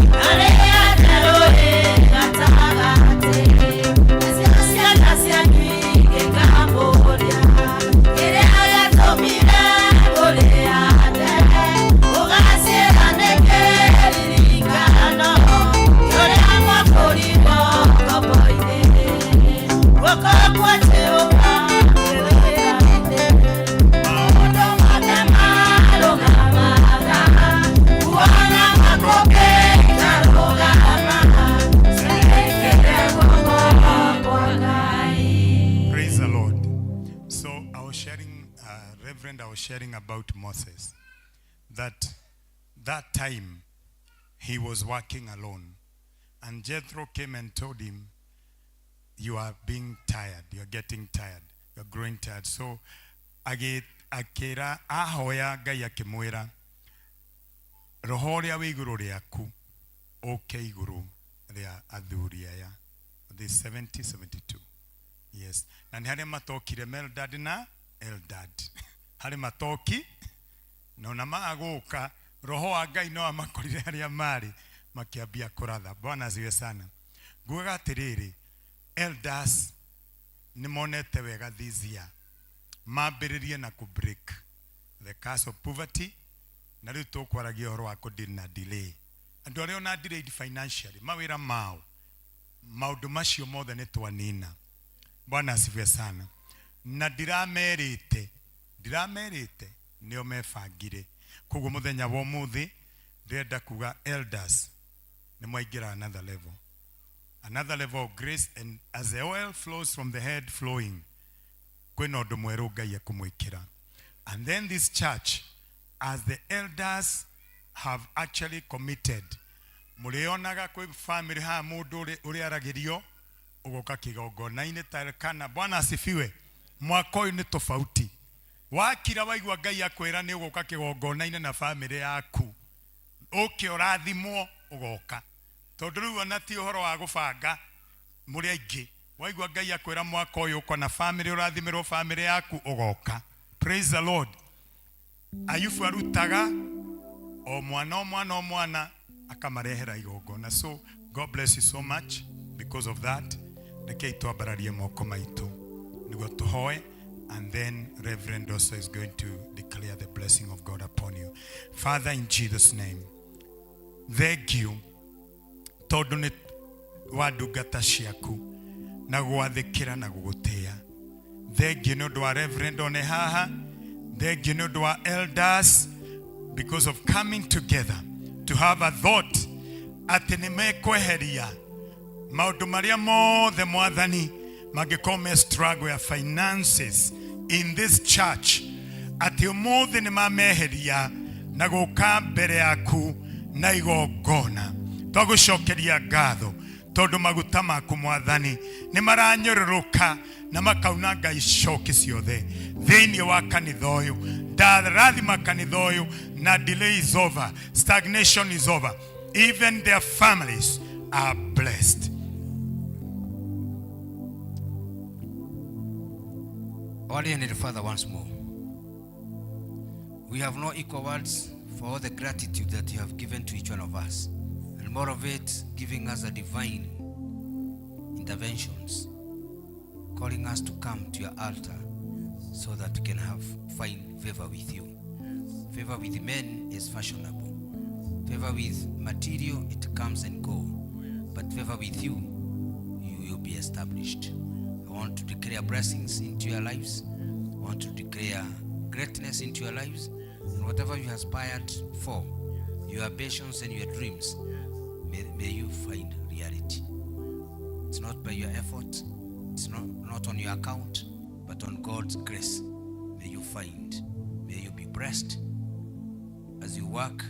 na rĩake rũũĩ gatagatĩ. Nacio ciana cianyu igĩkamũũria kĩrĩa gĩatũmire mũrĩande, ũgaciĩra nĩ kĩririkano kĩrĩa mwakũrirwo ngombo-inĩ. Guoko kwa Jehova kwĩ wĩra-inĩ, maũndũ mothe marũgamaga, kuona makũmbĩ ikarũgama ciĩkĩre guoko kwa Ngai. Praise the Lord. So I was sharing, Reverend, I was sharing about Moses. That time he was working alone. And Jethro came and told him, you are being tired. You are getting tired. You are growing tired. So akĩra ahoya Ngai akĩmwĩra roho ũrĩa wĩ igũrũ rĩaku ũke igũrũ rĩa athuri aya, the 70 72, yes, na nĩ harĩa matokire Meldad na Eldad, harĩ matoki na ona magũka roho wa Ngai no amakorire harĩa marĩ makĩambia kũratha. Bwana asifiwe sana. Ngugaga atĩrĩrĩ, elders nĩ monete wega this year mambĩrĩrie na kũ break the curse of poverty, na rĩu tũkwaragia ũhoro wa kũ deal na delay, andũ arĩa ona delayed financially mawĩra mao, maũndũ macio mothe nĩ twanina. Bwana asifiwe sana. Na ndiramerĩte nĩo mebangire. Koguo mũthenya wa ũmũthĩ ndĩrenda kuga elders nĩ mwaingĩra another level, another level of grace, and as the oil flows from the head flowing, kwĩna ũndũ mwerũ Ngai ekũmwĩkĩra. And then this church, as the elders have actually committed, mũrĩonaga kwĩ family haha mũndũ ũrĩa aragĩrio ũgoka kĩgongona-inĩ ta Elkana. Bwana asifiwe. Mwaka ũyũ nĩ tofauti. Wakira waigua Ngai akwĩra nĩ ũgũka kĩgongona-inĩ na family yaku, ũke ũrathimwo, ũgoka, tondũ rĩu ona ti ũhoro wa gũbanga mũrĩ aingĩ. Waigua Ngai akwĩra mwaka ũyũ ũka na family ũrathimĩrwo family yaku, ũgoka. Praise the Lord. Ayubu arutaga o mwana o mwana o mwana akamarehera igongona. So God bless you so much because of that. Rekei twambararie moko maitũ nĩguo tũhoe, and then Reverend also is going to declare the blessing of God upon you. Father, in Jesus' name, thank you tondũ nĩ wa ndungata ciaku na gwathĩkĩra na gũgũtĩĩa. Thengiũ nĩ ũndũ wa Reverend one haha, thengiũ nĩ ũndũ wa elders because of coming together to have a thought atĩ nĩ mekweheria maũndũ marĩa mothe Mwathani mangĩkorwo me struggle ya finances in this church, atĩ ũmũthĩ nĩ mameheria na gũka mbere yaku na igongona. Twagũcokeria ngatho tondũ maguta maku Mwathani nĩ maranyũrũrũka na makaunanga icoki ciothe thĩinĩ wa kanitha ũyũ. Ndarathima kanitha ũyũ na delay is over, stagnation is over, even their families are blessed. Our dear Heavenly Father, once more, we have no equal words for all the gratitude that you have given to each one of us, and more of it, giving us a divine interventions, calling us to come to your altar so that we can have find favor with you. Favor with men is fashionable. Favor with material, it comes and go. But favor with you, you will be established. I want to declare blessings into your lives. I want to declare greatness into your lives. And whatever you aspired for, your ambitions and your dreams, may you find reality. It's not by your effort, it's not on your account, but on God's grace. May you find, may you be blessed as you work,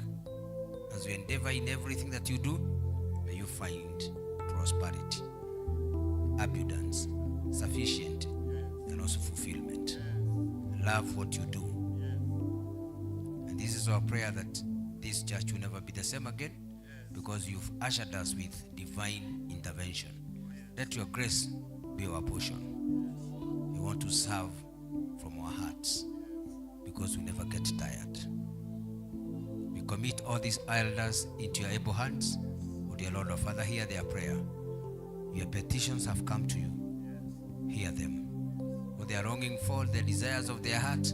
as you endeavor in everything that you do. May you find prosperity, abundance, sufficient, and also fulfillment. Love what you do. And this is our prayer, that this church will never be the same again, because you've ushered us with divine intervention. Let your grace be our portion. We want to serve from our hearts, because we never get tired. We commit all these elders into your able hands. O dear Lord, our Father, hear their prayer. Your petitions have come to you. Hear them. What they are longing for, the desires of their heart,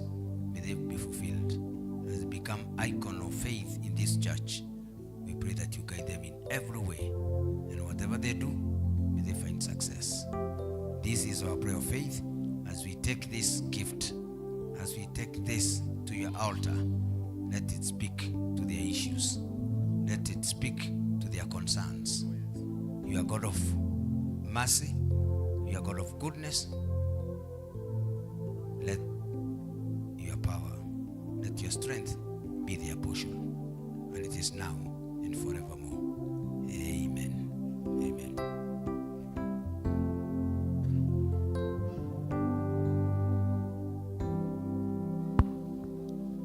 may they be fulfilled. As they become icon of faith in this church, we pray that you guide them in every way. And whatever they do, may they find success. This is our prayer of faith as we take this gift, as we take this to your altar. Let it speak to their issues. Let it speak to their concerns. You are God of mercy. You are God of goodness. Let your power, let your strength be their portion. And it is now and forevermore. Amen. Amen.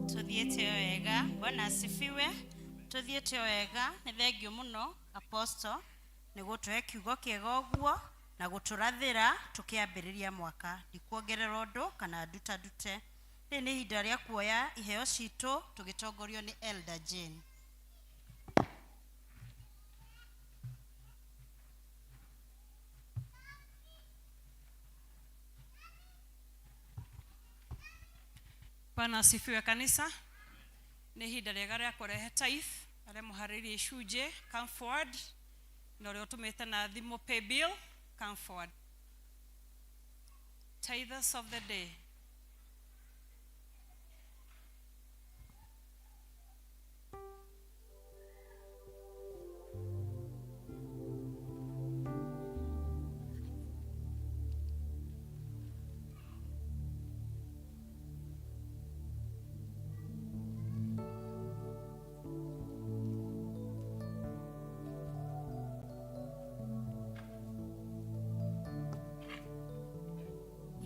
Tuthiĩte wega. Bwana asifiwe. Tuthiĩte wega. Nĩ thengiũ mũno Apostle nĩ gũtũhe kiugo kĩega ũguo na gũtũrathĩra tũkĩambĩrĩria mwaka. Ndikuongerera ũndũ kana nduta ndute. Rĩrĩ nĩ ihinda rĩa kuoya iheo citũ tũgĩtongorio nĩ Elder Jane. Bwana asifiwe kanisa. Nĩ ihinda rĩega rĩa kũrehe tithe, arĩa mũharĩirie icunjĩ, come forward. Na ũrĩa ũtũmĩte na thimũ pay bill, come forward. Tithers of the day.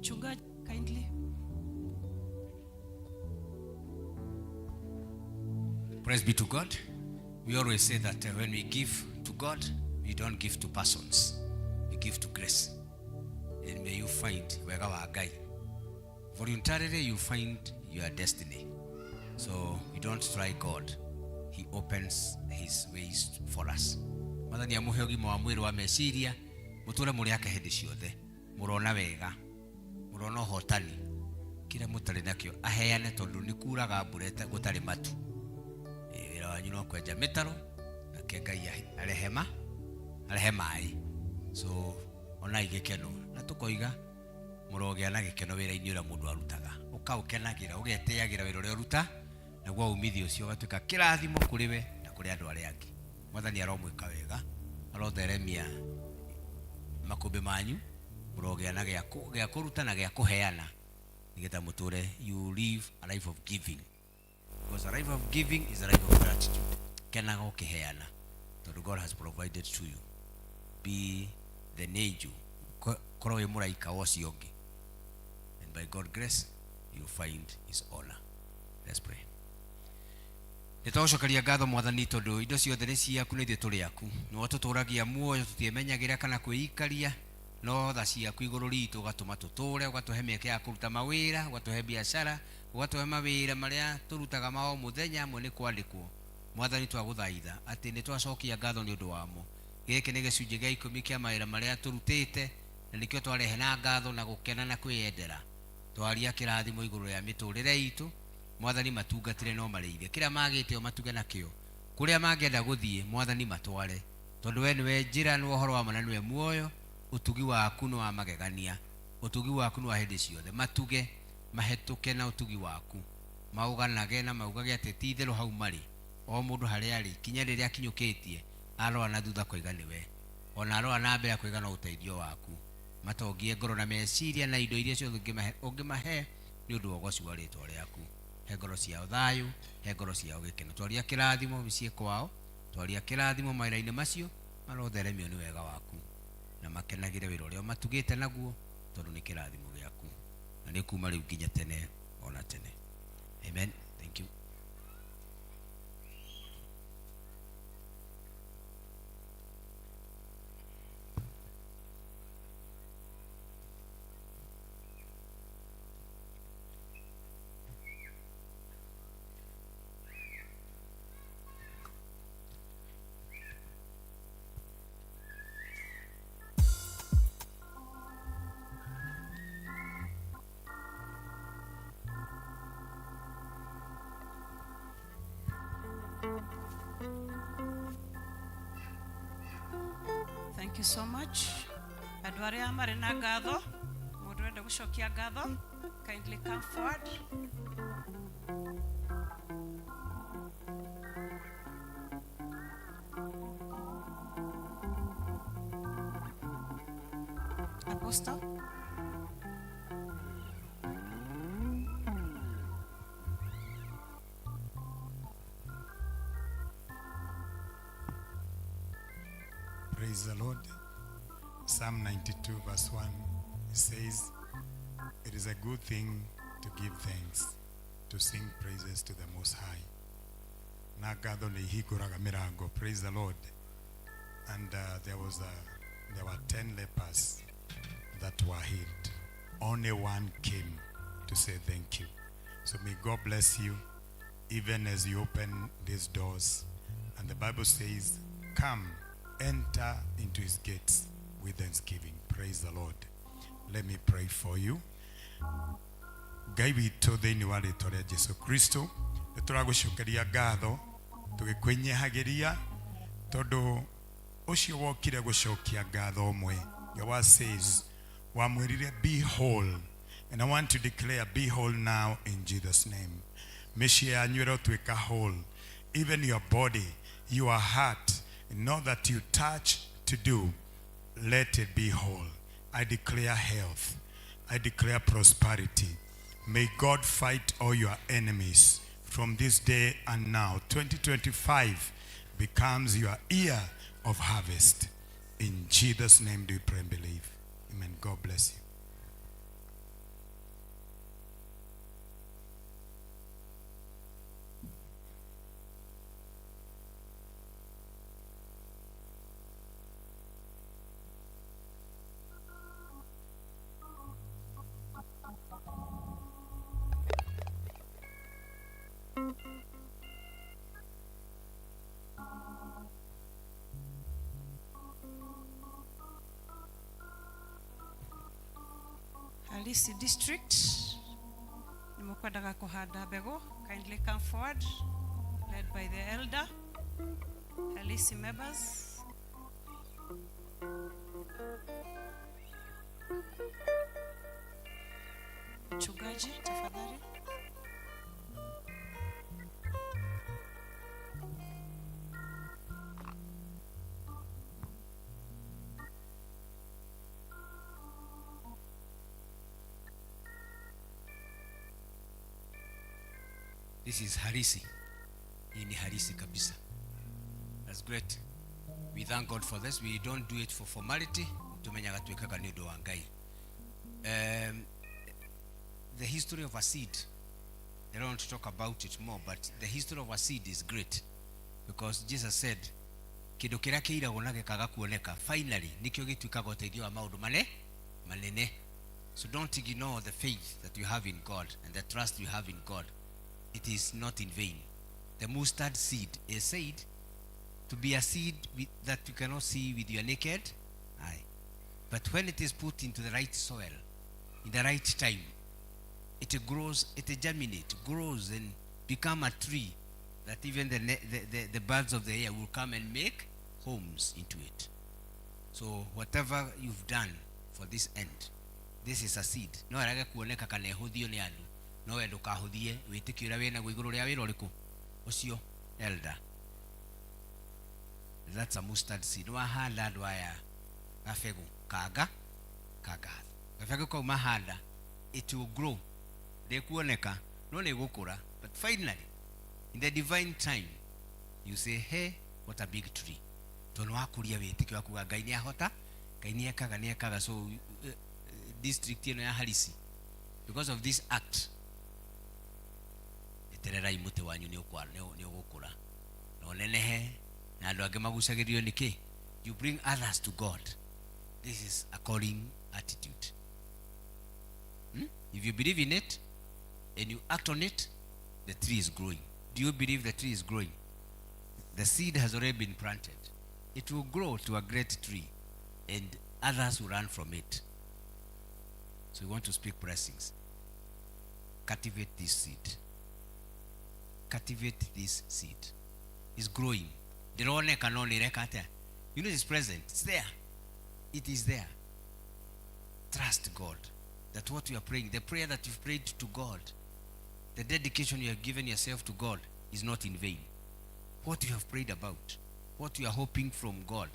Mchungaji, kindly. Praise be to God. We always say that when we give to God, we don't give to persons. We give to grace. And may you find wega wa Ngai. Voluntarily, you find your destiny. So we don't try God. He opens his ways for us. Mwathani amũhe ũgima wa mwĩrĩ wa meciria, mũtũre mũrĩ ake hĩndĩ ciothe. Mũrona wega, mũrona ũhotani, kĩrĩa mũtarĩ nakĩo aheane, tondũ nĩ kuraga mbura gũtarĩ matu. Wĩra wanyu no kwenja mĩtaro, nake Ngai arehe arehe maĩ. So onai gĩkeno, na tũkoiga mũrogĩa na gĩkeno wĩra-inĩ ũrĩa mũndũ arutaga, ũkaũkenagĩra, ũgetĩagĩra wĩra ũrĩa ũruta, naguo umithio ũcio ũgatuĩka kĩrathimo kũrĩ we na kũrĩ andũ arĩa angĩ. Mwathani aromwĩka wega, arotheremia makũmbĩ manyu, mũrogĩa na gĩa kũruta na gĩa kũheana, nĩgetha mũtũre, you live a life of giving. Because a life of giving is a life of gratitude. Kenaga ũkĩheana, tondũ God has provided to you. Be the angel. Korwo wĩ mũraika wa ũcio ũngĩ. And by God's grace, you find his honor. Let's pray. Nĩ twagũcokeria ngatho Mwathani, tondũ indo ciothe nĩ ciaku na ithuĩ tũrĩ aku. Nĩwe ũtũtũragia muoyo, tũtiĩmenyagĩra kana kwĩikaria, no tha ciaku igũrũ ritũ ũgatũma tũtũre, ũgatũhe mĩeke ya kũruta mawĩra, ũgatũhe biacara, ũgatũhe mawĩra marĩa tũrutaga ma o mũthenya, amwe nĩ kwandĩkwo. Mwathani, twagũthaitha atĩ nĩ twacokia ngatho nĩ ũndũ wamo. Gĩkĩ nĩ gĩcunjĩ gĩa ikũmi kĩa mawĩra marĩa tũrutĩte, na nĩkĩo twarehe na ngatho na gũkena na kwĩyendera. Twaria kĩrathimo igũrũ rĩa mĩtũrĩre itũ, Mwathani matungatĩre no marĩithe. Kĩrĩa magĩte o matuge nakĩo. Kũrĩa mangĩenda gũthiĩ, Mwathani matware. Tondũ we nĩwe njĩra na ũhoro wa ma na nĩwe muoyo, ũtugi waku nĩ wa magegania. Ũtugi waku nĩ wa hĩndĩ ciothe. Matuge, mahetũke na ũtugi waku. Maũganage na maugage atĩ ti itherũ hau marĩ, o mũndũ harĩa arĩ, ikinya rĩrĩa akinyũkĩtie, arora na thutha akoiga nĩwe. Ona arora na mbere akoiga no ũteithio waku. Matongie ngoro na meciria na indo iria ciothe ũngĩmahe, ũngĩmahe nĩ ũndũ wa ũgoci wa rĩtwa rĩaku. He ngoro ciao thayũ, he ngoro ciao gĩkeno. Twaria kĩrathimo mĩciĩ kwao, twaria kĩrathimo mawĩra-inĩ macio, marotheremio nĩ wega waku na makenagĩre wĩra ũrĩa ũmatugĩte naguo, tondũ nĩ kĩrathimo gĩaku. Na nĩ kuma rĩu nginya tene ona tene. Amen. Thank you. Thank you so much. Andũ arĩa marĩ na ngatho, mũndũ ũrenda gũcokia ngatho, kindly come forward. Apostle. Praise the Lord. Psalm 92, verse 1 says, It is a good thing to give thanks, to sing praises to the Most High. Na ngatho nĩ ihingũraga mĩrango. Praise the Lord. And there were 10 lepers that were healed. Only one came to say thank you. So may God bless you even as you open these doors. And the Bible says, come, enter into his gates with thanksgiving. Praise the Lord. Let me pray for you. Ngai witũ thĩinĩ wa rĩtwa rĩa Jesu Kristo, nĩ tũragũcokeria ngatho tũgĩkwĩnyihagĩria tondũ ũcio wokire gũcokia ngatho ũmwe. Your word says, wamwĩrire be whole. And I want to declare be whole now in Jesus' name. Mĩciĩ yanyu ĩrotuĩka whole. Even your body, your heart, not that you touch to do, let it be whole. I declare health. I declare prosperity. May God fight all your enemies from this day and now. 2025 becomes your year of harvest. In Jesus' name do we pray and believe. Amen. God bless you. Halisi District, nimekwendaga kuhanda mbegu, kindly come forward, led by the elder, Halisi members. Mchungaji, tafadhali. This is Harisi. Hii ni Harisi kabisa. That's great. We thank God for this. We don't do it for formality. Tumenyaga twikaga ni undu wa Ngai. The history of a seed, I don't want to talk about it more, but the history of a seed is great because Jesus said, kindu kiria kiiragwo na gikaga kuoneka, finally nikio gituikaga uteithio wa maundu manene. So don't ignore the faith that you have in God and the trust you have in God. It is not in vain. The mustard seed is said to be a seed that you cannot see with your naked eye. But when it is put into the right soil, in the right time, It grows, it germinates, grows and become a tree that even the birds of the air will come and make homes into it. So whatever you've done for this end, this is a seed. No ĩrage kuoneka kana ĩhũthio nĩ andũ, no we ndũkahũthie wĩtĩkio ũrĩa wĩnaguo igũrũ rĩa wĩra ũrĩkũ ũcio elder. That's a mustard seed. Wahanda andũ aya gabegũ kanga kangatho, gabegũ kau mahanda, it will grow, ndĩkuoneka no nĩ ĩgũkũra, but finally in the divine time you say, hey, what a big tree, tondũ wakũria wĩtĩkio waku wa Ngai nĩ ahota, Ngai nĩ ekaga, nĩ ekaga. So district ĩno ya Harisi, because of this act, etererai mũtĩ wanyu nĩ ũgũkũra na ũnenehe na andũ angĩ magucagĩrĩrio nĩ kĩ. You bring others to God. This is a calling attitude. If you believe in it and you act on it, the tree is growing. Do you believe the tree is growing? The seed has already been planted. It will grow to a great tree and others will run from it. So we want to speak blessings. Cultivate this seed. Cultivate this seed. It's growing. Ndĩroneka no nĩreka atĩa? You know it's present. It's there. It is there. Trust God that what you are praying, the prayer that you've prayed to God, the dedication you have given yourself to God is not in vain. What you have prayed about, what you are hoping from God,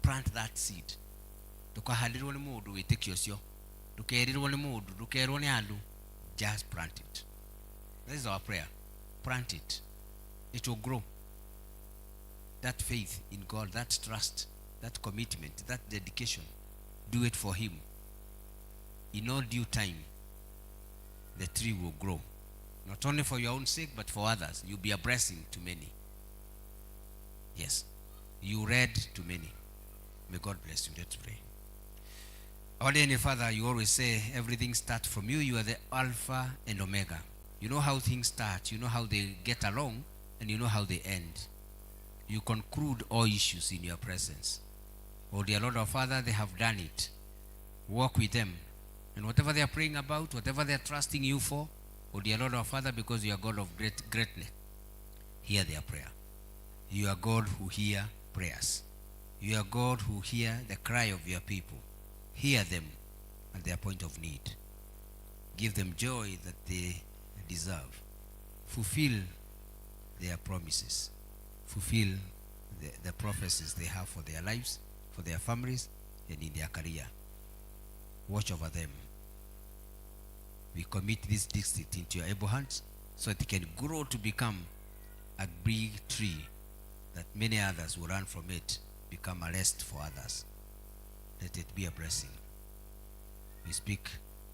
plant that seed. Ndũkahandĩrwo nĩ mũndũ wĩtĩkio ũcio, ndũkerirwo nĩ mũndũ, ndũkerwo nĩ andũ. Just plant it. That is our prayer. Plant it. It will grow. That faith in God, that trust, that commitment, that dedication, do it for him. In all due time, the tree will grow. Not only for your own sake, but for others. You'll be a blessing to many. Yes. You read to many. May God bless you. Let's pray. Our dear Father, you always say everything starts from you. You are the Alpha and Omega. You know how things start. You know how they get along, and you know how they end. You conclude all issues in your presence. Oh, dear Lord, our Father, they have done it. Walk with them. And whatever they are praying about, whatever they are trusting you for, oh, dear Lord, our Father, because you are God of great greatness, hear their prayer. You are God who hear prayers. You are God who hear the cry of your people. Hear them at their point of need. Give them joy that they deserve. Fulfill their promises. Fulfill the prophecies they have for their lives, for their families, and in their career. Watch over them. We commit this district into your able hands so it can grow to become a big tree that many others will run from it, become a rest for others. Let it be a blessing. We speak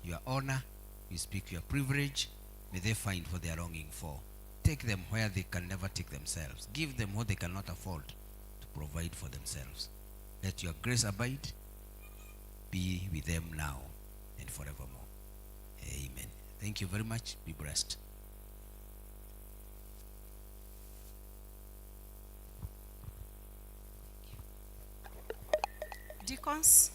your honor, we speak your privilege. May they find what they are longing for. Take them where they can never take themselves. Give them what they cannot afford to provide for themselves. Let your grace abide. Be with them now and forevermore. Amen. Thank you very much. Be blessed. Deacons.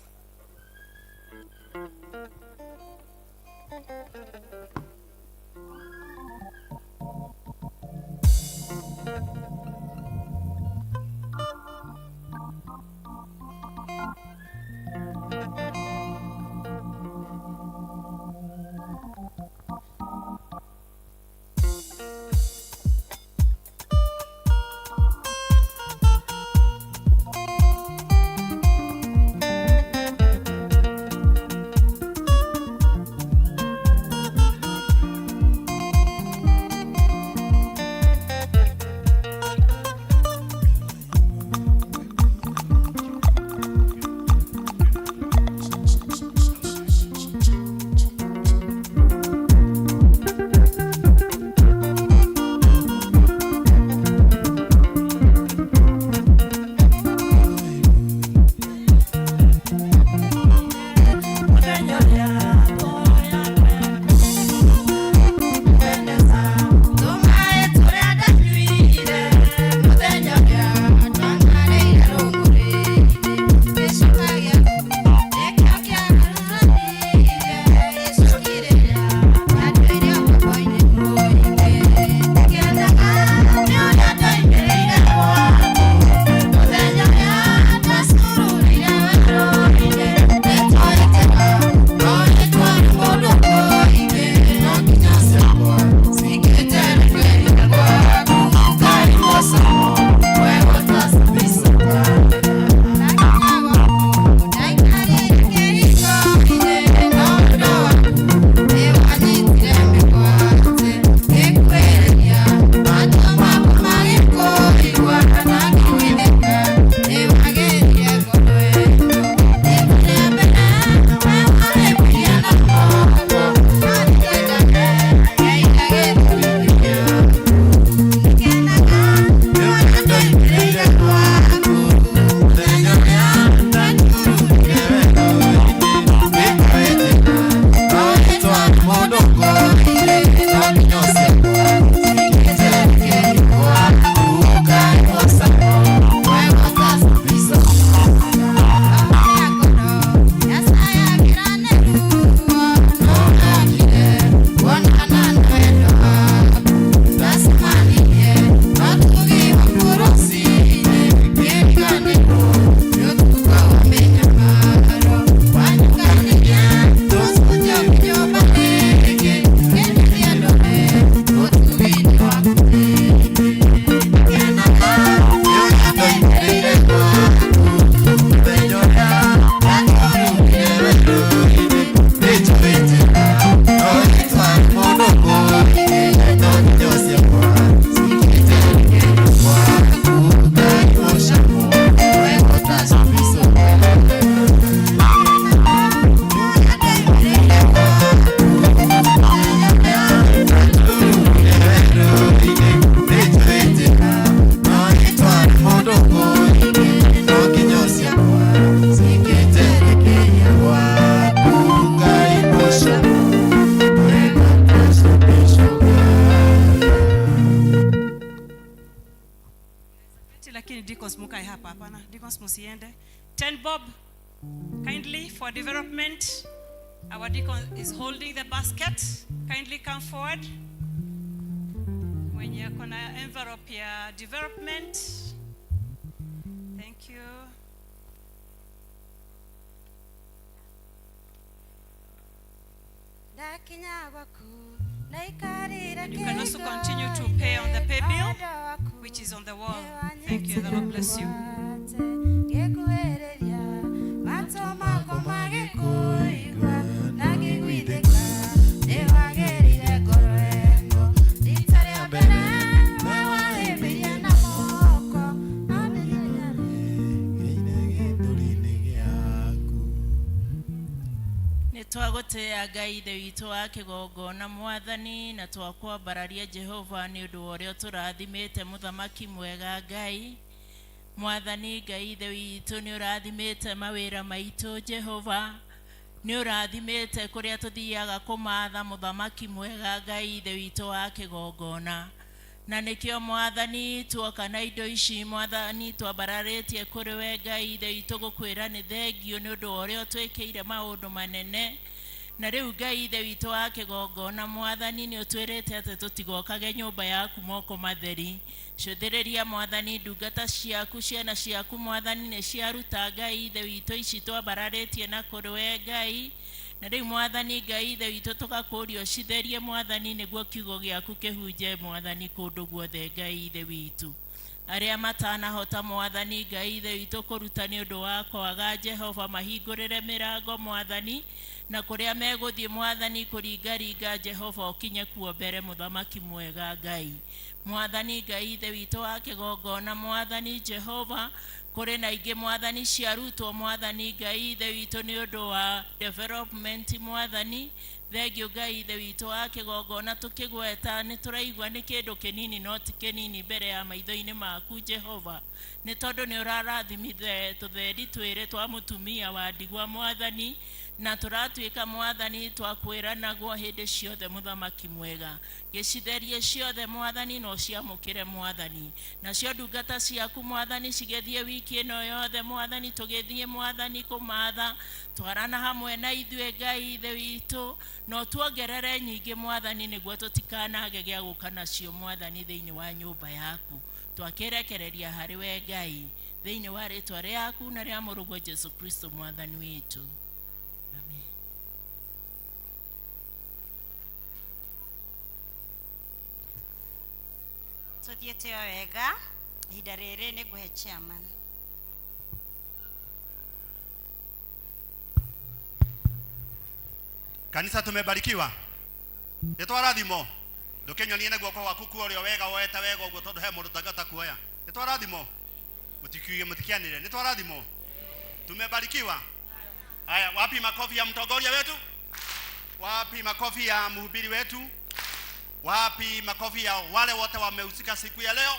Tukae hapa hapana. Deacons msiende. 10 bob kindly for development. Our deacon is holding the basket. Kindly come forward. Mwenye ako na envelope ya development. Thank you. Ndakinya gwaku ndaikarĩra And you can also continue to pay on the pay bill, which is on the wall. Thank you. The Lord bless you. Ngĩkuhĩrĩria matũ makwa magĩkũigua na ngĩiguithĩka nĩwagĩrire ngoro ĩno rita rĩa mbere we wahĩmbĩirie na moko no mĩthenya Nĩ twagũtĩĩa Ngai Ithe witũ wa kĩgongona Mwathani, na twakwambararia Jehova nĩ ũndũ wa ũrĩa ũtũrathimĩte mũthamaki mwega Ngai. Mwathani Ngai Ithe witũ nĩ ũrathimĩte mawĩra maitũ Jehova, nĩ ũrathimĩte kũrĩa tũthiaga kũmatha mũthamaki mwega Ngai Ithe witũ wa kĩgongona. Na nĩkĩo Mwathani tuoka na indo ici Mwathani twambararĩtie kũrĩ we Ngai Ithe witũ gũkwĩra nĩ thengiũ nĩ ũndũ wa ũrĩa ũtwĩkĩire maũndũ manene. Na rĩu Ngai Ithe witũ wa kĩgongona Mwathani nĩ ũtwĩrĩte atĩ tũtigokage nyũmba yaku moko matheri. Cũthĩrĩria Mwathani ndungata ciaku ciana ciaku Mwathani nĩ ciaruta Ngai Ithe witũ ici twambararĩtie na kũrĩ we Ngai. Na rĩu Mwathani Ngai Ithe witũ tũgakũria ũcitherie Mwathani nĩguo kiugo gĩaku kĩhunje Mwathani kũndũ guothe Ngai Ithe witũ. Arĩa matanahota Mwathani Ngai Ithe witũ kũruta nĩ ũndũ wa kwaga Jehova mahingũrĩre mĩrango Mwathani, na kũrĩa megũthiĩ Mwathani kũringaringa Jehova ũkinye kuo mbere mũthamaki mwega Ngai. Mwathani Ngai Ithe witũ wa kĩgongona Mwathani Jehova kũrĩ na ingĩ Mwathani ciarutwo Mwathani Ngai Ithe witũ nĩ ũndũ wa development Mwathani. Thengiũ Ngai Ithe witũ wa kĩgongona tũkĩgweta nĩ tũraigua nĩ kĩndũ kĩnini no ti kĩnini mbere ya maitho-inĩ maku Jehova, nĩ tondũ nĩ ũrarathimire tũthendi twĩrĩ twa mũtumia wa ndigwa Mwathani, na tũratuĩka Mwathani twakwĩranagwo hĩndĩ ciothe mũthamaki mwega. Gĩcitherie ciothe Mwathani na ũciamũkĩre Mwathani. Nacio ndungata ciaku Mwathani cigĩthiĩ wiki ĩno yothe Mwathani, tũgĩthiĩ Mwathani kũmatha, twarana hamwe na ithuĩ Ngai Ithe witũ, na ũtuongerere nyingĩ Mwathani nĩguo tũtikanage gĩa gũka nacio Mwathani thĩinĩ wa nyũmba yaku. Twakĩrekereria harĩ we Ngai thĩinĩ wa rĩtwa rĩaku na rĩa mũrũguo Jesu Kristo Mwathani witũ. Amen. Tuthiĩte o wega ihinda rĩrĩ nĩ ngũhe chairman. Kanisa tumebarikiwa. Nĩ twarathimwo. Ndũkĩnyonie na guoko gwaku kuo ũrĩa wega woete wega ũguo tondũ he mũndũ ũtangĩhota kuoya. Nĩ twarathimwo. Mũtikiuge mũtikianĩrĩre. Nĩ twarathimwo. Tumebarikiwa. Haya, wapi makofi ya mtongoria wetu? Wapi makofi ya mhubiri wetu? Wapi makofi ya wale wote wamehusika siku ya leo?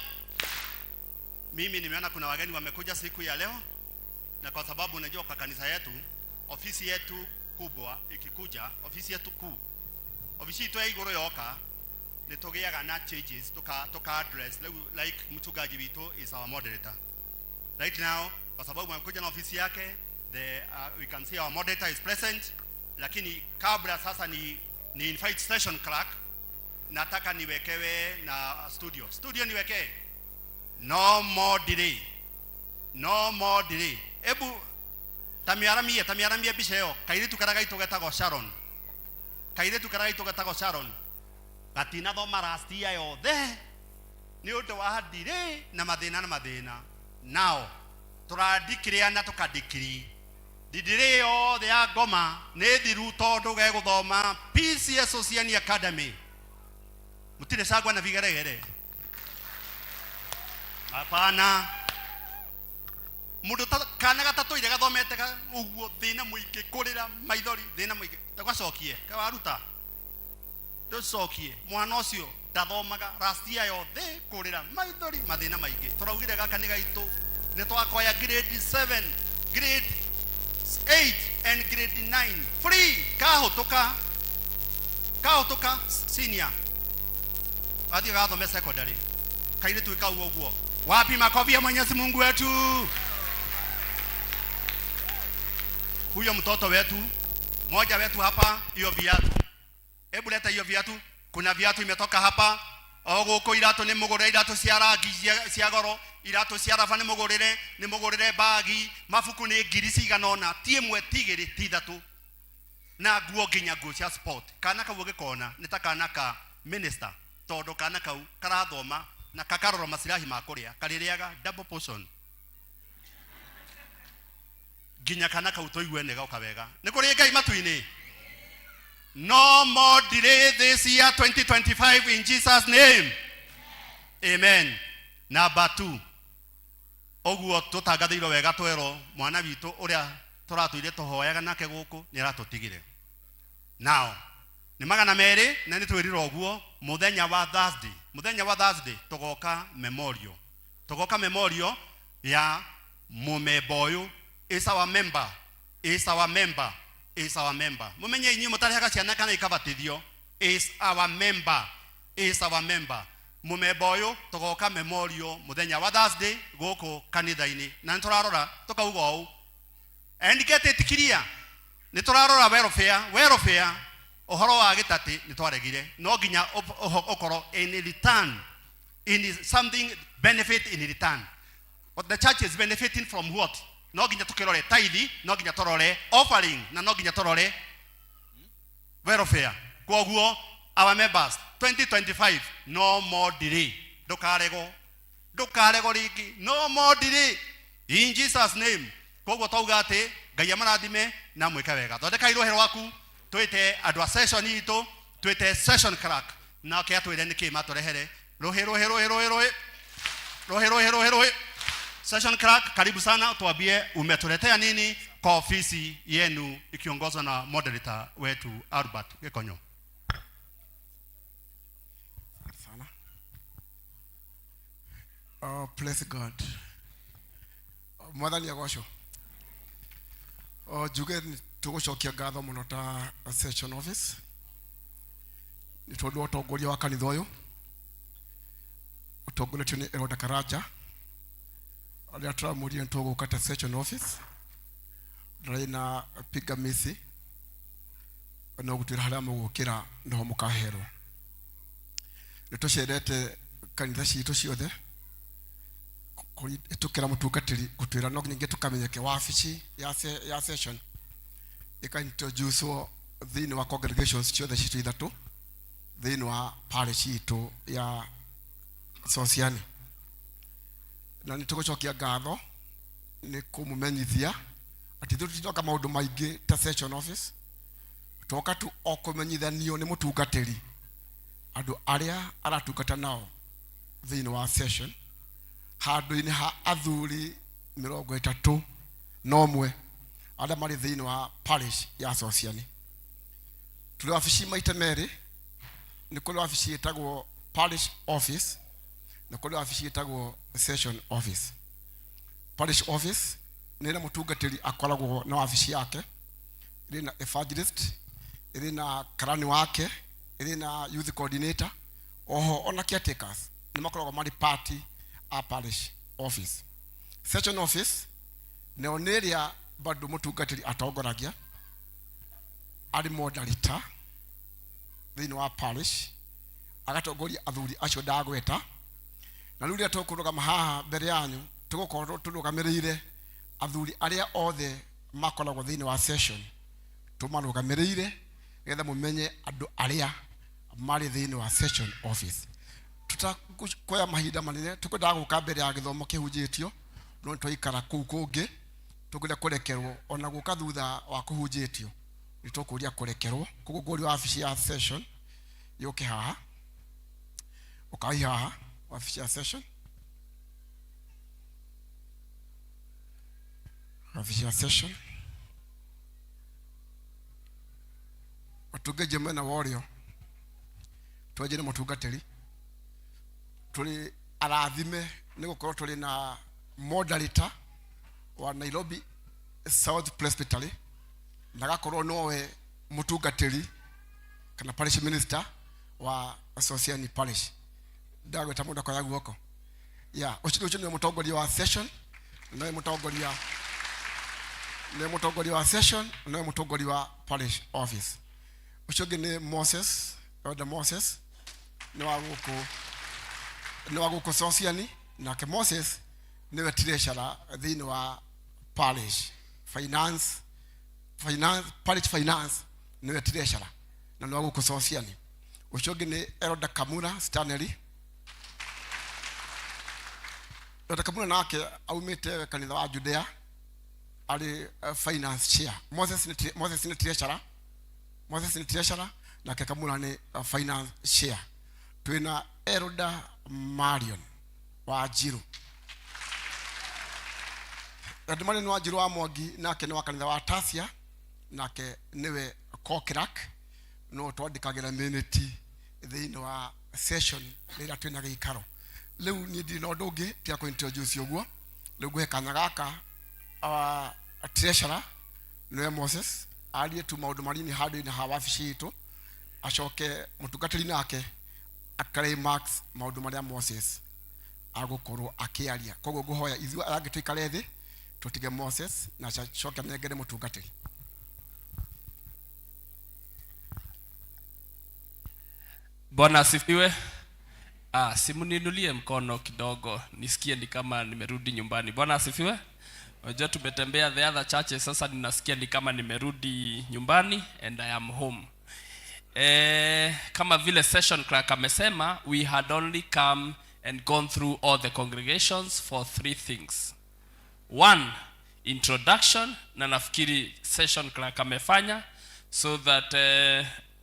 Mimi nimeona kuna wageni wamekuja siku ya leo, na kwa sababu unajua kwa kanisa yetu, ofisi yetu kubwa ikikuja, ofisi yetu kuu, ofisi itu ya iguru yoka, nĩ tũgĩaga na changes, tuka address, like mchungaji witũ is our moderator. Right now, kwa sababu amekuja na ofisi yake, we can see our moderator is present, lakini kabla sasa ni invite station clerk, nataka niwekewe na studio. Studio niwekee. No more delay. No more delay. Ebu tamiaramie mbica ĩyo. Kairĩtu karĩa gaitũ getagwo Sharon. Kairĩtu karĩa gaitũ getagwo Sharon. Gatinathoma last year yothe nĩ ũndũ wa delay na mathĩna na mathĩna. Now tũradikria na tũkadikiri. Delay yothe ya ngoma nĩ thiru tondũ gegũthoma PCS Oceania Academy. Mũtirĩ cangwa na vigeregere. Hapana. Mũndũ kana gatatũire gathomete ũguo thĩna mũingĩ kũrĩra maithori thĩna mũingĩ tũgacokie kawaruta tũcokie mwana ũcio ndathomaga last year yothe kũrĩra maithori mathĩna maingĩ tũraugire gaka nĩ gaitũ nĩ twakoya grade 7 grade 8 and grade 9 free kahũtũka senior athiĩ gathome secondary kairĩtu kau ũguo Wapi makofi ya Mwenyezi Mungu wetu? Huyo mtoto wetu mmoja wetu hapa, hiyo viatu, hebu leta hiyo viatu. Kuna viatu imetoka hapa o gũkũ, iratũ nĩ mũgũrĩre, iratũ cia rangi cia goro, iratũ cia raba nĩ mũgũrĩre, nĩ mũgũrĩre bagi, mabuku nĩ ngiri cigana ũna, ti ĩmwe, ti igĩrĩ, ti ithatũ, na nguo, nginya nguo cia sport. Kana kau ũgĩkona nĩ ta kana ka minister, tondũ kana kau karathoma na kakarora masilahi ma kũrĩa, karĩrĩaga double portion. Nginya kana kau tũigue nĩ goka wega. Nĩ kũrĩ Ngai matu-inĩ. No more delay this year 2025, in Jesus name, amen. Number 2, ũguo tũtangathĩirwo wega, twerwo mwana witũ ũrĩa tũratũire tũhoyaga nake gũkũ nĩ aratũtigire. Now nĩ 200, na nĩ twĩrirwo ũguo mũthenya wa Thursday, mũthenya wa Thursday tũgoka memorial, tũgoka memorial ya mũmemba ũyũ. Is our member, is our member, is our member. Mumenye inyuĩ mũtarehaga ciana kana ikabatithio, is our member, is our member. Mũmemba ũyũ tũgoka memorial mũthenya wa Thursday gũkũ kanitha-inĩ, na nĩ tũrarora tũkauga ũũ, and get it clear, nĩ tũrarora welfare, welfare ũhoro wa gĩtatĩ nĩ twaregire. No nginya ũkorwo in return, in something, benefit in return. But the church is benefiting from what? No nginya tukirore tithe, no nginya turore offering, na no nginya turore welfare. Kwoguo our members, 2025, no more delay. Ndukarego, ndukarego rĩngĩ. No more delay in Jesus name. Koguo twauga atĩ Ngai amarathime na mwĩke wega. Thondekai rũhĩ rwaku, twĩte andũ a session itũ, twĩte session clerk nake atwĩre nĩkĩ matũrehere. Rũhĩ, rũhĩ, rũhĩ, rũhĩ, rũhĩ, rũhĩ, rũhĩ, rũhĩ, rũhĩ. Session clerk, karibu sana, tuambie umetuletea nini kwa ofisi yenu ikiongozwa na moderator wetu Albert Gikonyo. Sana. Oh, bless God. Mwathani agocwo. Oh, njuge nĩ tũgũcokia ngatho mũno ta session office nĩ tondũ wa ũtongoria wa kanitha ũyũ ũtongoretio nĩ Elder Karanja. Arĩa tũramũria nĩ tũgũka ta session office, ndarĩ na pingamizi, no gũtwĩra harĩa mũgũkĩra noho mũkaherwo. Nĩ tũcerete kanitha citũ ciothe kũhĩtũkĩra mũtungatĩri gũtwĩra no ningĩ tũkamenyeke wabici ya session ĩka-introduce-wo thĩinĩ wa congregations ciothe citũ ithatũ thĩinĩ wa parish itũ ya Sosiani. Na nĩ tũgũcokia ngatho nĩ kũmũmenyithia atĩ ithuĩ tũtinoka maũndũ maingĩ ta session office, twoka tu o kũmenyithanio nĩ mũtungatĩri andũ arĩa aratungata nao thĩinĩ wa session, handũ-inĩ ha athuri 31 arĩa marĩ thĩinĩ wa parish ya Sosiani. Tũrĩ wabici maita merĩ. Nĩ kũrĩ wabici ĩtagwo parish office na kũrĩ wabici ĩtagwo session office. Parish office nĩ ĩrĩa mũtungatĩri akoragwo na wabici yake, ĩrĩ na evangelist, ĩrĩ na karani wake, ĩrĩ na youth coordinator, oho ona caretakers nĩ makoragwo marĩ part a parish office. Session office nayo nĩ ĩrĩa bado mũtungatĩri atongoragia arĩ moderator thĩinĩ wa parish, agatongoria athuri acio ndagweta. Na rĩu rĩrĩa tũkũrũgama haha mbere yanyu, tũgũkorwo tũrũgamĩrĩire athuri arĩa othe makoragwo thĩinĩ wa session, tũmarũgamĩrĩire nĩgetha mũmenye andũ arĩa marĩ thĩinĩ wa session office. Tũtakuoya mahinda manene, tũkwendaga gũka mbere ya gĩthomo kĩhunjĩtio, no nĩtwaikara kũu kũngĩ tũkwenda kũrekerwo ona gũka thutha wa kũhunjĩtio nĩ tũkũria kũrekerwo. Koguo ngũria wabici ya session yũke haha, ũkai haha wabici ya session, wabici ya session. Tũngĩnjia mwena wa ũrĩo, twanjie na mũtungatĩri. Tũrĩ arathime nĩ gũkorwo tũrĩ na moderator wa Nairobi South Presbytery, na agakorwo nowe mũtungatĩri kana parish minister wa Sosiani Parish. Ndagweta mũndũ akoya guoko. Ya ũcio ũcio nĩwe mũtongoria wa session, nĩwe mũtongoria, nĩwe mũtongoria wa session, nĩwe mũtongoria wa parish office. Ũcio ũngĩ nĩ Moses, Elder Moses nĩ wa gũkũ, nĩ wa gũkũ Sosiani. Nake Moses nĩwe treasurer thĩinĩ wa parish finance, finance, parish finance, nĩwe treasurer na nĩ wa gũkũ Sosiani. Ũcio ũngĩ nĩ Elder Kamura Stanley. Elder Kamura nake aumĩte kanitha wa Judea, arĩ finance chair. Moses nĩ Moses nĩ treasurer, Moses nĩ treasurer, nake Kamura nĩ finance chair. Twĩna Elder Marion wa Njiru. Elder Marion wa Njiru wa Mwangi nake nĩ wa kanitha wa Tasia, nake nĩwe co-clerk, no twandĩkagĩra minute thĩinĩ wa session rĩrĩa twĩna gĩikaro. Rĩu niĩ ndirĩ na ũndũ ũngĩ tiga kũ introduce ũguo. Rĩu ngũhe kanya gaka treasurer, nĩwe Moses, arie tu maũndũ manini handũ-inĩ ha wabici itũ, acoke mũtungatĩri nake climax maũndũ marĩa Moses agũkorwo akĩaria. Koguo ngũhoya ithuĩ arĩa angĩ tũikare thĩ, tũtige Moses na acoke anengere mũtungatĩri. Bwana asifiwe. Ah, simuniinulie mkono kidogo nisikie ni kama nimerudi nyumbani. Bwana asifiwe. Unajua tumetembea the other churches, sasa ninasikia ni kama nimerudi nyumbani and I am home. Kama vile session clerk amesema, we had only come and gone through all the congregations for three things. One, introduction, na nafikiri session clerk amefanya so that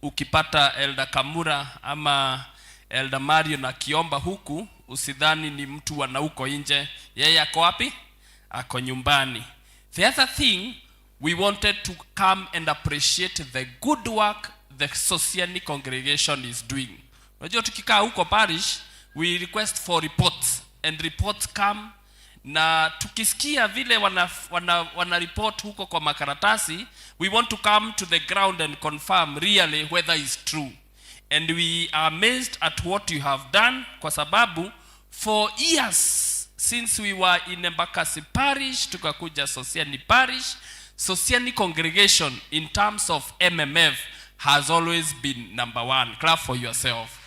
ukipata Elder Kamura ama Elder Mario na kiomba huku, usidhani ni mtu wana huko nje. Yeye ako wapi? Ako nyumbani. The other thing, we wanted to come and appreciate the good work the Sosiani congregation is doing. Unajua tukikaa huko parish, we request for reports and reports come, na tukisikia vile wana report huko kwa makaratasi, we want to come to the ground and confirm really whether it's true. And we are amazed at what you have done, kwa sababu for years since we were in Embakasi Parish, tukakuja Sosiani Parish, Sosiani congregation in terms of MMF has always been number one. Clap for yourself.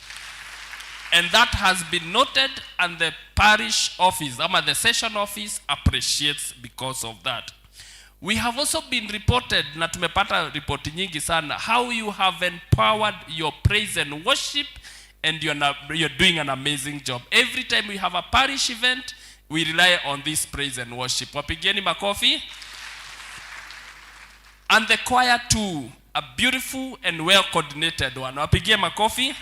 And that has been noted, and the parish office, ama the session office, appreciates because of that. We have also been reported, na tumepata ripoti nyingi sana, how you have empowered your praise and worship, and you're doing an amazing job. Every time we have a parish event, we rely on this praise and worship. Wapigieni makofi. And the choir too, a beautiful and well-coordinated one. Wapigie makofi.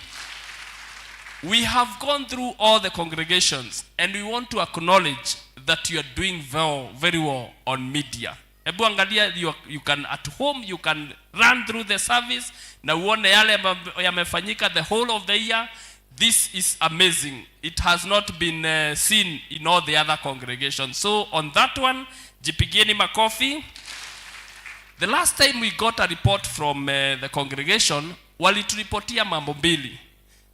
We have gone through all the congregations, and we want to acknowledge that you are doing very, very well on media. Hebu angalia, you can at home, you can run through the service na uone yale yamefanyika the whole of the year. This is amazing. It has not been seen in all the other congregations. So on that one, jipigieni makofi. The last time we got a report from the congregation, walituripotia mambo mbili.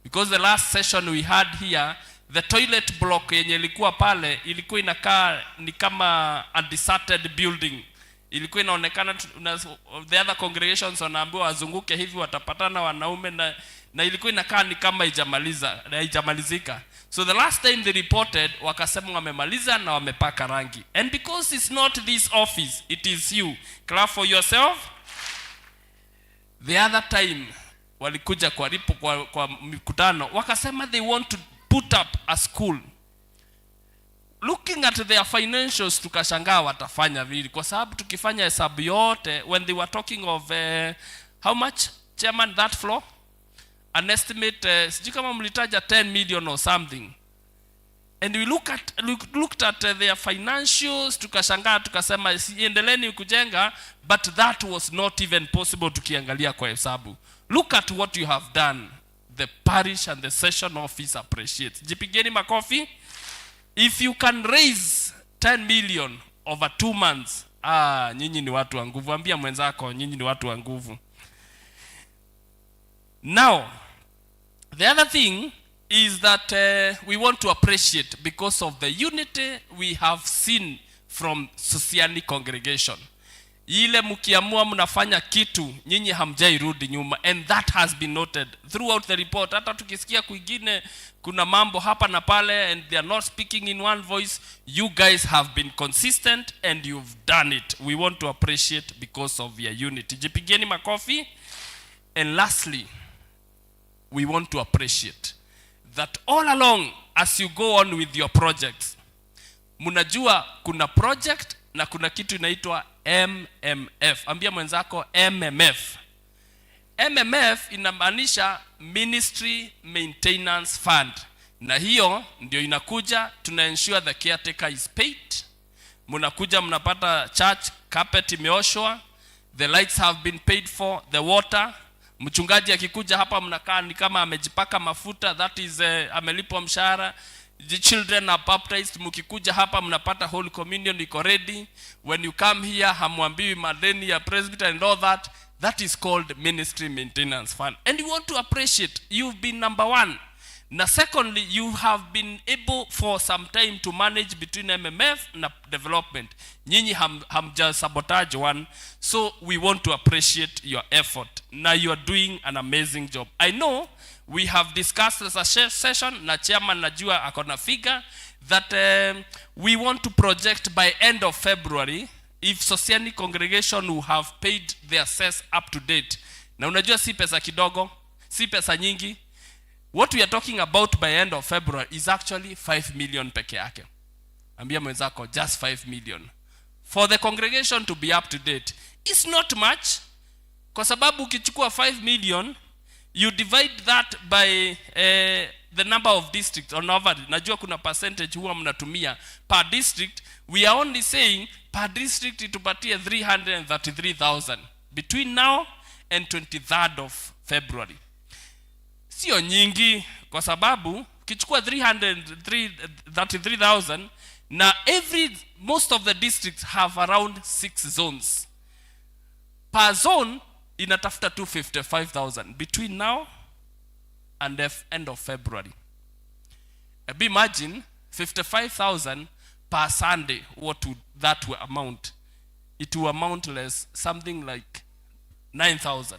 Because the last session we had here, the toilet block yenye ilikuwa pale ilikuwa inakaa ni kama a deserted building. Ilikuwa inaonekana the other congregations wanaambiwa wazunguke hivi watapatana wanaume, na ilikuwa inakaa ni kama haijamalizika. So the last time they reported, wakasema wamemaliza na wamepaka rangi. And because it's not this office, it is you. Clap for yourself. The other time walikuja kwa mikutano, wakasema they want to put up a school. Looking at their financials, tukashangaa watafanya vile, kwa sababu tukifanya hesabu yote, when they were talking of how much, chairman, that floor, an estimate, sijui kama mlitaja 10 million or something. And we looked at their financials, tukashangaa, tukasema endeleeni kujenga, but that was not even possible tukiangalia kwa hesabu. Look at what you have done. The parish and the session office appreciate. Jipigeni makofi. If you can raise 10 million over 2 months, nyinyi ni watu wa nguvu. Ambia mwenzako, nyinyi ni watu wa nguvu. Now, the other thing Is that we want to appreciate because of the unity we have seen from Sosiani congregation. Ile mkiamua mnafanya kitu, nyinyi hamjairudi nyuma, and that has been noted throughout the report. Hata tukisikia kwingine kuna mambo hapa na pale and they are not speaking in one voice, you guys have been consistent and you've done it. We want to appreciate because of your unity. Jipigieni makofi. And lastly, we want to appreciate that all along as you go on with your projects, mnajua kuna project na kuna kitu inaitwa MMF. Ambia mwenzako MMF. MMF inamaanisha Ministry Maintenance Fund, na hiyo ndio inakuja, tuna ensure the caretaker is paid. Mnakuja mnapata church carpet imeoshwa, the lights have been paid for, the water. Mchungaji akikuja hapa mnakaa ni kama amejipaka mafuta, that is amelipwa mshahara. The children are baptized. Mkikuja hapa mnapata Holy Communion iko ready. When you come here hamwambiwi madeni ya presbyter and all that. That is called Ministry Maintenance Fund, and we want to appreciate you've been number one. Na secondly, you have been able for some time to manage between MMF na development. Nyinyi hamja sabotage one. So we want to appreciate your effort. Now you are doing an amazing job. I know we have discussed as a session na chairman, najua akona figure that we want to project by end of February if Sosiani congregation will have paid their cess up to date. Na unajua si pesa kidogo, si pesa nyingi. What we are talking about by end of February is actually 5 million peke yake. Ambia mwenzako, just 5 million for the congregation to be up to date. It's not much, kwa sababu ukichukua 5 million, you divide that by the number of districts on average. Najua kuna percentage huwa mnatumia per district. We are only saying per district itupatie 333,000 between now and 23rd of February. Sio nyingi, kwa sababu ukichukua 333,000 na every most of the districts have around six zones, per zone inatafuta 255,000 between now and the end of February. Ebu imagine 55,000 per Sunday, what would that will amount? It will amount less something like 9,000.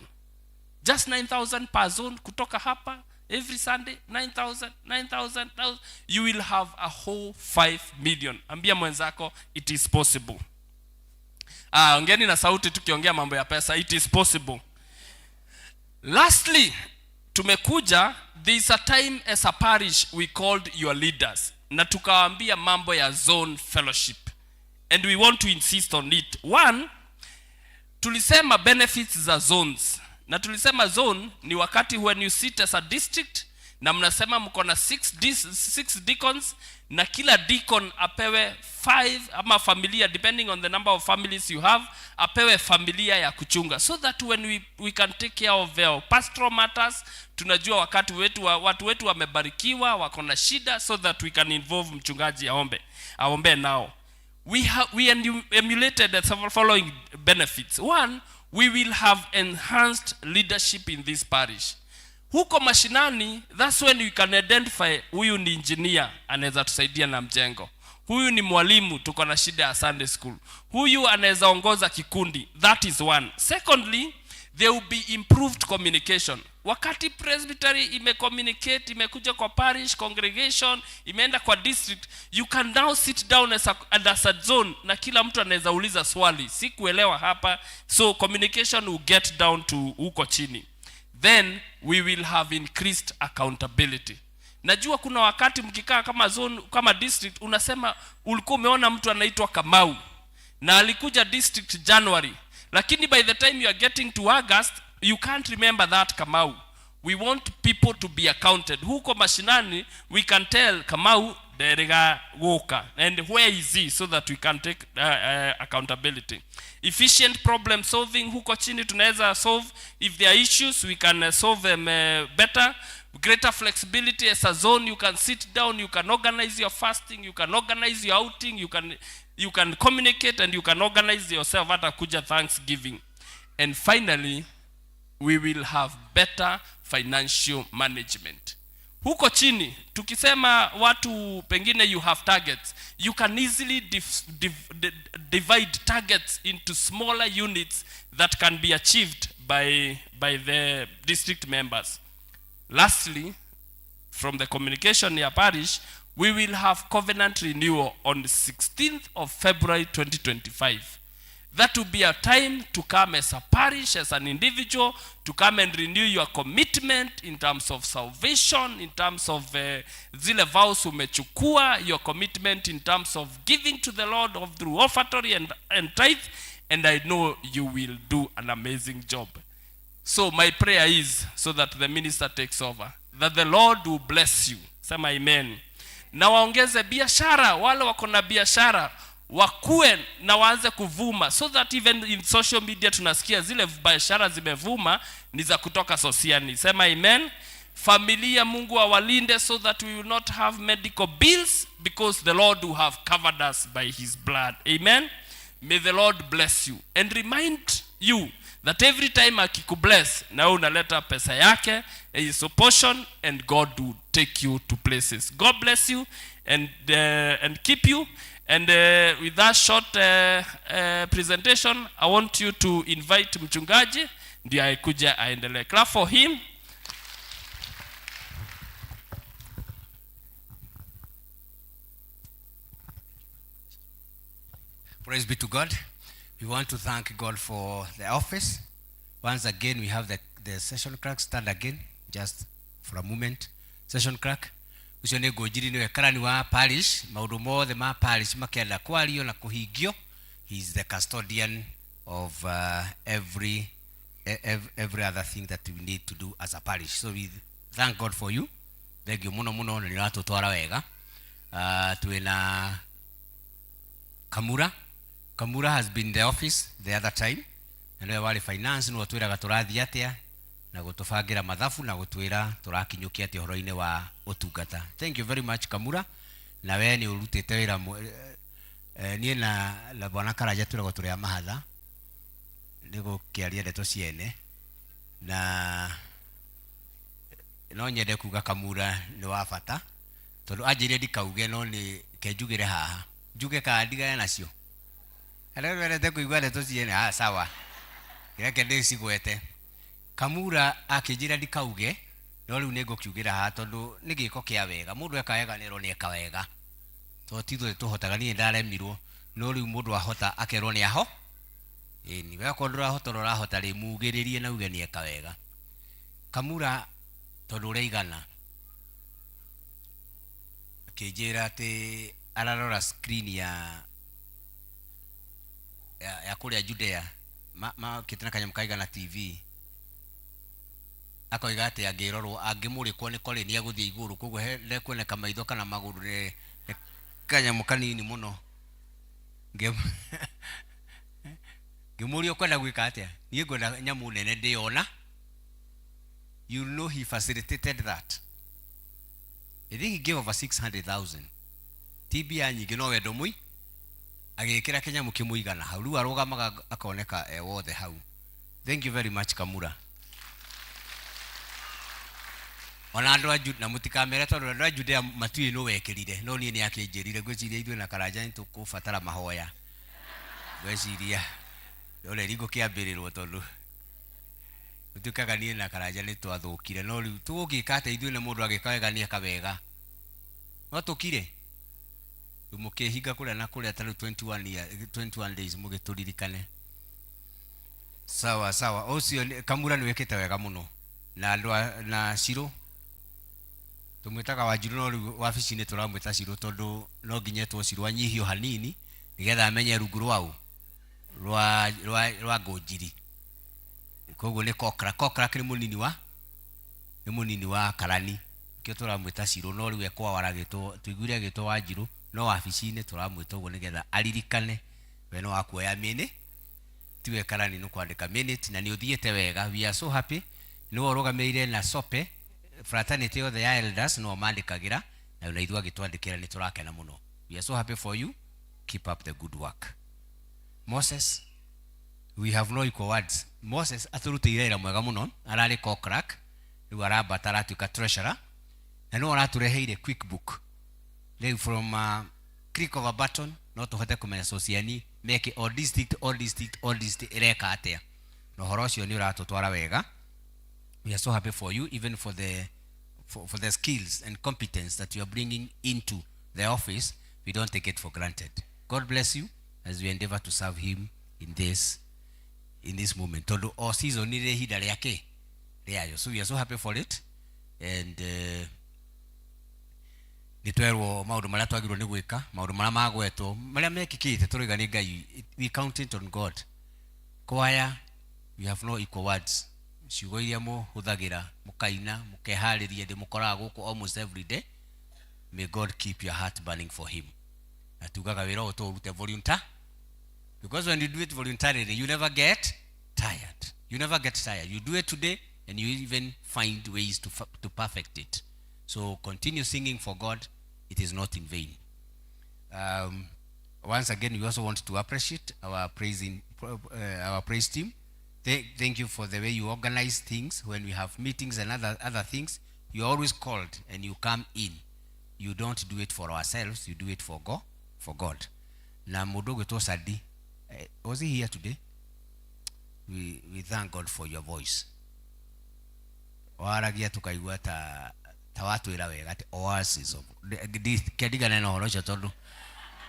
Just 9,000 per zone kutoka hapa every Sunday, 9,000, 9,000, 1,000. You will have a whole 5 million. Ambia mwenzako, it is possible. Ah, ongeni na sauti tukiongea mambo ya pesa, it is possible. Lastly, tumekuja, there is a time as a parish we called your leaders na tukawaambia mambo ya zone fellowship, and we want to insist on it. One, tulisema benefits za zones, na tulisema zone ni wakati when you sit as a district na mnasema mko na six deacons, na kila deacon apewe five ama familia, depending on the number of families you have, apewe familia ya kuchunga, so that when we can take care of their pastoral matters. Tunajua wakati wetu watu wetu wamebarikiwa, wako na shida, so that we can involve mchungaji aombe nao. We emulated the several following benefits. One, we will have enhanced leadership in this parish. Huko mashinani, that's when you can identify huyu ni engineer, anaweza tusaidia na mjengo, huyu ni mwalimu, tuko na shida ya Sunday school, huyu anaweza ongoza kikundi. That is one. Secondly, there will be improved communication. Wakati presbytery imecommunicate, imekuja kwa parish congregation, imeenda kwa district, you can now sit down as a zone na kila mtu anaweza uliza swali, si kuelewa hapa. So communication will get down to huko chini. Then we will have increased accountability. Najua kuna wakati mkikaa kama zone, kama district, unasema ulikuwa umeona mtu anaitwa Kamau na alikuja district January, lakini by the time you are getting to August, you can't remember that Kamau. We want people to be accounted. Huko mashinani we can tell Kamau nderega guka and where is he, so that we can take accountability. Efficient problem solving: huko chini tunaweza solve, if there are issues, we can solve them better. Greater flexibility as a zone: you can sit down, you can organize your fasting, you can organize your outing, you can communicate and you can organize yourself, hata kuja Thanksgiving. And finally, we will have better financial management. Huko chini tukisema watu pengine you have targets, you can easily divide targets into smaller units that can be achieved by the district members. Lastly, from the communication ya parish, we will have covenant renewal on the 16th of February 2025. That will be a time to come as a parish, as an individual, to come and renew your commitment in terms of salvation, in terms of zile vows umechukua, your commitment in terms of giving to the Lord of through offertory and tithe, and I know you will do an amazing job. So my prayer is so that the minister takes over, that the Lord will bless you. Sema amen. Na waongeze biashara, wale wako na biashara wakue na waanze kuvuma, so that even in social media tunasikia zile biashara zimevuma ni za kutoka Sosiani. Sema amen. Familia, Mungu awalinde so that we will not have medical bills because the Lord will have covered us by his blood. Amen. May the Lord bless you and remind you that every time akikubless na wewe unaleta pesa yake, his portion, and God will take you to places. God bless you and keep you. And with that short presentation, I want you to invite mchungaji ndiye aikuja aendelee. Clap for him. Praise be to God. We want to thank God for the office. Once again, we have the session clerk stand again, just for a moment. Session clerk, ucio nĩ Ngũnjiri, nĩwe karani wa parish, maũndũ mothe ma parish makĩenda kwario na kũhingio. He is the custodian of every other thing that we need to do as a parish. So we thank God for you. Thank you mũno mũno, na nĩ ũratũtwara wega. Twĩna Kamura. Kamura has been in the office the other time, na nĩwe warĩ finance, nĩwe twĩraga tũrathiĩ atĩa na gũtũbangĩra mathabu na gũtwĩra tũrakinyũkia atĩa ũhoro-inĩ wa ũtungata. Thank you very much, Kamura. Na we nĩ ũrutĩte wĩra niĩ na bwana Karanja twĩragwo tũrĩ a mahatha nĩ gũkĩaria ndeto ciene, na no nyende kuga Kamura nĩ wa bata tondũ anjĩrire ndikauge, no nĩ ke njugĩre haha, njuge kana ndigane nacio. Arĩa mendete kũigua ndeto ciene, sawa, reke ndĩcigwete. Kamura akĩnjĩra ndikauge, no rĩu nĩngũkiugĩra haha tondũ nĩ gĩko kĩa wega. Mũndũ eka wega nĩerwo nĩ eka wega, tondũ ti ithuĩ tũhotaga. Niĩ ndaremirwo, no rĩu mũndũ ahota akerwo nĩ aho. Ĩni we okorwo ndũrahota ũrĩa ũrahota rĩ, mugĩrĩrie na uge nĩ eka wega. Kamura tondũ ũrĩa akĩnjĩra atĩ ararora screen ya kũrĩa Judea makĩte na kanyamũ kaigana TV, akoiga atĩ angĩrorwo angĩmũrĩkwo nĩ korĩ nĩ egũthiĩ igũrũ, koguo ndekuoneka maitho kana magũrũ, nĩ kanyamũ kanini mũno. Ngĩmũria ũkwenda gwĩka atĩa, niĩ ngwenda nyamũ nene ndĩyona. You know he facilitated that. I think he gave over 600,000. Ti mbia nyingĩ, no wendo mũi agĩkĩra kĩnyamũ kĩmũigana hau, rĩu arũgamaga akoneka e wothe hau. Thank you very much, Kamura. Ona andũ a Juda, na mũtikamere tondũ andũ a Judea matiũĩ nũ wekĩrire, no niĩ nĩ akĩnjĩrire. Ngwĩciria ithuĩ na Karanja nĩ tũkũbatara mahoya, ngwĩciria ũreri ngũkĩambĩrĩrwo tondũ gũtuĩkaga niĩ na Karanja nĩ twathũkire, no rĩu tũgũgĩka atĩa ithuĩ na mũndũ agĩka wega nĩ eka wega, no tũkire rĩu mũkĩhinga kũrĩa na kũrĩa ta rĩu 21 year, 21 days mũgĩtũririkane. Sawa sawa, ũcio Kamura nĩ wĩkĩte wega mũno. Na andũ na Cirũ tũmwĩtaga Wanjirũ, no rĩu wabici-inĩ tũramwĩta Cirũ tondũ no nginya etwo Cirũ anyihio hanini nĩgetha amenye rungu rwaũ rwa Ngũnjiri. Koguo nĩ Kokra. Kokra nĩ mũnini wa, nĩ mũnini wa Karani, nĩkĩo tũramwĩta Cirũ, no rĩu ekwawara agĩtwo, tũiguire agĩtwo Wanjirũ, no wabici-inĩ tũramwĩta ũguo nĩgetha aririkane we no wakuoya mĩnĩ, tiwe Karani nĩ kwandĩka minute, na nĩ ũthiĩte wega. We are so happy. Nĩwe ũrũgamĩrĩire na Sope fraternity yothe ya elders, nĩo mandĩkagĩra na ithuĩ agĩtwandĩkĩra, nĩ tũrakena mũno. We are so happy for you. Keep up the good work. Moses, we have no equal words. Moses atũrutĩire wĩra mwega mũno, ararĩ co-clerk, rĩu arambata aratuĩka treasurer. Na nĩwe ũratũreheire quickbook rĩu from click of a button no tũhote kũmenya sociani meke o district o district o district ĩreka atĩa, na ũhoro ũcio nĩ ũratũtwara wega. We are so happy for you, even for the skills and competence that you are bringing into the office. We don't take it for granted. God bless you as we endeavor to serve him in this moment, tondũ o season nĩ ihinda rĩake rĩayo. So we are so happy for it, and nĩ twerwo maũndũ marĩa twagĩrĩirwo nĩ gwĩka, maũndũ marĩa magwetwo, marĩa mekĩkĩte, tũroiga nĩ Ngai. We count it on God. Kwaya, we have no equal words. Ciugo iria mũhũthagĩra mũkaina mũkeharĩria, ndĩ mũkoraga gũkũ almost every day. May God keep your heart burning for him. Na tugaga wĩra ũyũ tũũrute volunteer, because when you do it voluntarily, you never get tired. You never get tired. You do it today and you even find ways to perfect it. So continue singing for God. It is not in vain. Once again, we also want to appreciate our praise team. Thank you for the way you organize things. When we have meetings and other things, you're always called and you come in. You don't do it for ourselves, you do it for God. For God. Na mũndũ ũgwĩtwo Sadi, was he here today? We thank God for your voice. Waragia tukaigua ta watwĩra wega atĩ oasis of kendigane na ũhoro ũcio, tondũ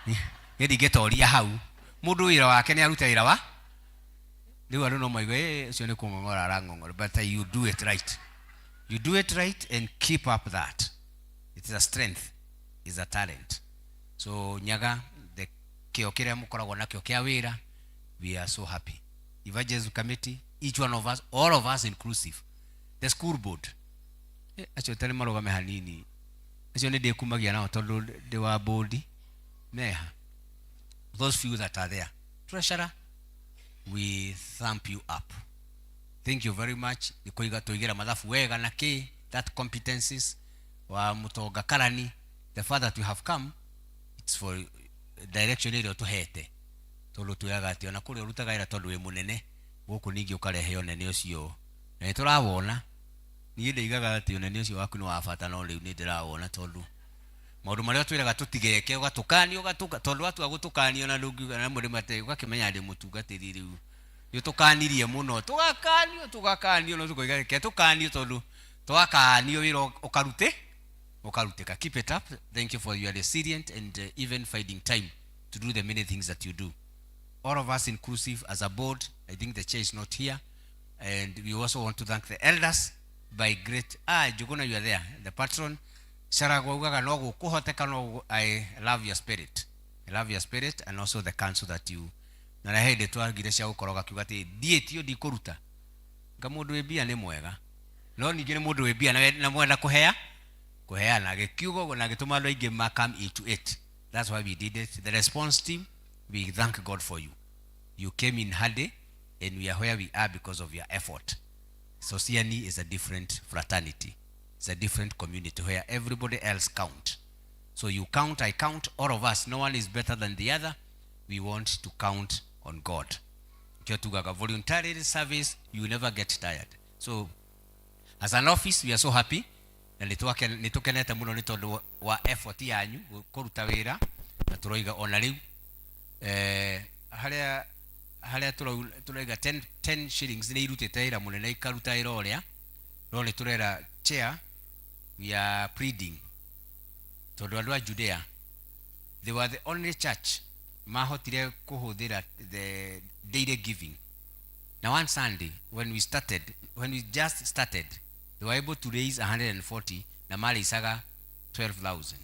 niĩ ndingĩtoria hau. Mũndũ wĩra wake nĩ aruta wĩra wa rĩu, andũ no maigue, "Eh, ũcio nĩ kũng'ong'ora arang'ong'ora," but you do it right. You do it right and keep up that. It is a strength, is a talent. So nyaga the kĩo kĩrĩa mũkoragwo nakĩo kĩa wĩra, we are so happy. Evangelism committee, each one of us, all of us inclusive, the school board. Acio tarĩ marũgame hanini, acio nĩ ndĩkumagia nao tondũ ndĩ wa board meha. Those few that are there, treasurer, we thump you up. Thank you very much nĩ kũiga tũigĩra mathabu wega na kĩ that competencies wa mũtonga karani. The fact that we have come, it's for direction ĩrĩa ũtũhete, tondũ twĩraga atĩ ona kũrĩa ũrutaga wĩra, tondũ wĩ mũnene gũkũ, ningĩ ũkarehe ũnene ũcio na nĩ tũrawona. Niĩ ndĩigaga atĩ ũnene ũcio waku nĩ wa bata, no rĩu nĩ ndĩrawona, tondũ maũndũ marĩa twĩraga tũtigeke, ũgatũkania, ũgatũka, tondũ watua gũtũkania na ndũngiuga na mũndũ mate, ũgakĩmenya ndĩ mũtungatĩri. Rĩu nĩ ũtũkanirie mũno, tũgakanio, tũgakanio, no tũkoiga reke tũkanio, tondũ twakanio wĩra ũkarute ũkarutĩka. Keep it up. Thank you for your resilient and even finding time to do the many things that you do. All of us inclusive as a board. I think the chair is not here. And we also want to thank the elders by great, Juguna, you are there, the patron. Saragwa ugaga no gũkũhoteka no I love your spirit. I love your spirit and also the counsel that you na na hĩndĩ twagire cia gũkoroga kiuga atĩ ndiĩtio ndikũruta nga mũndũ wĩ mbia nĩ mwega, no ningĩ nĩ mũndũ wĩ mbia na mwenda kũhea kũheana gĩkiuga ũguo na gĩtũma andũ aingĩ ma come into it. That's why we did it. The response team, we thank God for you. You came in handy and we are where we are because of your effort. Sociani is a different fraternity. It's a different community where everybody else count. So you count, I count, all of us. No one is better than the other. We want to count on God. Kio tugaga voluntary service, you never get tired. So as an office, we are so happy na nĩ tũkenete mũno nĩ tondũ wa effort yanyu kũruta wĩra, na tũroiga ona rĩu harĩa harĩa tũrauga 10 10 shillings nĩ irutĩte wĩra mũnene, ikaruta wĩra ũrĩa, no nĩ tũrera chair, we are pleading, tondũ andũ a Judea, they were the only church mahotire kũhũthĩra the daily giving. Na one Sunday when we started, when we just started, they were able to raise 140 na marĩicaga 12,000,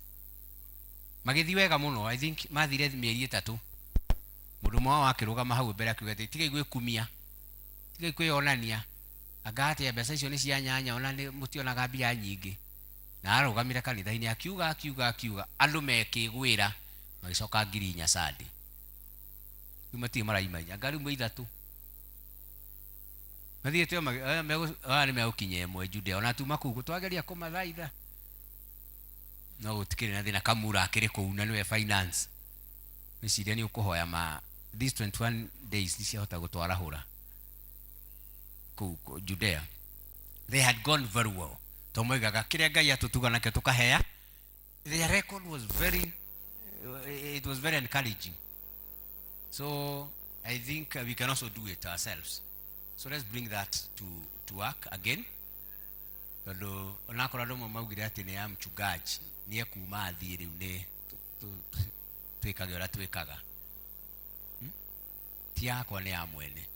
magĩthiĩ wega mũno. I think mathire mĩeri 3, mũndũ ũmwe wao akĩrũgama hau mbere akiuga atĩ tigai gwĩkumia, tigai kwĩyonania, anga atĩa mbeca icio nĩ cia nyanya, ona nĩ mũtionaga mbia nyingĩ. Na arũgamire kanitha-inĩ akiuga akiuga akiuga, andũ mekĩgwĩra, magĩcoka 4,000 Sunday. Rĩu matirĩ maraimainya, anga rĩu mwĩ ithatũ mathiĩte o aya nĩ megũkinya 1 Judea, ona tuma kũu twageria kũmathaitha no gũtikĩrĩ na thĩna. Kamura akĩrĩ kũu na nĩwe finance, wĩciria nĩ ũkũhoya ma these 21 days nĩ ciahota gũtwarahũra kũu Judea. They had gone very well. To moigaga kĩrĩa Ngai atũtuga nakĩo tũkahea. Their record was very, it was very encouraging. So I think we can also do it ourselves. So let's bring that to work again. Tondũ onakorwo andũ amwe maugire atĩ nĩ ya mchungaji nĩ ekuma athiĩ rĩu nĩ twĩkage ũrĩa twĩkaga. Ti yakwa nĩ ya mwene.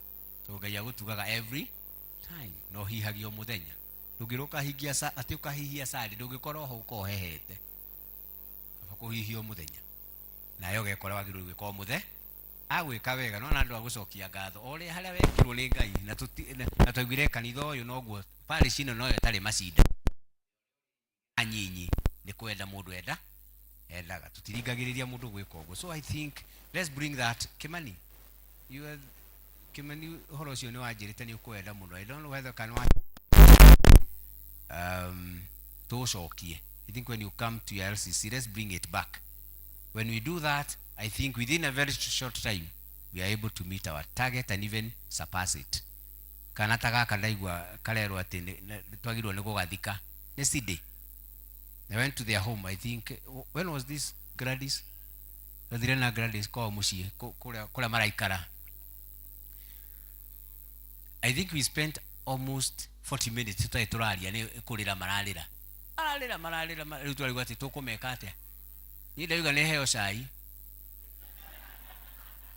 Tondũ Ngai agũtugaga every time na ũhihagia o mũthenya. Ndũngĩrwo ũkahingia atĩ ũkahihia sari ndũngĩkorwo ho ũkorwo ũhehete. Kaba kũhihia o mũthenya. Nawe ũgekora wagĩrĩirwo gwĩka o mũthenya. Agwĩka wega no na andũ a gũcokia ngatho o ũrĩa harĩa wekirwo nĩ Ngai na twaiguire kanitha ũyũ noguo parish ĩno noyo ĩtarĩ macinda anyinyi nĩ kwenda mũndũ enda endaga tũtiringagĩrĩria mũndũ gwĩka ũguo. So I think let's bring that. Kimani, you are, Kimani ũhoro ũcio nĩ wanjĩrĩte nĩ ũkwenda mũno. I don't know whether can wa tũũcokie. I think when you come to your LCC, let's bring it back. When we do that, I think within a very short time we are able to meet our target and even surpass it. Kana ta gaka ndaigua karerwo atĩ twagĩrĩirwo nĩ gũgathika nĩ CD. I went to their home, I think, when was this, Gladys? Twathire na Gladys kwao mũciĩ, kũrĩa maraikara. I think we spent almost 40 minutes tũtarĩ tũraria nĩ kũrĩra mararĩra. Mararĩra, mararĩra, rĩu twarigwo atĩ tũkũmeka atĩa. Niĩ ndauga nĩ heo cai.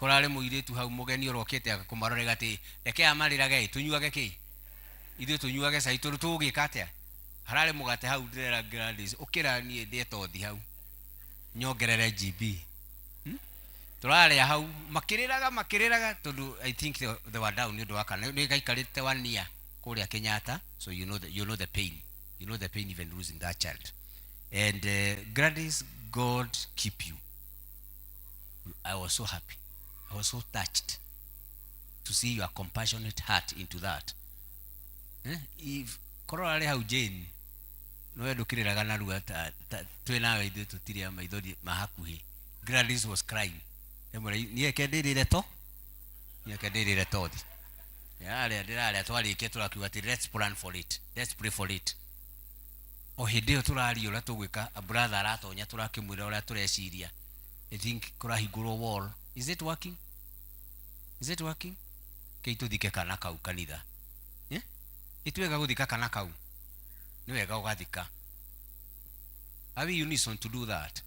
Kũrarĩ mũirĩtu hau mũgeni ũrokĩte kũmarorera atĩ reke aya marĩrage ĩ, tũnyuage kĩ? Ithuĩ tũnyuage cai tondũ tũgũgĩka atĩa? Hararĩ mũgate hau ndĩrera Gladys, ũkĩra niĩ ndĩe tothi hau. Nyongerere GB. Tũrarĩa hau, makĩrĩraga, makĩrĩraga, tondũ I think they were down nĩ ũndũ wa kana. Nĩ gaikarĩte 1 year kũrĩa Kenyatta, so you know the pain. You know the pain even losing that child. And Gladys, God keep you. I was so happy. I was so touched to see your compassionate heart into that. If korwo arĩ hau Jane, no we ndũkĩrĩraga narua ta twĩ nawe ithuĩ tũtirĩ a maithori ma hakuhĩ. Gladys was crying. Ndĩmwĩra, niĩ reke ndĩrĩre to? Niĩ reke ndĩrĩre tothi. Ndĩrarĩa, ndĩrarĩa, twarĩkia tũrakiuga atĩ let's plan for it. Let's pray for it. O hĩndĩ ĩyo tũraria ũrĩa tũgwĩka, a brother aratonya tũrakĩmwĩra ũrĩa tũreciria. I think kũrahingũrwo wall. Is it working? Is it working? Kei tũthike kana kau kanitha. Nĩ wega gũthika kana kau. Nĩ wega ũgathika. Are we unison to do that?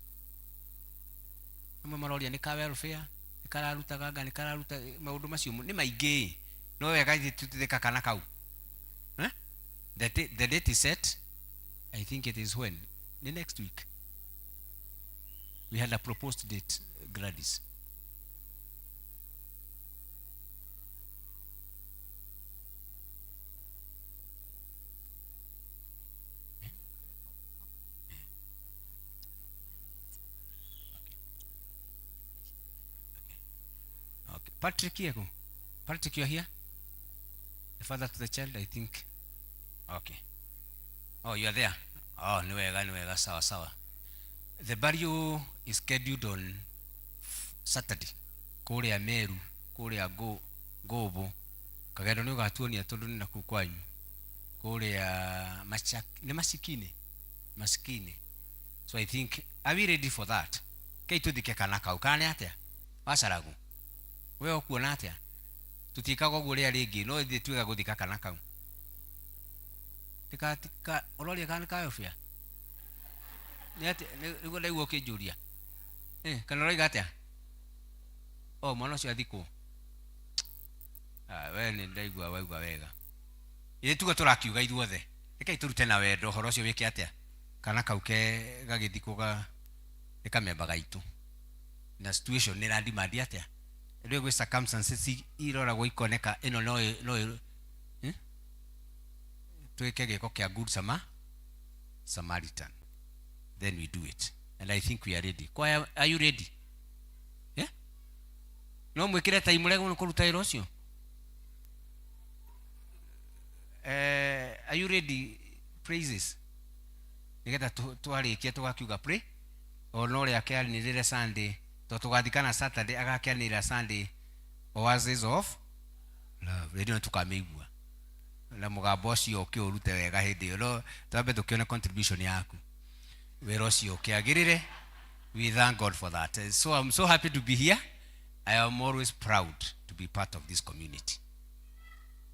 Amwe maroria nĩ ka welfare, nĩ kararutaga anga, nĩ kararuta maũndũ macio nĩ maingĩ. No wega ithuĩ tũthika kana kau. The date is set. I think it is when? The next week. We had a proposed date, Gladys. Okay. Patrick here. Patrick, you are here? The father to the child, I think. Okay. Oh, you are there. Oh, ni wega, ni wega, sawa, sawa. The burial is scheduled on Saturday. Kũrĩa Meru, kũrĩa Ngũbũ. Kagendo nĩ ũgatuonia tondũ nĩ nakũu kwanyu. Kũrĩa nĩ Masikini? Masikini. So I think, are we ready for that? Kei tũthike kana kau, kana nĩ atĩa? Wacaragu. We ũkuona atĩa? Tũtiĩkaga ũguo rĩa rĩngĩ, no ithuĩ tuĩga gũthika kana kau. Tikatika, ũroria kana nĩ ka welfare? Nĩ atĩa, nĩguo ndaigua ũkĩnjũria. Kana ũroiga atĩa? Oh, mwana ũcio athikwo. We nĩ ndaigua waigua wega. Ithuĩ tuge tũrakiuga ithuothe. Rekei tũrute na wendo ũhoro ũcio wĩke atĩa? Kana kau ke gagĩthikwo nĩ kamemba gaitũ. Na situation nĩ ĩrandimandi atĩa? Rĩu gwĩ circumstances iroragwo ikoneka ĩno no no Twĩke gĩko kĩa good Samaritan. Then we do it. And I think we are ready. Choir, are you ready? Yeah? No mwĩkĩre time ũrĩa nĩ kũruta wĩra ũcio? Are you ready? Praises. Nĩgetha twarĩkia tũgakiuga pray. O no ũrĩa akĩanĩrĩre Sunday, to tũgathikana Saturday, agakĩanĩrĩra Sunday, Oasis of Love. Rĩrĩa nĩ tũkamĩigua. Na mũgambo ũcio ũkĩũrute wega hĩndĩ ĩyo, no twambe tũkĩone contribution yaku wĩra ũcio ũkĩagĩrĩre. We thank God for that. So I'm so happy to be here. I am always proud to be part of this community,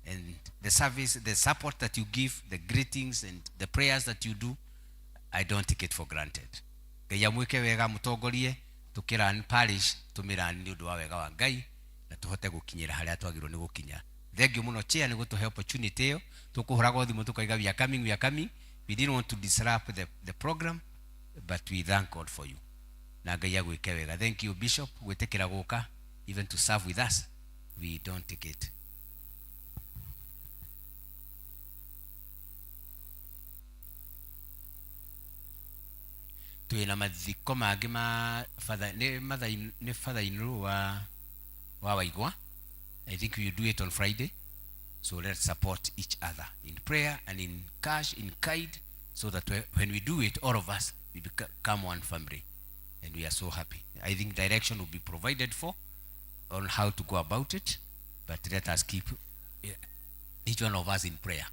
and the service, the support that you give, the greetings and the prayers that you do, I don't take it for granted. Ngai amwĩke wega, mũtongorie tũkĩran parish, tũmĩrani nĩ ũndũ wa wega wa Ngai na tũhote gũkinyĩra harĩa twagĩrĩirwo nĩ gũkinya. Thank you mũno, chair, nĩ gũtũhe opportunity ĩyo. Tũkũhũraga thimũ tũkaiga, "We are coming, we are coming." We didn't want to disrupt the program, but we thank God for you, na Ngai agwĩke wega. Thank you, Bishop, gwĩtĩkĩra gũka even to serve with us. We don't take it. Twĩna mathiko mangĩ ma father, nĩ mother nĩ father in law wa Waigwa. I think we will do it on Friday, so let's support each other in prayer and in cash, in kind, so that when we do it, all of us, we become one family, and we are so happy. I think direction will be provided for on how to go about it, but let us keep each one of us in prayer,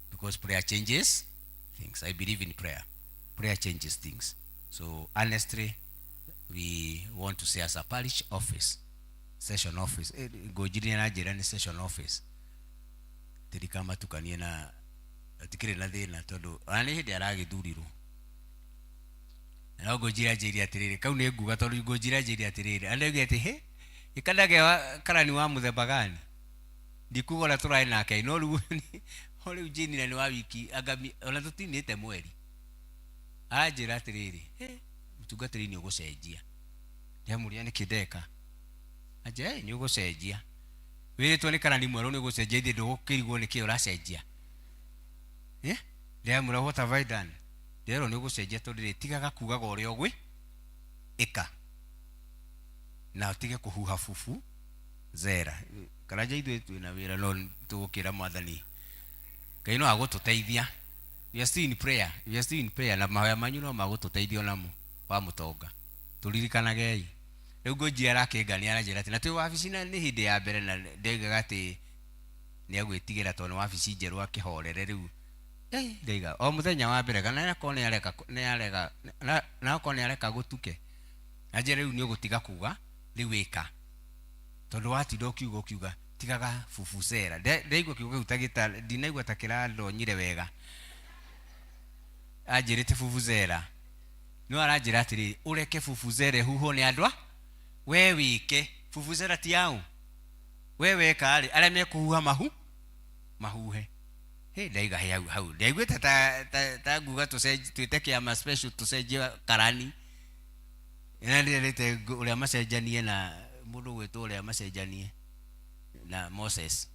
because prayer changes things. I believe in prayer. Prayer changes things. So honestly, we want to say as a parish office, session office, ngũnjirie na njĩra nĩ session office, tirikamatukanie na tikĩrĩ na thĩna tondũ ona nĩ hĩndĩ aragĩthurirwo, no ngũnjira njĩire atĩrĩrĩ, kau nĩ nguga tondũ ngũnjira njĩire atĩrĩrĩ, andauge atĩ he ĩkanage karani wa mũthemba gani, ndikuga ũrĩa tũrarĩ nake, no rĩu o rĩu njĩnina nĩ wa wiki anga ona tũtinĩte mweri, aranjĩra atĩrĩrĩ, "He, mũtungatĩri, nĩ ũgũcenjia." Ndĩramũria nĩkĩ ndeka. Anjĩra, "Ĩ, nĩ ũgũcenjia, wĩrĩtwo nĩ karani mwerũ, nĩ ũgũcenjia, ithuĩ ndũgũkĩrigwo nĩkĩ ũracenjia." Eh? Ndĩramwĩra, "What have I done?" Ndĩrerwo nĩ ũgũcenjia tondũ rĩ tigaga kugaga ũrĩa ũgwĩ ĩka na ũtige kũhuha bubu zera. Karanja, ithuĩ twĩna wĩra, no tũgũkĩra Mwathani Ngai no agũtũteithia. We are still in prayer, we are still in prayer, na mahoya manyu no magũtũteithia onamo wa mũtonga tũririkanagei. Rĩu ngũnjia arakĩngania, aranjĩra atĩ na twĩ wabici na nĩ hĩndĩ ya mbere, na ndaigaga atĩ nĩ agwĩtigĩra tondũ nĩ wabici njerũ, akĩhorere. Rĩu ndaiga o mũthenya wa mbere kana akorwo nĩ areka nĩ arega na akorwo nĩ areka gũtuke, anjĩra rĩu nĩ ũgũtiga kuga, rĩu ĩka, tondũ watinda ũkiuga tigaga bubusera. Ndaigua kiugo kĩu ta gĩta ndinaigua ta kĩrandonyire wega. Anjĩrĩte bubuzera, no aranjĩra atĩrĩ, ũreke bubuzera ĩhuhwo nĩ andũ a we wĩke bubuzera ti yau we weka rĩ, arĩa mekũhuha mahu mahuhe. Hĩ, ndaiga he hau hau ndaiguĩte ta nguga tũcenjie, twĩte kĩama special tũcenjie karani na ndĩrĩte ũrĩa macenjanie na mũndũ gwĩtwo ũrĩa macenjanie na Moses.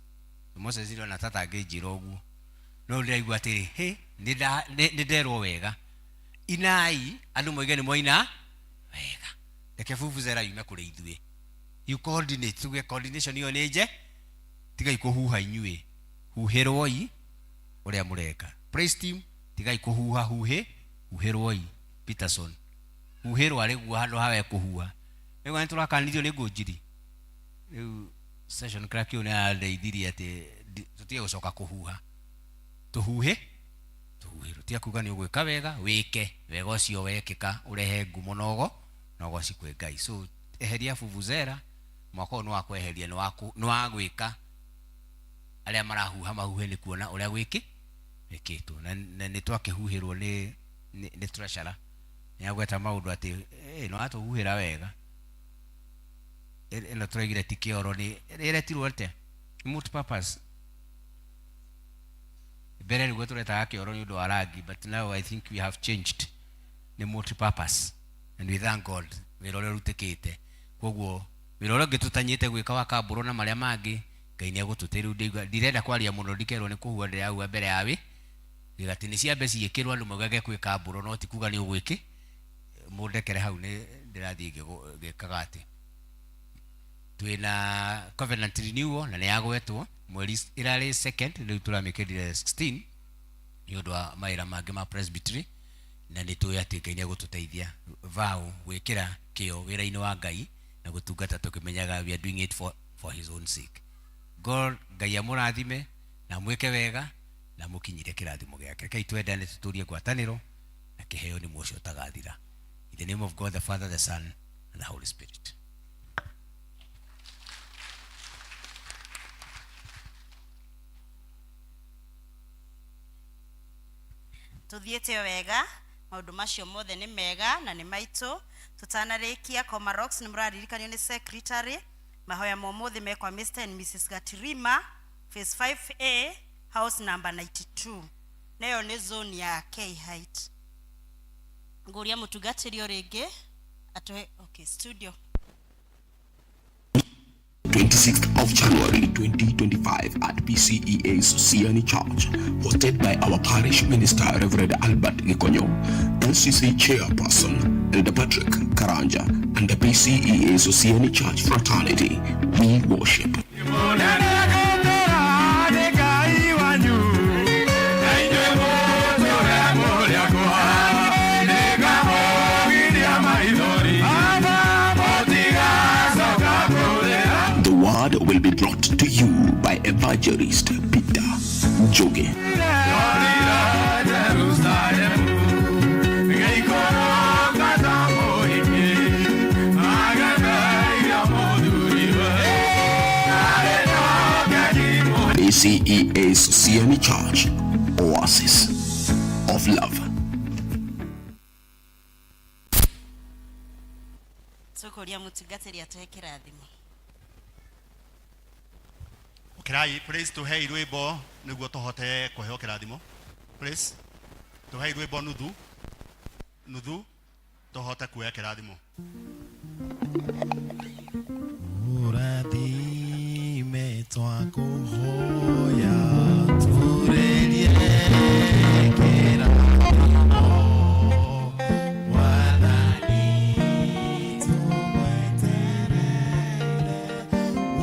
Moses ndona ta tangĩnjĩra ũguo, no ndĩraigua atĩrĩ, hĩ, nĩ nderwo wega, inai andũ moige nĩ mwaina wega, reke bubuzera yume kũrĩ ithuĩ. You coordinate, tuge coordination ĩyo nĩ nje, tigai kũhuha inyuĩ, huhĩrwoi ũrĩa mũreka. Praise team, tigai kũhuha, huhĩ huhĩrwoi. Peterson, huhĩrwo arĩ guo handũ hawe kũhuha. Rĩu nĩ tũrakanirio nĩ ngũnjiri, rĩu session clerk ũyũ nĩ arandeithirie atĩ tũtige gũcoka kũhuha, tũhuhe tũhuhĩrwo, tiga kuga nĩ ũgwĩka wega, wĩke wega ũcio wekĩka ũrehe ngumo na ũgoci kwĩ Ngai. So eheria bubuzera, mwaka ũyũ nĩ wa kweheria, nĩ wa gwĩka, arĩa marahuha mahuhe nĩ kuona ũrĩa gwĩkĩ wĩkĩtwo, na nĩ twakĩhuhĩrwo nĩ treasurer, nĩ agweta maũndũ atĩ nĩ watũhuhĩra wega. Ĩno tũraigire ti kĩoro, nĩ ĩretirwo atĩa, multipurpose mbere nĩguo tũretaga kĩoro nĩ ũndũ wa rangi, but now I think we have changed, nĩ multipurpose, and we thank God wĩra ũrĩa ũrutĩkĩte. Koguo wĩra ũrĩa ũngĩ tũtanyĩte gwĩka wa kambũrũ na marĩa mangĩ, Ngai nĩ egũtũteithia. Rĩu ndĩigua ndirenda kwaria mũno, ndikerwo nĩ kũhua ndĩrahua mbere ya wĩ gĩgati nĩ ciambe ciĩkĩrwo andũ maugage kwĩ kambũrũ, no ti kuga nĩ ũgwĩkĩ mũndekere hau nĩ ndĩrathiĩ ngĩkaga atĩ twĩna covenant renewal na nĩ yagwetwo mweri ĩrarĩ second, rĩu tũramĩkĩrire 16 nĩ ũndũ wa mawĩra mangĩ ma presbytery, na nĩ tũĩ atĩ Ngai nĩ egũtũteithia vow gwĩkĩra kĩo wĩra-inĩ wa Ngai na gũtungata tũkĩmenyaga we are doing it for his own sake. God, Ngai amũrathime. Na mwĩke wega na mũkinyire kĩrathimo gĩake. Rekei twendane tũtũrie ngwatanĩro na kĩheo nĩ muocio ũtagathira. In the name of God the Father, the Son and the Holy Spirit. Tuthiĩte wega maũndũ macio mothe nĩ mega na nĩ maitũ. Tũtanarĩkia, Comarox nĩ mũraririkanio nĩ secretary mahoya ma ũmũthĩ mekwa Mr and Mrs Gatirima, phase 5A, house number 92, nayo nĩ zone ya K height. Ngũria mũtungatĩri o rĩngĩ atũhe okay studio. 26th of January 2025 at PCEA Sosiani Church, hosted by our parish minister Reverend Albert Gikonyo, LCC chairperson Elder Patrick Karanja, and the PCEA Sosiani Church fraternity. We worship. The word will be brought to you by Evangelist Peter Njoge. PCEA Sosiani Church, Oasis of Love. Tũkũria mũtungatĩri atũhe kĩrathimo. Ũkĩrai, please, tũhei rwĩmbo nĩguo tũhote kũheo kĩrathimo. Please, tũhei rwĩmbo nuthu nuthu tũhote kuoya kĩrathimo. Ũrathime twakũhoya tũrĩrie kĩrathimo Mwathani tũmweterere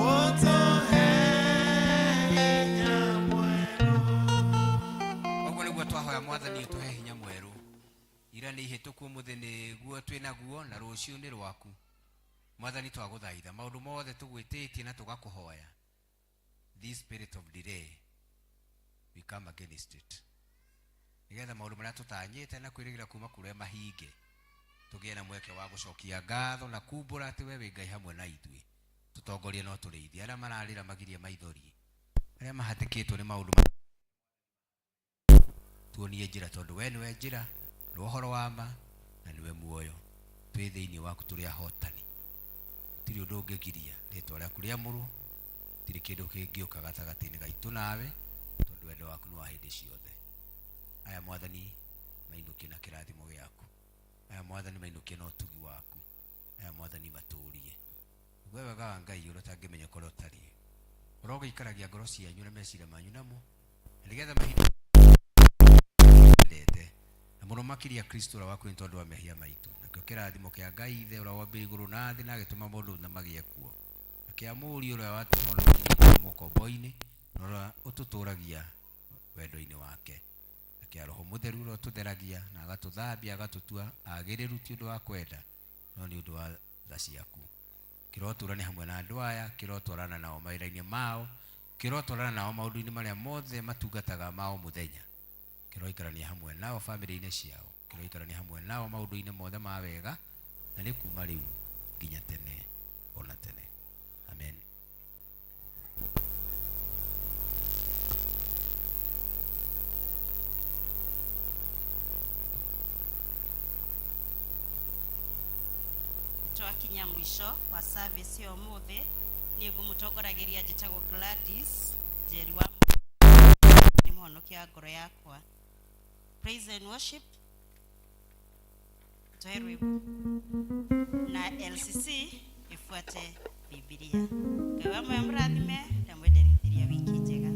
ũtũhe hinya mwerũ. Ũguo nĩguo twahoya mwathani ũtũhe hinya mwerũ. Ira nĩ ihĩtũku, ũmũthĩ nĩguo twĩ naguo na rũciũ nĩ rwaku. Mwathani twagũthaitha maũndũ mothe tũgwĩtĩtie na tũgakũhoya, this spirit of delay, we come against it, nĩgetha maũndũ marĩa tũtanyĩte na kwĩrĩgĩra kuma kũrĩa mahinge, tũgĩe na mweke wa gũcokia ngatho na kumbũra atĩ we wĩ Ngai hamwe na ithuĩ. Tũtongorie no tũrĩithie arĩa mararĩra magirie maithori, arĩa mahatĩkĩtwo nĩ maũndũ tuonie njĩra, tondũ we nĩwe njĩra, nĩwe ũhoro wa ma na nĩwe muoyo. Twĩ thĩinĩ waku tũrĩ ahotani, gũtirĩ ũndũ ũngĩgiria rĩtwa rĩaku rĩamũrwo, gũtirĩ kĩndũ kĩngĩũka gatagatĩ-inĩ gaitũ nawe, tondũ wendo waku nĩ wa hĩndĩ ciothe. Aya mwathani mainũkie na kĩrathimo gĩaku, aya mwathani mainũkie na ũtugi waku, aya mwathani matũrie we wega wa Ngai ũrĩa ũtangĩmenya kũrĩa ũtariĩ. Ũrogĩikaragia ngoro cianyu na meciria manyu namo, na nĩgetha mahinda endete na mũno makĩria Kristo ũrĩa wakuire nĩ tondũ wa mehia maitũ, nakĩo kĩrathimo kĩa Ngai Ithe ũrĩa wombire igũrũ na thĩ na agĩtũma mũndũ na magĩe kuo, na kĩa Mũriũ ũrĩa watũhonokirie kuuma ũkombo-inĩ na ũrĩa ũtũtũragia wendo-inĩ wake, na kĩa Roho Mũtheru ũrĩa ũtũtheragia na agatũthambia agatũtua agĩrĩru ti ũndũ wa kwenda no nĩ ũndũ wa tha ciaku, kĩrotũrania hamwe na andũ aya, kĩrotwarana nao mawĩra-inĩ mao, kĩrotwarana nao maũndũ-inĩ marĩa mothe matungataga mao mũthenya, kĩroikarania hamwe nao bamĩrĩ-inĩ ciao, kĩroikarania hamwe nao maũndũ-inĩ mothe ma wega, na nĩ kuma rĩu nginya tene ona tene. Amen. Twakinya mwisho wa service ya ũmũthĩ. Niĩ ngũmũtongoragĩria njĩtagwo Gladys Njeri wa nĩ mũhonokia wa ngoro yakwa. Praise and worship, tũhe rwĩmbo na LCC ifuate Bibilia. Ngai wa muoyo mũrathime na mwenderithiria wiki njega.